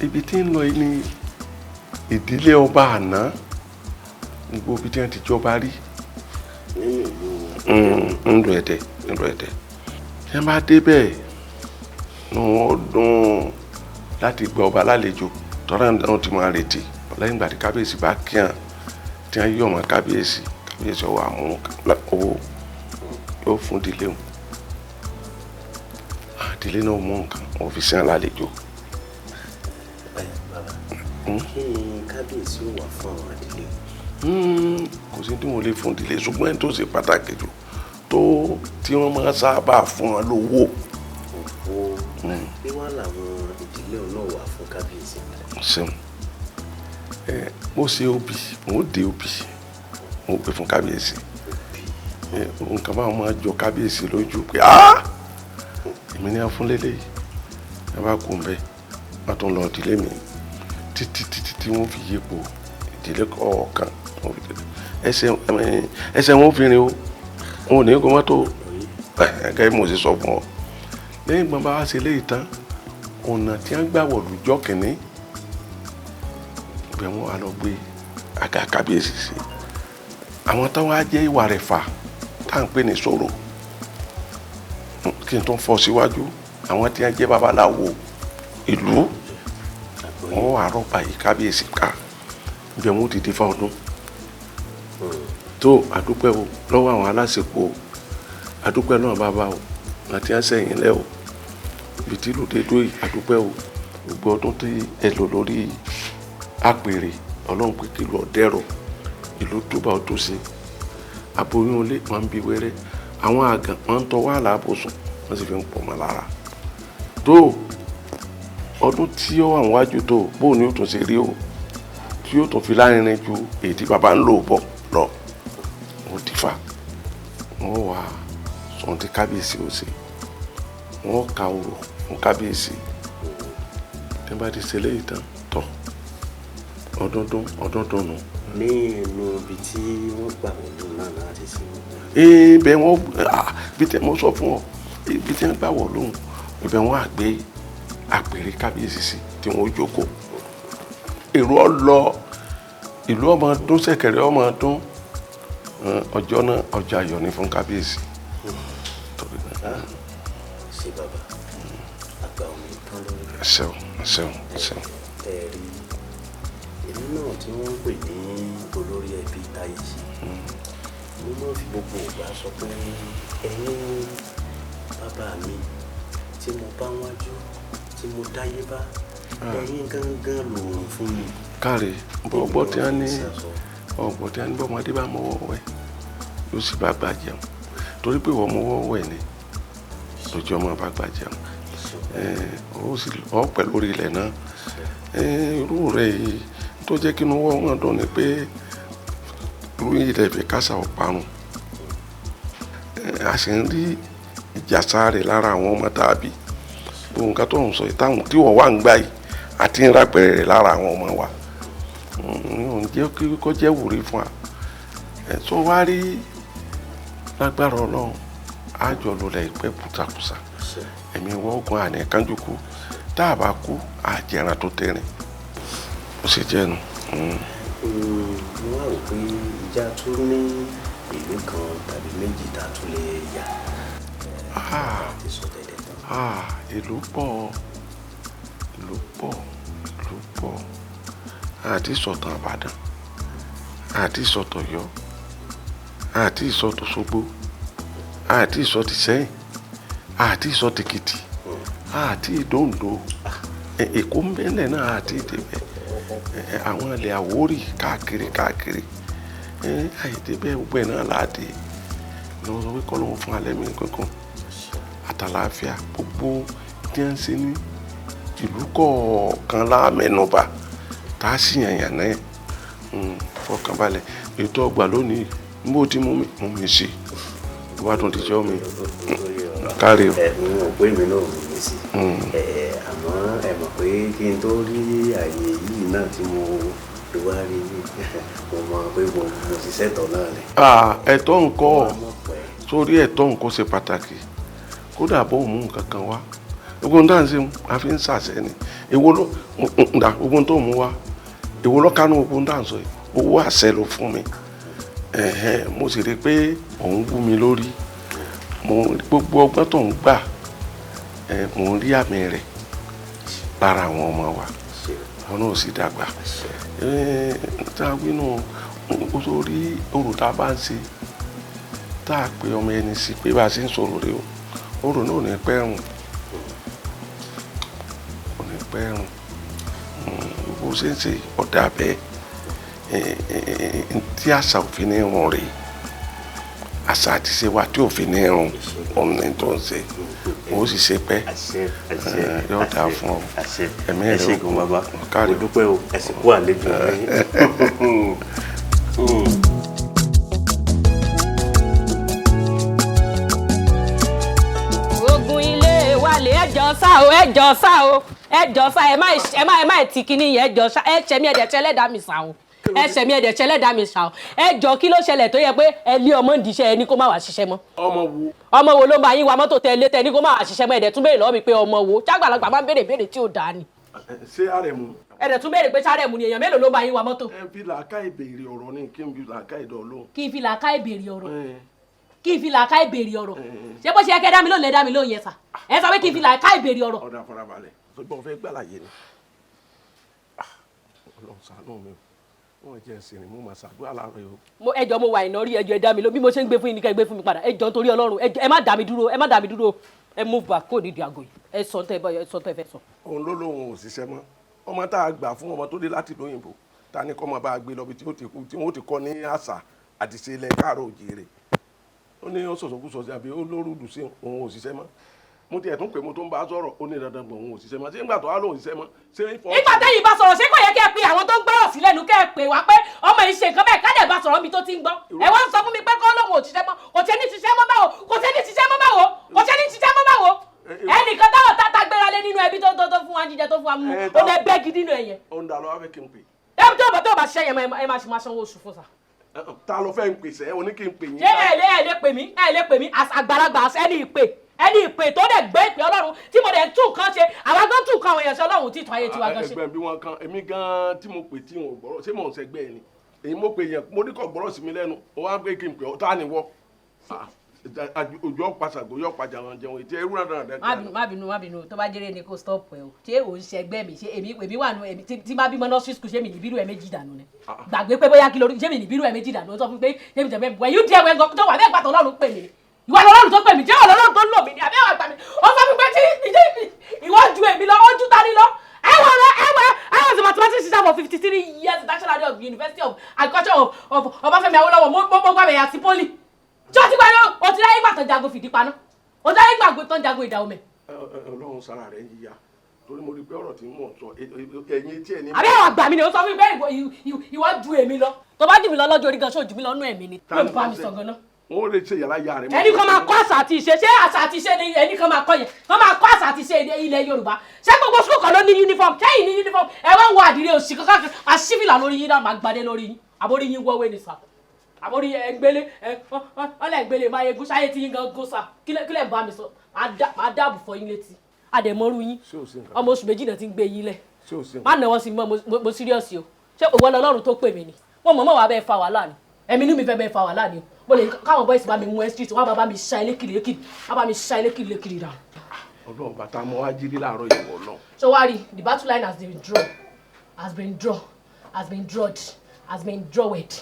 Ibi tí ń lọ yìí ni ìdílé ọba àná, gbogbo ibi tí wọ́n ti jọba rí ńlò Ẹdẹ, ńlò Ẹdẹ. Tí wọ́n bá dé bẹ́ẹ̀, ní wọ́n dùn láti gba ọba lálejò, tọ́lá náà ti máa retí. Lẹ́yìn ìgbà tí kábíyèsí bá kíhàn, tí wọ́n yọ̀ mọ́ kábíyèsí, kábíyèsí ọwọ́ àmú owó yóò fún ìdílé wọn. Ìdílé náà mú nǹkan, wọ́n fi sìn lálejò. Bàbá, kí ni kábíyèsí ó wà fún àwọn ìdílé? Kò sí tí wọ́n lè fún ìdílé, ṣùgbọ́n ẹni tó ṣe pàtàkì jù tó tí wọ́n máa sábà fún wọn lówó. Owó bí wàá làwọn ìdílé náà wà fún kábíyèsí. Ṣeun, mo ṣe obì, mo dé obì, mo gbé fún kábíyèsí. Nǹkan báwọn máa jọ kábíyèsí lójú pé èmi ní a fún lélẹ̀ yìí. Ẹ bá kú mbẹ, wọ́n tún lọ ìdílé mi títí títí tí wọ́n fi yípo ìdílé kọ̀ọ̀kan. Ẹsẹ̀ wọn fi rìn o, wọn ò ní kó mọ́tò, gẹ́gẹ́ bí mo ṣe sọ fún ọ. Lẹ́yìn ìgbọ́n bá wá ṣe léyìí tán, ọ̀nà tí wọ́n gbà wọ̀lú jọ́ kìíní, ibẹ̀ wọ́n wá lọ gbé àga kábíyèsí sí. Àwọn táwọn á jẹ́ ìwà rẹ̀ fà tá à ń pè ní sọ̀rọ̀, kí n tó fọ́ síwájú, àwọn tí wọ́n jẹ́ babaláwo ìlú, wọ́n wà rọ́bà yìí kábíyèsí ká, ibẹ̀ wọ́n ti di fá ọdún. Tó àdúpẹ́ o lọ́wọ́ àwọn aláṣepọ̀ o, àdúpẹ́ náà bàbá o, àti àṣẹyìn lẹ́ o, ibi tí ìlú dé dóyè àdúpẹ́ o. Gbogbo ọdún tí ẹ lò lórí àpèrè, Ọlọ́run pé kí ìlú ọ̀dẹ́rọ̀, ìlú túbà ó tó ṣe. Aboyún ilé wọn ń bí wẹ́rẹ́, àwọn àgàn wọn ń tọwọ́ àlàbòsùn, wọ́n sì fi ń pọ̀ mọ́ lára. Tó ọdún tí ó wà níwájú tó bóun ni ó tún ṣe rí o, tí ó tún fi lárinrin ju èyí tí bàbá ń lò bọ̀ lọ. Wọ́n ti fa, wọ́n wà sọ̀n tí kábíyèsí ó ṣe, wọ́n ka orò fún kábíyèsí. Tí wọ́n bá ti ṣe léyìí tán, tọ̀ ọdún ọdún dùn nù. Ní ẹnu ibi tí wọ́n gbà wọ́n lò náà láti ṣe wọ́n. Ibẹ̀ wọ́n bí tẹ mo sọ fún ọ, ibi tí wọ́n gbà wọ́n lóhùn, Ibẹ̀ wọ́n á gbé àpèrè kábíyèsí sí tí wọ́n jókòó. Èrò ọlọ ìlú ọmọ dún, ṣẹ̀kẹ̀rẹ̀ ọmọ dún. Ọjọ́ náà ọjọ́ ayọ̀ ni fún kábíyèsí. Ṣé bàbá, àgbà ò ní tán lórí. Ṣeun, ṣeun, ṣeun. Ẹ rí èmi náà tí wọ́n ń pè ní olórí ẹbí Táyé ṣe, mo máa ń fi gbogbo ìgbà sọ pé ẹ̀yin bàbá mi tí mo bá wájú, tí mo dáyé bá, ẹ̀yin gángan lòrùn fún mi. Káre, ọgbọ́n tí a ní, ọgbọ́n tí a ní, bọ́mọdé bá mọ́wọ́ wẹ̀ yóò sì bá gbà jẹun, torí pé ìwọ mọ́wọ́ wẹ̀ ni lójú ọmọ bá gbà jẹun. Ó sì ọ pẹ̀ lórí ilẹ̀ náà. Irú rẹ̀ yìí tó jẹ́ kí inú wọn dùn ni pé irú ilẹ̀ ìfẹ́ kásá ọ̀parun, a sì ń rí ìjàsá rẹ̀ lára àwọn ọmọ tàbí gbogbo nǹkan tó ń sọ yìí táwọn tí wọ́n wà ń gbà yìí àti ń rápẹ̀rẹ̀ rẹ̀ lára àwọn ọmọ wa. Ń jẹ́ kí kó jẹ́ wúrí fún wa. Tó wá rí lágbára Ọlọ́run, àjọ lulẹ̀ ìpẹ́ kùsàkùsà, ẹ̀mí wọ́ọ̀gùn àní kánjú kú, tá a bá kú àjẹrán tó tẹ̀rìn ó sì jẹ́nu. Mo wá rò pé ìjà tún ní ìlú kan tàbí méjì tá a tún lè yà. Ìlú pọ̀, ìlú pọ̀, ìlú pọ̀. Àti sọ̀tàn Ìbàdàn, àti sọ̀tàn Ọ̀yọ́, àti sọ̀tàn Òṣogbo, àti sọ̀tàn Ìṣẹ́yìn, àti sọ̀tàn Èkìtì, àti ìdóńdó, Èkó mbẹ́lẹ̀ náà, àti ìdèbẹ̀ àwọn ilẹ̀ Àwórì káàkiri káàkiri, àìdèbẹ̀ gbogbo ẹ̀ náà láàdé. Lọ́wọ́ sọ pé kọ́ ló ń fún alẹ́ mi kankan àtàlàáfíà, gbogbo tí wọ́n ń ṣe ní ìlú kọ̀ọ̀kan láàmẹ́nubà tá a sì yànyàn náà. Fọkànbalẹ̀, ètò ọgbà lónìí bó ti mú mi sí wàá tún ti jọ́ mi kárí o. Ẹ ń wò pé èmi náà mú mi sí, àmọ́ ẹ mọ̀ pé kí n tó rí àyè yìí náà tí mo wá rí, mo mọ̀ pé mo ṣiṣẹ́ tọ̀ náà ni. Ẹ̀tọ́ nǹkan sórí, ẹ̀tọ́ nǹkan ṣe pàtàkì, kódà bó mú nǹkan kan wá, gbogbo nǹkan tá à ń ṣe a fi ń ṣàṣẹ ni. Èwo ló ń dà gbogbo tó mú wá, èwo ló kánú gbogbo tá à ń sọ yìí? Owó àṣẹ ló fún mi. Mo sì rí i pé òun wú mi lórí, mo gbogbo ọgbọ́n tó ń gbà, mo ń rí àmì rẹ̀ lára àwọn ọmọ wa, wọn náà sì dàgbà. Tá a wí nù sórí orò tá a bá ń ṣe, tá a pe ọmọ ẹni sí pé bá a ṣe ń sọ̀rọ̀ rẹ o, orò náà ò ní pẹ́ rùn, ò ní pẹ́ rùn. Bó ṣe ń ṣe ọ̀dà bẹ́ẹ̀ tí àṣà òfin ní rùn rèé, àṣà àti ṣe wa tí òfin ní rùn, òun ní tó ń ṣe, ó sì ṣe pẹ́, yóò dáa fún ọ, ẹ̀mí rẹ̀ ó kún. Bàbá, mo dúpẹ́ o, ẹ sì kú àlejò mi. Ogun ilé wa lè ẹjọ́ sá o, ẹjọ́ sá o, ẹjọ́ sá, ẹ má ẹ má ti kíní yẹn, ẹjọ́ sá, ẹ ṣẹ̀mí ẹ̀dẹ̀ ṣẹlẹ́dàá mi sá o, ẹ ṣẹ̀mí ẹ̀dẹ̀ ṣẹlẹ́dàá mi sá o. Ẹ jọ, kí ló ṣẹlẹ̀ tó yẹ pé ẹ lé ọmọ ń diṣẹ́, ẹ ní kó má wàá ṣiṣẹ́ mọ́? Ọmọ wo? Ọmọ wo ló ń bá yín wa mọ́tò tẹ lé tẹ ní kó má wàá ṣiṣẹ́ mọ́? Ẹ̀dẹ̀ tún béèrè lọ́wọ́ mi pé ọmọ wo? Ṣàgbàlagbà máa ń béèrè béèrè tí ò dáa ni. Ṣé Àrẹ̀mú? Ẹ̀dẹ̀ tún béèrè pé ṣàrẹ̀mú ni. Èèyàn mélòó ló ń bá yín wa mọ́tò? Ẹ fi làákàyè béèrè ọ̀rọ̀ ni, kí n fi làákàyè dọ̀ lóhùn. Kí n fi làákàyè béèrè ọ̀rọ̀, kí n fi làákàyè béèrè ọ̀rọ̀. Ṣé bó ṣe yẹ kẹ́ dá mi lóhùn lẹ́ dá mi lóhùn yẹn sà? Ẹ sọ pé kí n fi làákàyè béèrè ọ̀rọ̀. Ọ̀dà, farabalẹ̀, ṣùgbọ́n fẹ́ gbàlàyé ni. Ọlọ́run ṣàánú mi o, wọ́n jẹ́ ẹ̀sìn ni mo máa ṣàdúrà láàárọ̀ yìí o. Mo ẹjọ́, mo wà ìnáwó rí, ẹjọ́ ẹ dá mi lóhùn. Bí mo ṣe ń gbé fún yín ni kẹ́ ẹ gbé fún mi padà. Ẹjọ́, nítorí Ọlọ́run, ẹjọ́, ẹ má dá mi dúró, ẹ má dá mi dúró. Ẹ move back kó nídìí àgọ́ yìí. Ẹ sọ tẹ́ ẹ sọ tẹ́ ẹ fẹ́ sọ. Òun ló lóun ò ṣiṣẹ́ mọ́. Ọmọ tá a gbà fún, ọmọ tó dé láti lóyìnbó, ta ni kọ́ máa bá a gbé lọ bí tí wọ́n ti kọ́ ní àṣà àti ṣe ilẹ̀ káàárọ̀ òjìire, ó ní ó sọ̀sọ̀kúsọ sí àbí ó lórúdù sí òun ò ṣiṣẹ́ mọ́. Mo tiẹ̀ tún pé mo tún bá a sọ̀rọ̀, ó ní dandan gbọ̀n òun ò ṣiṣẹ́ mọ́. Ṣé nígbà tó wá lóun ṣiṣẹ́ mọ́, ṣé ń fọ́. Nígbà tẹ́yìn bá sọ̀rọ̀, ṣé kò yẹ kẹ́ ẹ pe àwọn tó ń gbọ́rọ̀ sí lẹ́nu, kẹ́ ẹ pè wá pé ọmọ yìí ṣe nǹkan bẹ́ẹ̀, ká dẹ̀ bá sọ̀rọ̀ mi tó ti ń gbọ́? Ẹ wá ń sọ fún mi pé kọ́ lóun ò ṣiṣẹ́ mọ́. Kò ṣe ní ṣiṣẹ́ mọ́ báwo? Kò ṣe ní ṣiṣẹ́ mọ́ báwo? Kò ṣe ní ṣiṣẹ́ mọ́ báwo? Ẹnìkan táwọn tata gbéra lé nínú ẹbí tó tó fún wa jíjẹ, tó fún wa mú, ó lẹ bẹ́ gidi nínú ẹ̀yẹ. Ó ń da lọ wá fẹ́ kí n pè. Ẹ tó bá ṣiṣẹ́ yẹn, ẹ máa ṣe máa sanwó oṣù fún sa. Ta ló fẹ́ ń pèsè? Ẹ oní kí n pè yín. Ṣé ẹ lè pè mí? Ẹ lè pè mí àgbàlagbà ẹni ìpè. Ẹni ìpè tó dẹ̀ gbé ìpè Ọlọ́run tí mo dẹ̀ ń tún nǹkan ṣe, àwa gan tún nǹkan àwọn èèyàn ṣe, Ọlọ́run tí tún ayé tiwa gan ṣe. Ẹgbẹ́ bí wọ́n kan èmi gan tí mo pè tí wọn ò gbọ́rọ̀, ṣé mò ń sẹ́gbẹ́ ẹ ni? Èyí mo pè yẹn, mo ní kò gbọ́rọ̀ sí mi lẹ́nu, ó wá pé kí n pè ọ́, tá ni wọ́? Òjò ọ̀pàṣàgò yóò pàjà wọn jẹun ètí ẹrú náà dáadáa. Má bínú, má bínú, má bínú. Tó bá jẹ́rẹ́ ni kò stop ẹ o. Ṣé ò ń ṣẹgbẹ́ mi? Ṣé èmi wà nù èmi tí má bímọ nursery school, ṣé mi ní bírú ẹ méjì dànù ni? Gbàgbé pé bóyá kí lórí, ṣé mi ní bírú ẹ méjì dànù? Ó sọ fún mi pé ṣé mi jẹ̀bẹ́ wẹ̀ yóò díẹ̀ wẹ̀ gan tó wà bẹ́ẹ̀ pàtó Ọlọ́run pè mí ni. Ìwọ lọ́lọ́run tó pè mí, jẹ́ Ọlọ́run tó lò mí ni àbí àwọn àgbà mi. Ó sọ fún mi pé tí ìwọ ju èmi lọ, ó ju ta ni lọ. I was a mathematics teacher for 53 years, National of University of Agriculture of Ọbáfẹ́mi Awólọ́wọ̀, mo gbàgbé àti poli. Ṣé o ti gbàgbé o ti ráyé gbà tán jagun fìdí paná? O ti ráyé gbàgbé tán jagun ìdá omi. Ọlọ́run sára rẹ̀ ń yíya torí mo rí pé ọ̀rọ̀ tí mò ń sọ ẹ̀yìn tí ẹ̀ ní. Àbí àwọn àgbà mi ni ó sọ fún mi pé ìwọ ju èmi lọ. Tó bá jù mí lọ lọ́jọ́ orí gan, ṣó jù mí lọ nú ẹ̀mí ni? Ló ń bá mi sọ gan-an. Wọ́n lè ṣe yàrá ya rẹ̀. Ẹni kan máa kọ́ àṣà àti ìṣe, ṣé àṣà àti ìṣe ni ẹni kan máa kọ́ yẹn? Kan máa kọ́ àṣà àti ìṣe ilẹ̀ Yorùbá. Ṣé gbogbo sukùl kan ló ní uniform? Ṣé yìí ní uniform? Ẹ wá ń wọ àdìrẹ òsì kankan, àṣìfìlà lórí yín náà máa gbadé lórí yín. Àbórí yín wọ́wé ni sà. Àbórí ẹgbẹ́lé ọlẹ́ ẹgbẹ́lé máa yegun ṣáyé tí yín gan gó sà. Kílẹ̀ bá mi sọ, máa dáàbò fọ yín létí. Àdẹ̀mọ́rú yín. Ọmọ oṣù méjì náà ti ń gbé yín lẹ̀. Má náwó sí mọ́, mo serious o. Ṣé òwò Ọlọ́run tó pè mí ni? Wọ́n mọ̀ mọ́ wàá bẹ́ẹ̀ fa wàhálà ni. Ẹ̀mí inú mi fẹ́ bẹ́ẹ̀ fa wàhálà ni o. Mo lè káwọn boys bá mi mú ẹ street, wọ́n bá mi ṣá ilé kiri kiri, wọ́n bá mi ṣá ilé kiri kiri dànù. Ọlọ́run bàtà mọ́ wá jírí láàárọ̀ ìwọ náà. So wá rí, the battle line has been drawn, has been drawn, has been drawn, has been drawed.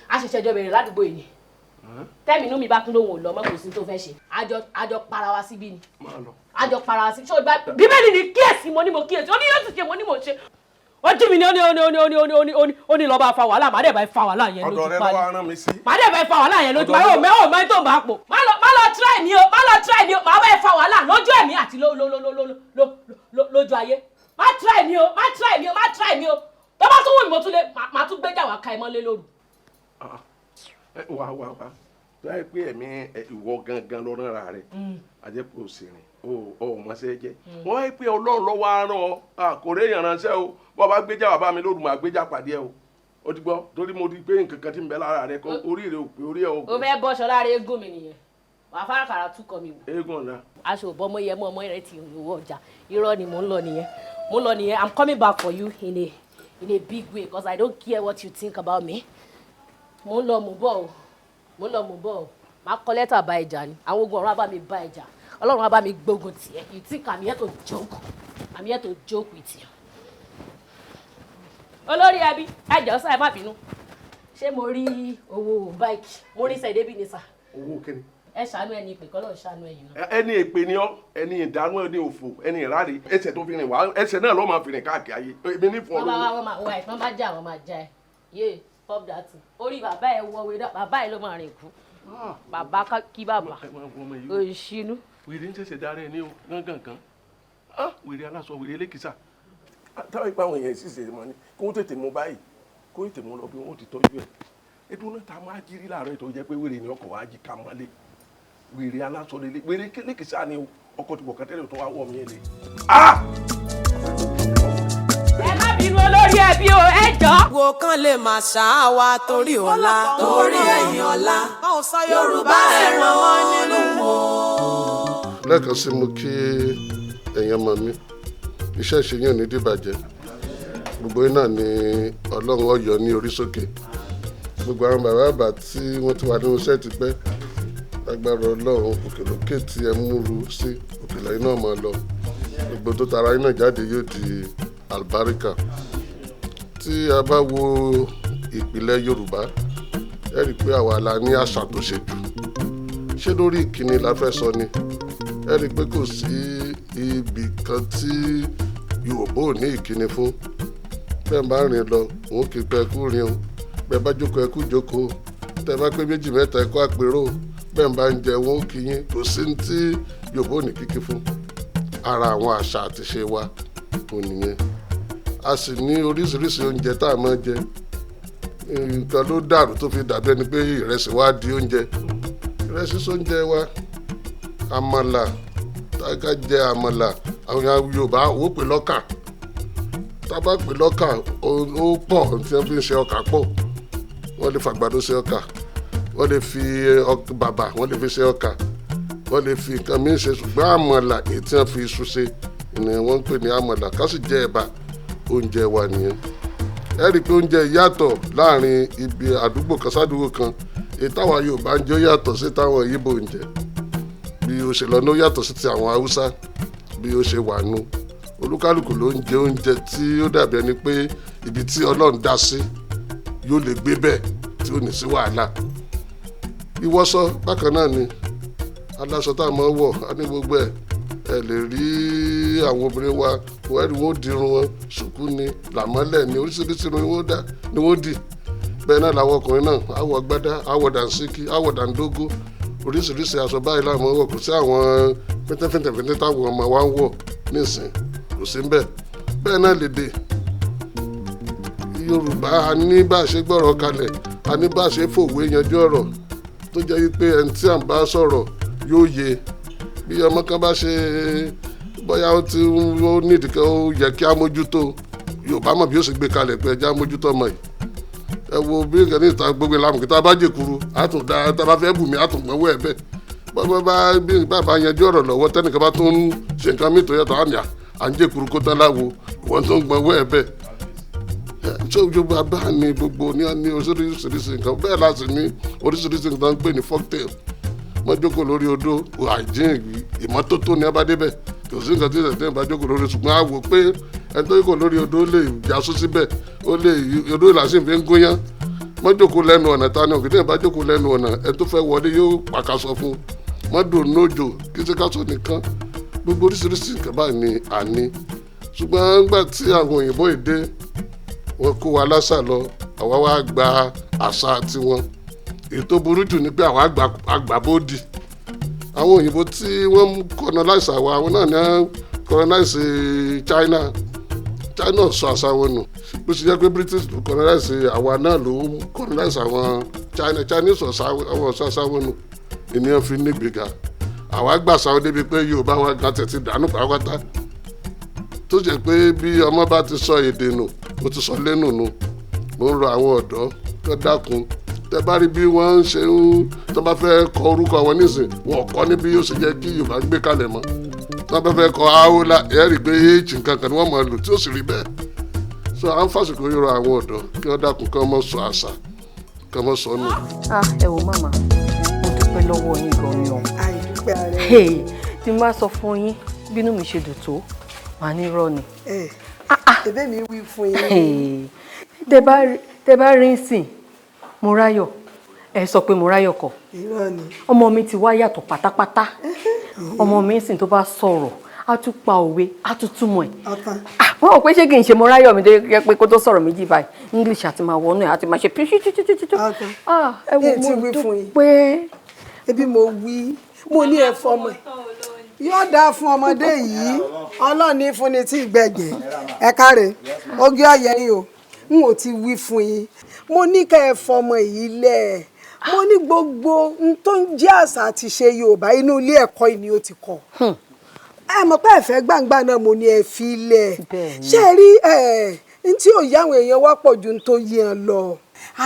A ṣẹ̀ṣẹ̀ jọ bẹ̀rẹ̀ ládùúgbò yìí ni. Tẹ́mi inú mi bá tún lóhùn ò lọ mọ́, kò sí tó fẹ́ ṣe. Àjọ para wa síbí ni. Àjọ para wa síbí. Ṣé o gba Bíbélì ni kíyèsí mo ní mo kíyèsí, ó ní yóò sì ṣe mo ní mo ṣe. Ó jí mi ní ó ní ó ní ó ní ó ní ó ní ó ní ó ní ó ní lọ́ọ́ bá fa wàhálà, màá dẹ̀ bá fa wàhálà yẹn lójú Ọ̀dọ̀ rẹ pálí. lọ́wọ́ arán mi sí. Màá dẹ̀ bá fa wàhálà yẹn lójú pálí. Ó mẹ́ tó ń bá pò. Má lọ try mi o, má lọ try mi o, màá bá fa wàhálà lójú ẹ̀mí àti lójú ayé. Má try mi o, má try mi o, má try mi o. Tó bá tún wù mí, mo tún lè má tún gbéjà wá ka ẹ mọ́lé lóru. Wá wá wá, tó yẹ pé ẹ̀mí ìwọ gangan lọ rán ara rẹ, àjẹpọ̀ òsèré o ò mọṣẹ́ jẹ́. Wọ́n wáyé pé Ọlọ́run lọ́wọ́ arán ọ, kò réèyàn ránṣẹ́ o. Bọ́ bá gbéjà bàbá mi lóru, màá gbéjà pàdé ẹ o. Ó ti gbọ́ torí mo rí i pé nǹkan kan ti ń bẹ lára rẹ, kó orí rẹ ò pé, orí ẹ ò. O fẹ́ bọ́ṣọ lára eégún mi nìyẹn, wàá fárakàrà túkọ̀ mi wò. Eégún ọ̀la. Aṣọ òbọ ọmọ yẹn mọ ọmọ rẹ ti wọ ọjà. Irọ́ ni, mò ń lọ nìyẹn, mò ń lọ nìyẹn. I'm coming back for you in a big way, because I don't care what you think about me. Mò ń lọ, mò ń bọ̀ o, mò ń lọ, mò ń bọ̀ o. Màá kọ lẹ́tà bá ẹja ni. Àwọn ogun ọ̀run á bá mi bá ẹja, Ọlọ́run á bá mi gbógun tiẹ̀. You think I'm here to joke? I'm here to joke with you. Olórí ẹbí, ẹ jọ̀ọ́ sá, ẹ má bínú. Ṣé mo rí owó bike? Mo rí sẹ́ẹ̀dẹ́bì ni sà. Owó kíni? Ẹ ṣàánú ẹni ìpè, kọ́ lọ́ọ́ ṣàánú ẹ̀yìn náà. Ẹni èpè ni ọ, ẹni ìdánú, ẹni òfò, ẹni ìráre. Ẹsẹ̀ tó fi rìn wá, ẹsẹ̀ náà ló máa fi rìn káàkiri ayé. Èmi ní fún ọ Wọ́n bá lówó. wọ́n máa wá ẹ̀, wọ́n bá jà, wọ́n máa já ẹ. Yé pop that thing. Orí bàbá ẹ wọ wẹ́dọ̀, bàbá ẹ ló máa rìn kú. Bàbá kí bàbá òṣìnú. Wèrè ń ṣẹ̀ṣẹ̀ dára ẹ ní o gángan kan, wèrè aláṣọ, wèrè elékìsà. Táwọn ipa àwọn èèyàn sì ṣe mọ ni kó tètè mú báyìí, kó tètè mú lọ bí wọ́n ti tọ́jú ẹ̀. Ètò náà tá a máa jírí láàárọ̀ ètò jẹ́ pé wèrè ni ọkọ̀ wa jí ká mọ́lé. Wèrè aláṣọ lélẹ̀, wèrè elékìsà ni o. Ọkọ̀ ti wọ̀ kẹ́tẹ́lẹ̀ tó wá wọ̀ mí lé. Ẹ má bínú olórí ẹbí o, ẹ jọ. Wo kan lè máa ṣá wa torí ọ̀la, torí ẹ̀yìn ọ̀la. Yorùbá ẹ̀ràn wọn nínú wo. Lẹ́ẹ̀kan sí, mo kí ẹ̀yin ọmọ mi. Iṣẹ́ ìṣe yín ò ní dìbàjẹ́. Gbogbo yín náà ni Ọlọ́run ọ̀yọ́ ní orí sókè. Gbogbo àwọn bàbá bàbá tí wọ́n ti wà nínú iṣẹ́ ti pẹ́, lágbára Ọlọ́run, òkèlókè tí ẹ múru sí òkè lẹ́yìn náà máa lọ. Gbogbo tó tara yín náà jáde yóò di àlùbáríkà. Tí a bá wo ìpìlẹ̀ Yorùbá, ẹ rí i pé àwa la ní àṣà tó ṣe jù. Ṣé lórí ìkíni la fẹ́ sọ ni? Ẹ rí i pé kò sí ibì kan tí Yorùbá ò ní ìkíni fún. Bẹ́ẹ̀ bá rìn lọ, òun kì í pẹ́ ẹkú rìn o. Bẹ́ẹ̀ bá jókòó, ẹkú jókòó. Tẹ́ bá pé méjì mẹ́ta, ẹkú àpérò. Bẹ́ẹ̀ bá ń jẹ, wọn ó kí yín. Kò sí ní tí Yorùbá ò ní kíkí fún. Ara àwọn àṣà àti ṣe wa òun nìyẹn. A sì ní oríṣiríṣi oúnjẹ tá a máa jẹ. Nǹkan ló dàrú tó fi dàbí ẹni pé ìrẹsì wa di oúnjẹ. Ìrẹsì sóúnjẹ wa. Àmàlà, tá a jẹ àmàlà, àwọn Yorùbá wò pé lọ́kà. Tá a bá pè lọ́kà, ó pọ̀ tí wọ́n fi ń ṣe ọkà pọ̀. Wọ́n lè fàgbàdo ṣe ọkà, wọ́n lè fi bàbà, wọ́n lè fi ṣe ọkà. Wọ́n lè fi nǹkan míì ṣe, ṣùgbọ́n àmàlà èyí tí wọ́n fi iṣu ṣe ni wọ́n ń pè ní àmàlà. Ká sì jẹ ẹ̀bà, oúnjẹ wa nìyẹn. Ẹ rí i pé oúnjẹ yàtọ̀ láàrin ibi àdúgbò kan sádùúgbò kan. Èyí táwa Yorùbá ń jẹ ó yàtọ̀ sí táwọn Ìgbò ń jẹ, bí ó ṣe lọ ní ó yàtọ̀ sí ti àwọn Haúsá, bí ó ṣe wà nù. Olúkálùkù ló ń jẹ oúnjẹ tí ó dàbí ẹni pé ibi tí Ọlọ́run dá sí yóò lè gbé bẹ́ẹ̀ tí ó ní sí wàhálà. Ìwọṣọ bákan náà ni aláṣọ tá a máa wọ̀ á ní gbogbo ẹ̀. Ẹ lè rí àwọn obìnrin wa, wọ́n rí wọn ó dirun wọn, ṣùkú ni, làmọ́lẹ̀ ni, oríṣiríṣi irun ni wọ́n dá ni wọ́n dì. Bẹ́ẹ̀ náà làwọn ọkùnrin náà á wọ gbádá, á wọ dànsíkí, á wọ dàndógó, oríṣiríṣi aṣọ báyìí làwọn wọ̀. Kò sí àwọn fẹ́ntẹ́fẹ́ntẹ́fẹ́ntẹ́ táwọn ọmọ wa ń wọ̀ nísìn, kò sí ń bẹ̀. Bẹ́ẹ̀ náà lèdè Yorùbá, a ní bá a ṣe gbọ́rọ̀ kalẹ̀, a ní bá a ṣe fòwe yanjú ọ̀rọ̀ tó jẹ́ wípé ẹni tí à ń bá sọ̀rọ̀ yóò yé. Bí ọmọ kan bá ṣe bóyá ó ti ó nídìí kan ó yẹ kí á mójútó, Yorùbá mọ̀ bí ó sì gbé kalẹ̀ pé ẹja mójútó ọmọ yìí. Ẹ wo bí nǹkan ní ìta gbogbo ìlànà kí tá a bá jèkuru, á tún da, tá a bá fẹ́ bù mí, á tún gbọ́wọ́ ẹ̀ bẹ́ẹ̀. Bá bá bí bàbá yanjú ọ̀rọ̀ lọ́wọ́, tẹ́nìkan bá tún ń ṣe nǹkan mí tó yàtọ̀, àmì à ń jèkuru kó tán láwo, ìwọ́n tó ń gbọ́wọ́ ẹ̀ bẹ́ẹ̀. Ṣé Yorùbá bá ní gbogbo ní oríṣiríṣi nǹkan bẹ́ẹ̀ láti ní oríṣiríṣi nǹkan tó ń pè ní folktale. Wọ́n jókòó lórí odó, àìjíǹ ìmọ́tótó ni a bá débẹ̀, kò sí nǹkan tí ìṣẹ̀tẹ̀ bá jókòó lórí, ṣùgbọ́n a wò pé ẹni tó jókòó lórí odó lè jasú síbẹ̀, ó lè odó ìlàsìn fi ń gúnyán. Wọ́n jókòó lẹ́nu ọ̀nà ta ni òkìtẹ́ bá jókòó lẹ́nu ọ̀nà, ẹni tó fẹ́ wọlé yóò pàkàṣọ fún un. Wọ́n dùn nójò kí ṣe ká sọ nìkan, gbogbo oríṣiríṣi nǹkan báyìí ni a ní. Ṣùgbọ́n nígbà tí àwọn òyìnbó èdè wọn kó wa lásà lọ, àwa wá gba àṣà tiwọn. Èyí tó burú jù ni pé àwọn àgbàbódì àwọn òyìnbó tí wọ́n colonize àwa, àwọn náà ní colonize China. China sọ àṣà wọn nù, bó ṣe jẹ́ pé British ló colonize àwa náà ló colonize àwọn China. Chinese àwọn sọ àṣà wọn nù, ènìyàn fi nígbèga. Àwa gbàṣà wọn débi pé Yorùbá wa gan tẹ̀ ti dànù pátápátá, tó jẹ́ pé bí ọmọ bá ti sọ èdè nù, ó ti sọ lẹ́nu nù. Mo ń rọ àwọn ọ̀dọ́ kó dákun, tẹ bá rí bí wọ́n ń ṣe ń tó bá fẹ́ kọ orúkọ wọn nísìn, wọn kọ́ ní bí yóò ṣe jẹ́ kí Yorùbá gbé kalẹ̀ mọ́. Tó bá fẹ́ kọ aola, ẹ̀ rí i pé h nǹkan kan ni wọ́n máa lò tí ó sì rí bẹ́ẹ̀. So à ń fàṣìkò yọrọ àwọn ọ̀dọ́ kí wọ́n dákun, kí wọ́n mọ̀ sọ àṣà, kí wọ́n mọ̀ sọ nù. Ẹ wo màmá, mo dúpẹ́ lọ́wọ́ yín gan ni o. Tí n bá sọ fún yín bínú mi ṣe dùn tó, màá ní irọ́ ni. Ẹ̀bẹ̀ mi wí fún yín. Tẹ bá rí ń sìn Mọ́ráyọ̀, ẹ sọ pé Mọ́ráyọ̀ kọ́. Ọmọ mi ti wá yàtọ̀ pátápátá. Ọmọ mi sìn tó bá sọ̀rọ̀, á tún pa òwe, á tún túmọ̀ ẹ̀. Wọ́n rò pé ṣé kì í ṣe Mọ́ráyọ̀ mi tó yẹ pé kó tó sọ̀rọ̀ méjì báyìí, English àti máa wọnú ẹ̀ àti máa ṣe píṣíṣíṣíṣí. Ẹ wo mo dúpẹ́. Ebi mo wí, mo ní ẹ fọmọ yóò dáa fún ọmọdé yìí, Ọlọ́ọ̀ni fúnni tí ìgbẹ̀jẹ̀ ẹ káre oge ọ̀yẹ́ yìí o. N ò ti wí fún yín, mo ní kẹ́ ẹ fọmọ yìí lẹ̀. Mo ní gbogbo n tó ń jẹ́ àṣà àti ṣe Yorùbá inú ilé ẹ̀kọ́ yìí ni ó ti kọ́. Ẹ mọ̀ pé ẹ̀fẹ́ gbàǹgbà náà mo ní ẹ fi lẹ̀. Ṣé ẹ rí ẹ̀ n tí ò yá àwọn èèyàn wá pọ̀ ju n tó yé ẹ lọ.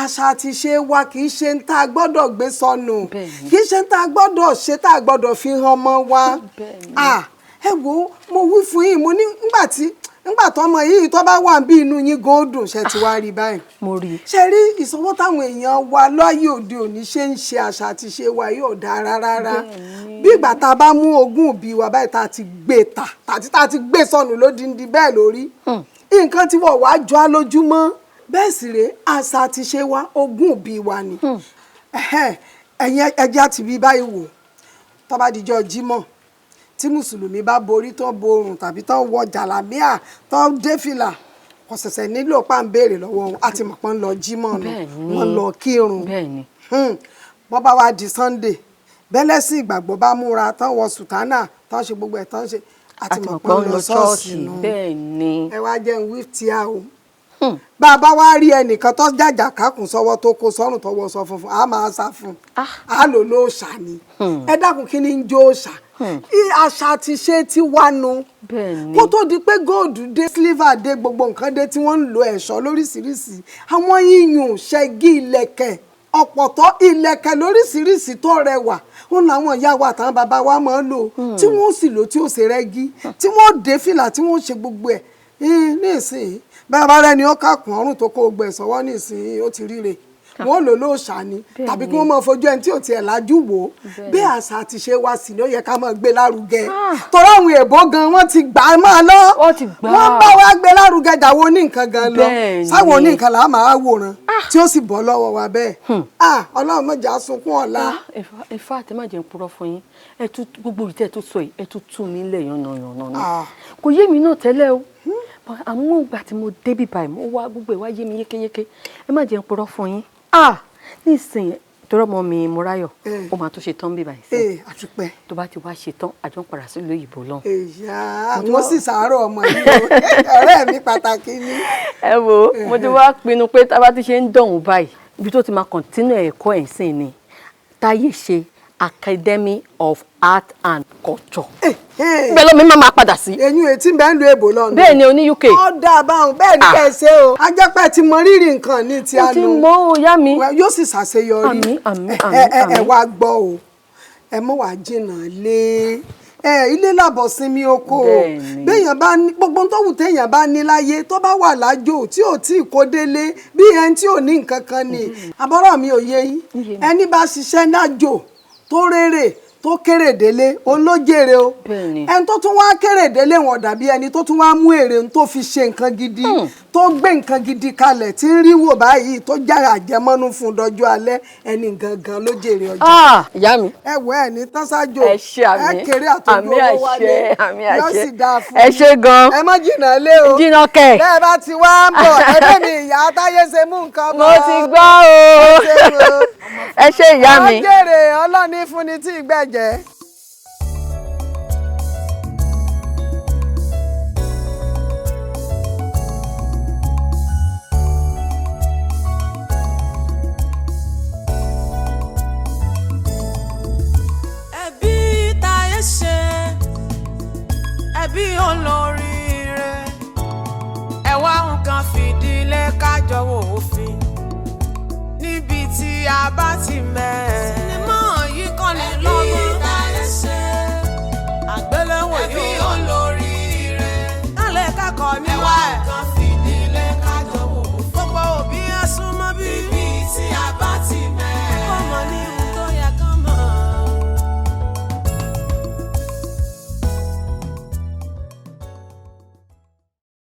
Àṣà àti ṣe wa kì í ṣe ń tá a gbọ́dọ̀ gbé sọnù, kì í ṣe ń tá a gbọ́dọ̀ ṣe, tá a gbọ́dọ̀ fi hàn ọmọ wa. Ẹ wo mo wí fún yín, mo ní nígbà tọmọ yìí tó bá wà bí inú yín gan ó dùn. Ṣe ti wá rí báyìí? Mo rí. Ṣe rí ìsanwó táwọn èèyàn wa láyé òde òní ṣe ń ṣe àṣà àti ṣe wa yóò dáa rárá. Bí ìgbà tá a bá mú ogún òbí wa báyìí tá a ti gbé ta tàbí tá a ti gbé sọnù lódindi bẹ́ẹ̀ lórí. Nǹkan tí wọ́n wá jọ á lójúmọ́. Bẹ́ẹ̀ sì rèé, àṣà àti ṣe wa ogún òbí wa ni. Ẹ̀yin ẹja ti bí báyìí wò, tó bá dijọ́ Jímọ̀ tí mùsùlùmí bá borí tó borùn tàbí tó wọ jàlámíà tó dé fìlà, kò ṣẹ̀ṣẹ̀ nílò pa ń béèrè lọ́wọ́ wọn, àti mọ̀ pọ́n lọ Jímọ̀ nù, wọ́n lọ kírun. Bọ́ bá wá di Sunday, bẹ́lẹ́sìn ìgbàgbọ́ bá múra tán wọ sùtánà tán ṣe gbogbo ẹ̀ tán ṣe, àti mọ̀ pọ́n lọ ṣọ́ọ̀ṣì nù. Ẹ wá jẹ́ ń wí tíá o. Bá a bá wá rí ẹnìkan tó jàjà kákùn sọ́wọ́ tó kó sọ́rùn tọwọ́ sọ funfun, a máa sá fún un, a lò lóòṣà ni. Ẹ dákun, kí ni ń jó òòṣà? Àṣà ti ṣe ti wá nu. Kó tó di pé góòdù dé, sílífà dé, gbogbo nǹkan dé tí wọ́n ń lo ẹ̀ṣọ́ lóríṣiríṣi, àwọn yíyùn ṣẹ́gi ìlẹ̀kẹ̀ Ọ̀pọ̀tọ́, ìlẹ̀kẹ̀ lóríṣiríṣi tó rẹwà ń làwọn ìyá wa àtàwọn bàbá wa máa ń lò, tí wọ́n sì lò tí ó ṣe rẹ́gí, tí wọ́n dé fìlà, tí wọ́n ṣe gbogbo ẹ̀ nísìnyí. Bàbá rẹ ni ó kàkùn ọrùn tó kó gbẹ sọ́wọ́ nísìnyí, ó ti ríre, wọ́n lò lóòṣà ni, tàbí kí wọ́n máa fojú ẹni tí ò tiẹ̀ lájú wò ó. Bí àṣà àti ṣe wa sì ni ó yẹ ká máa gbé lárugẹ, torí àwọn èèbó gan wọ́n ti gbà á máa lọ, wọ́n bá wa gbé lárugẹ jàwọ́ oní nǹkan gan lọ. Sáwọn oní nǹkan là á máa wòran tí ó sì bọ́ lọ́wọ́ wa bẹ́ẹ̀. Ọlọ́run má jẹ́ á sunkún ọ̀la. Ẹ̀fà àti má jẹ́ ń purọ́ fún yín, ẹ tún gbogbo ìtẹ́ tó sọ yìí, ẹ tún tú mi lẹ̀ yànnàyànnà ni. Kò yé mi náà tẹ́lẹ̀ o, àmọ́ ìgbà tí mo débí báyìí, mo wá gbogbo ẹ̀ wá yé mi yékéyéké. Ẹ má jẹ́ ń purọ́ fún yín, nísìnyí torí ọmọ mi Mọ́ráyọ̀, ó máa tó ṣe tán bí báyìí sí. Àtúpẹ́. Tó bá ti wá ṣe tán, àjọ ń padà sílùú òyìnbó lọ. Èyà, wọ́n sì sàárọ̀ ọmọ yìí o, ọ̀rẹ́ mi pàtàkì ni. Ẹ wo, mo ti wá pinnu pé tá a bá ti ṣe ń dọ̀hún báyìí, ibi tó ti máa kọ̀ntínú ẹ̀kọ́ ẹ̀ sìn ni Táyé Ṣe Academy of Art and Culture. Bẹ́ẹ̀ ló mi máa padà sí. Eyín etí bẹ́ẹ̀ ń lo èbò lọ́nà. Bẹ́ẹ̀ ni, oní UK. Ó dáa báwọn, bẹ́ẹ̀ ni kẹ́ ẹ ṣe o. Ajẹ́pẹ́ ti mọ rírì nǹkan ní ti àná. Mo ti mọ o, yá mi. Yóò sì ṣàṣeyọrí. Àmín, àmín, àmín. Ẹ wá gbọ́ o, ẹ mọ̀ wá jìnnà lé ẹ ilé làbọ̀ sinmi oko o. Béèyàn bá ní gbogbo tó wù téèyàn bá ní láyé, tó bá wà lájò tí ò tí ì kó délé, bí ẹni tí ò ní nǹkan kan ni. Àbọ̀rọ̀ mi ò yé yín? Ẹni bá ṣiṣẹ́ lájò tó rérè tó kéré délé, òun ló jèrè o. Ẹni tó tún wá kéré délé wọn dàbí ẹni tó tún wá mú èrè tó fi ṣe nǹkan gidi, tó gbé nǹkan gidi kalẹ̀ tí ń rí wò báyìí, tó jára àjẹmọ́nú fún dọjọ́ alẹ́, ẹni gangan ló jèrè ọjà. Ìyá mi. Ẹ wọ ẹ ní tánsájò, ẹ ṣe àmì, ẹ kéré àtọ́jú owó wálé, yóò sì dáa fún ẹ ṣe gan. Ẹ má jìnnà lé o. Jìnnà kẹ. Bẹ́ẹ̀ bá ti wá ń bọ̀, ẹgbẹ́ mi ìyá Táyé ṣe mú nǹkan bọ̀. Mo ti gbọ́ o. Ẹ ṣe ìyá mi. Ó jèrè ọlọ́ni fúnni tí ì gbẹ̀jẹ̀. Ẹbí Táyé ṣe, ẹbí olóríire, ẹ wá nǹkan fìdílé kájọ wò òfin níbi tí a bá ti mẹ́.